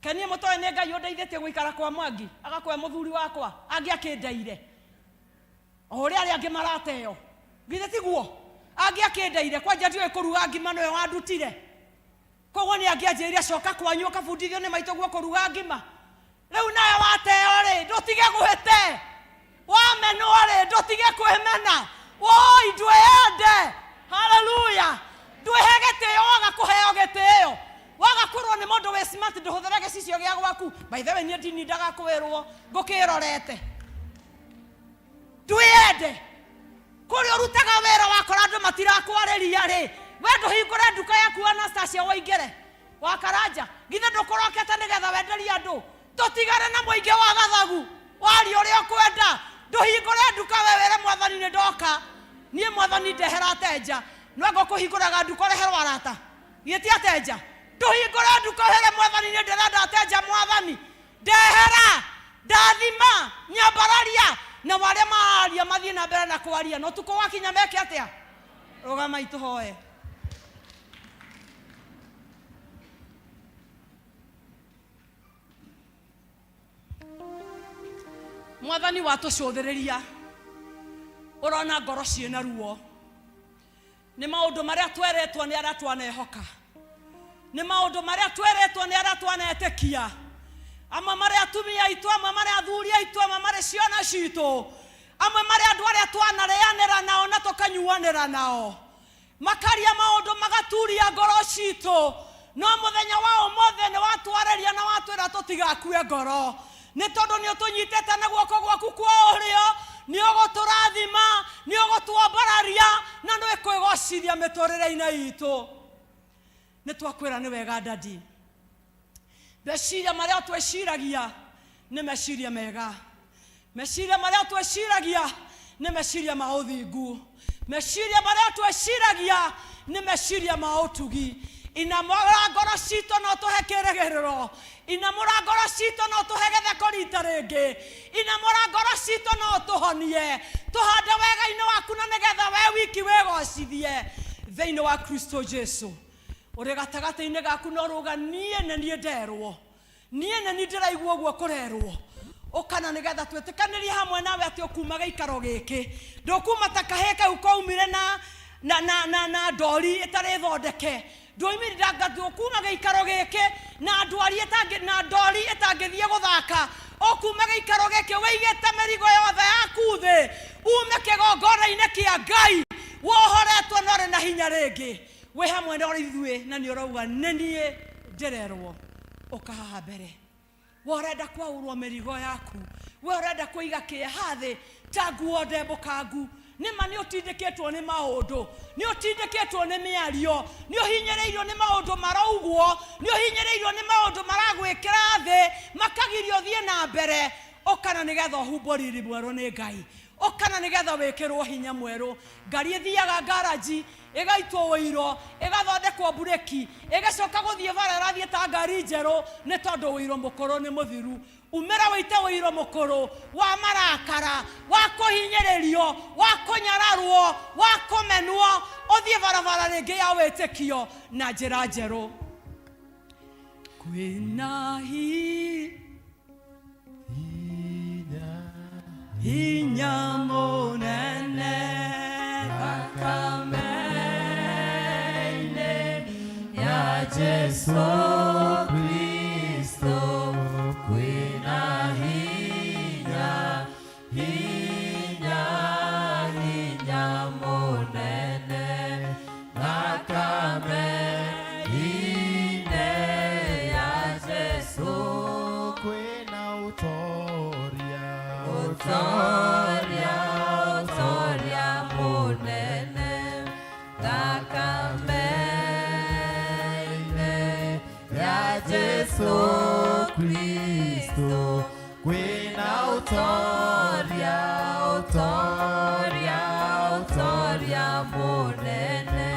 Kenie mũtoĩ nĩ Ngai ũndeithĩtie gũikara kwa Mwangi, agakũhe mũthuri wakwa, angĩakĩndeire. O ũrĩa arĩa angĩ marateo. Githĩ tiguo? Angĩakĩndeire kwanja ndiũĩ kũruga ngima nĩwe wandutire. Koguo nĩ angĩanjĩrire coka kwanyu ũkabundithio nĩ maitũ guo kũruga ngima. Rĩu nawe wateo rĩ, ndũtige gwĩte. Wamenwo rĩ, ndũtige kwĩmena. Woi, ndwĩyende. Haleluya. Ndwĩhe gĩtĩo waga kũheo gĩtĩo. Waga kwĩrwo nĩ mũndũ wĩ smart ndũhũthĩre gĩcicio gĩa gwaku. By the way niĩ ndinindaga kwĩrwo ngũkĩrorete. Ndwĩyende. Kũrĩa ũrutaga wĩra wakora andũ matirakwarĩria rĩ, we ndũhingũre nduka yaku Anastasia ũingĩre wa Karanja. Githĩ ndũkũrokete nĩgetha wenderie andũ? Tũtigane na mũingĩ wa gathagu waria ũrĩa ũkwenda. Ndũhingũre nduka we wĩre mwathani nĩ ndoka. Niĩ mwathani ndehera atenja. No anga ũkũhingũraga nduka ũreherwo arata? Githĩ ti atenja? Ndũhingũre nduka wĩre mwathani nĩ ndĩrenda atenja mwathani. Ndehera, ndathima, nyambararia, na arĩa mararia mathiĩ na mbere na kwaria, na ũtukũ wakinya meke atĩa? Rũgamai tũhoe. Mwathani watũcũthĩrĩria, ũrona ngoro ciĩna ruo nĩ maũndũ marĩa tweretwo nĩ arĩa twanehoka, nĩ maũndũ marĩa tweretwo nĩ arĩa twanetĩkia, amwe marĩ atumia aitũ, amwe marĩ athuri aitũ, amwe marĩ ciana citũ, amwe marĩ andũ arĩa twanarĩanĩra nao na tũkanyuanĩra nao, makaria maũndũ magaturia ngoro citũ. No mũthenya wa ũmũthĩ nĩ watwarĩria na watwĩra tũtigakue ngoro, nĩ tondũ nĩ ũtũnyitĩte na guoko gwaku kwa ũrĩo, nĩ ũgũtũrathima, nĩ ũgũtuombararia, na nĩ kwĩgocithia mĩtũrĩre-inĩ itũ. Nĩ twakwĩra nĩ wega dadi, meciria marĩa twĩciragia nĩ meciria mega, meciria marĩa twĩciragia nĩ meciria ma ũthingu, meciria marĩa twĩciragia nĩ meciria ma ũtugi. Inamũra ngoro citũ no tũhe kĩrĩgĩrĩro, inamũra ngoro citũ no tũhe gĩtheko rita rĩngĩ, inamũra ngoro citũ no tũhonie, tũhande wega-inĩ waku na nĩgetha we wiki wĩgocithie thĩinĩ wa Kristo Jesu. Ũrĩ gatagatĩ-inĩ gaku no rũga niĩ nĩ niĩ nderwo, niĩ nĩ niĩ ndĩraigua ũguo kũrerwo. Ũkana nĩgetha twĩtĩkanĩrie hamwe nawe atĩ ũkuma gĩikaro gĩkĩ, ndũkuma ta kahĩĩ kau kaumire na na na na na ndori ĩtarĩ thondeke, ndũkuma gĩikaro gĩkĩ na ndwari ĩtangĩ na ndori ĩtangĩthiĩ gũthaka. Ũkuma gĩikaro gĩkĩ wĩigĩte mĩrigo yothe yaku thĩ, ume kĩgongona-inĩ kĩa Ngai wohoretwo na ũrĩ na hinya rĩngĩ, wĩ hamwe na ithuĩ na nĩ ũrauga nĩ niĩ ndĩrerwo. Ũka haha mbere, we ũrenda kwaũrwo mĩrigo yaku, we ũrenda kũiga kĩeha thĩ ta nguo ndembũkangu. Nĩma nĩ ũtindĩkĩtwo nĩ maũndũ, nĩ ũtindĩkĩtwo nĩ mĩario, nĩ ũhinyĩrĩirio nĩ maũndũ maraugwo, nĩ ũhinyĩrĩirio nĩ maũndũ maragwĩkĩra thĩ makagiria ũthiĩ na mbere. Ũkana nĩgetha ũhumbwo riri mwerũ nĩ Ngai, ũkana nĩgetha wĩkĩrwo hinya mwerũ. Ngari ĩthiaga ngaraji ĩgaitwo ũiro, ĩgathondekwo mburĩki, ĩgacoka gũthiĩ bara ĩrathiĩ ta ngari njerũ, nĩ tondũ ũiro mũkũrũ nĩ mũthiru. Umĩra wĩite ũiro mũkũrũ wa marakara, wa kũhinyĩrĩrio, wa kũnyararwo, wa kũmenwo, ũthiĩ barabara rĩngĩ ya wĩtĩkio na njĩra njerũ. Kwĩna hinya mũnene thakame-inĩ ya Jesu Kristo, kwĩna hinya, hinya, hinya mũnene thakame-inĩ ya Jesu, kwĩna ũtoria, ũtoria, ũtoria mũnene thakame-inĩ ya Jesu Kristo, kwĩna ũtoria, ũtoria, ũtoria mũnene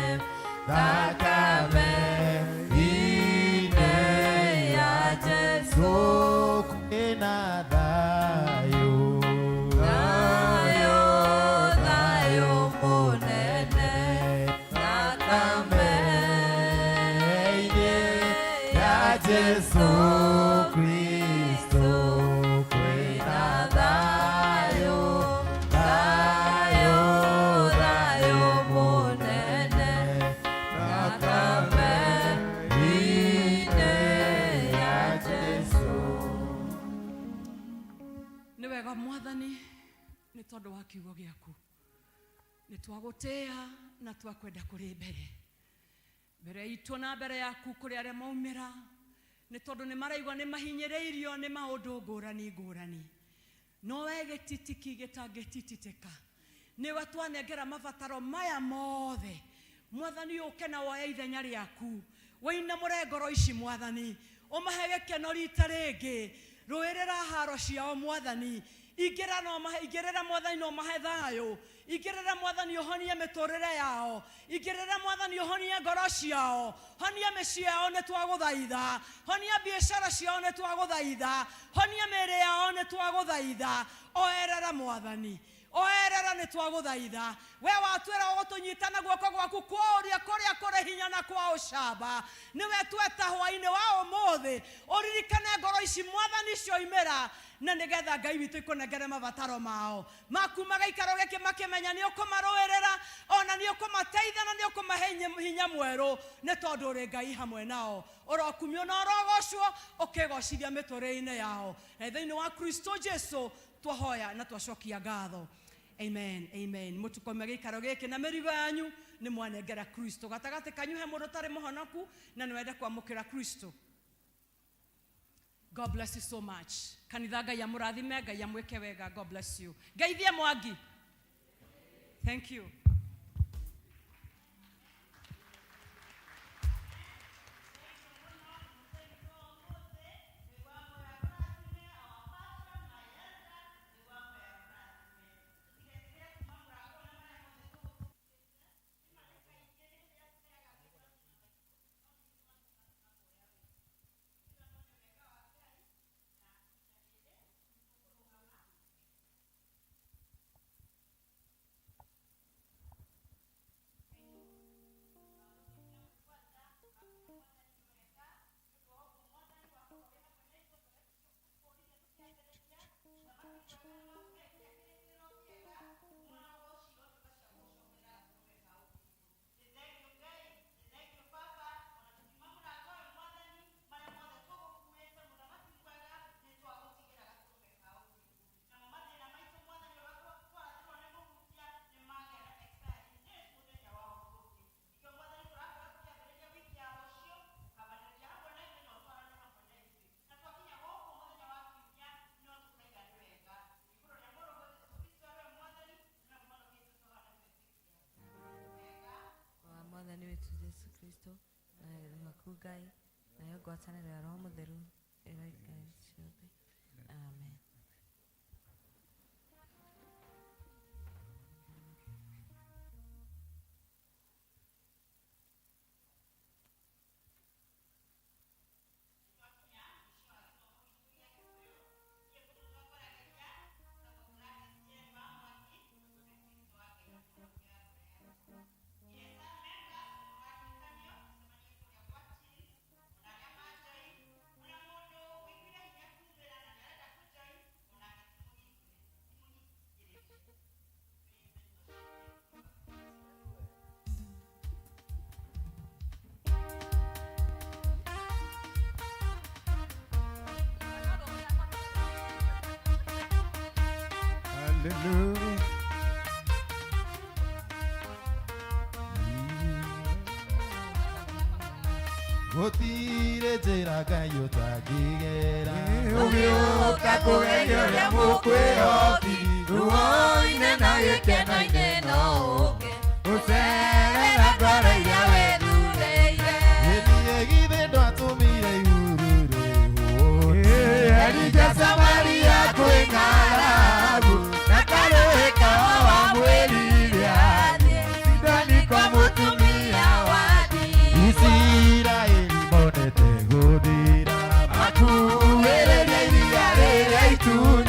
thakame-inĩ ya Jesu, kwĩna thayũ, thayũ, thayũ mũnene thakame-inĩ ya Jesu Kristo, kwĩna thayũ, thayũ, thayũ mũnene. Nĩ tondũ wa kiugo gĩaku. Nĩ twagũtĩĩa na twakwenda kũrĩ mbere. Mbere itũ na mbere yaku kũrĩ arĩa maumĩra nĩ tondũ nĩ maraigua nĩ mahinyĩrĩirio nĩ maũndũ ngũrani ngũrani. No we gĩtitiki gĩtangĩtititĩka. Nĩwe twanengera mabataro maya mothe. Mwathani ũke na woe ithenya rĩaku. Wĩinamũre ngoro ici Mwathani. Ũmahe gĩkeno rita rĩngĩ. Rũĩrĩra haro ciao Mwathani. Ingĩra no mahe, ingĩrĩra Mwathani no mahe thayũ. Ingĩrĩra Mwathani ũhonie mĩtũrĩre yao. Ingĩrĩra Mwathani ũhonie ngoro ciao. Honia mĩciĩ yao nĩ twagũthaitha. Honia biacara ciao nĩ twagũthaitha. Honia mĩĩrĩ yao nĩ twagũthaitha. Oerera Mwathani. Oerera nĩ twagũthaitha. We watwĩra ũgũtũnyita na guoko gwaku kwa ũrĩo kũrĩa kũrĩ hinya na kwa ũcamba. Nĩwe tweta hwaĩ-inĩ wa ũmũthĩ. Ũririkane ngoro ici Mwathani cioimĩra na nĩgetha Ngai witũ ikũnengere mabataro mao. Makuma gĩikaro gĩkĩ makĩmenya nĩ ũkũmarũĩrĩra ona nĩ ũkũmateithia na nĩ ũkũmahe hinya mwerũ nĩ tondũ ũrĩ Ngai hamwe nao. Ũrokumio na ũrogocwo ũkĩgocithia mĩtũrĩre-inĩ yao. Na thĩinĩ wa Kristo Jesu twahoya na twacokia ngatho. Amen, amen. Mũtukome gĩikaro gĩkĩ na mĩrigo yanyu nĩ mwanengera Kristo. Gatagatĩ kanyu he mũndũ ũtarĩ mũhonoku na nĩ wende kwamũkĩra Kristo. God bless you so much. Kanitha Ngai amũrathime, Ngai amwĩke wega. God bless you. Ngeithie Mwangi. Thank you. Wa mwathani witũ Jesu Kristo na wendo waku Ngai nayo ngwatanĩro ya Roho Mũtheru ĩroikara ciothe. Amen. Hallelujah. Gũtirĩ njĩra Ngai ũtangĩgera. Ũgĩũka kũgeria ũrĩa mũkwĩhoki ruo-inĩ na gĩkeno-inĩ no ũke ũcerera ngoro iria wĩthurĩire. Gĩthiĩ githĩ ndwatũmire ihuru rĩhũne. Elija Samaria kwĩ ng'aragu na karũĩ kao wamwĩrire athiĩ Sidoni kwa mũtumia wa ndigwa. Isiraeli monete gũthira makuhĩrĩria iria rĩrĩa itune.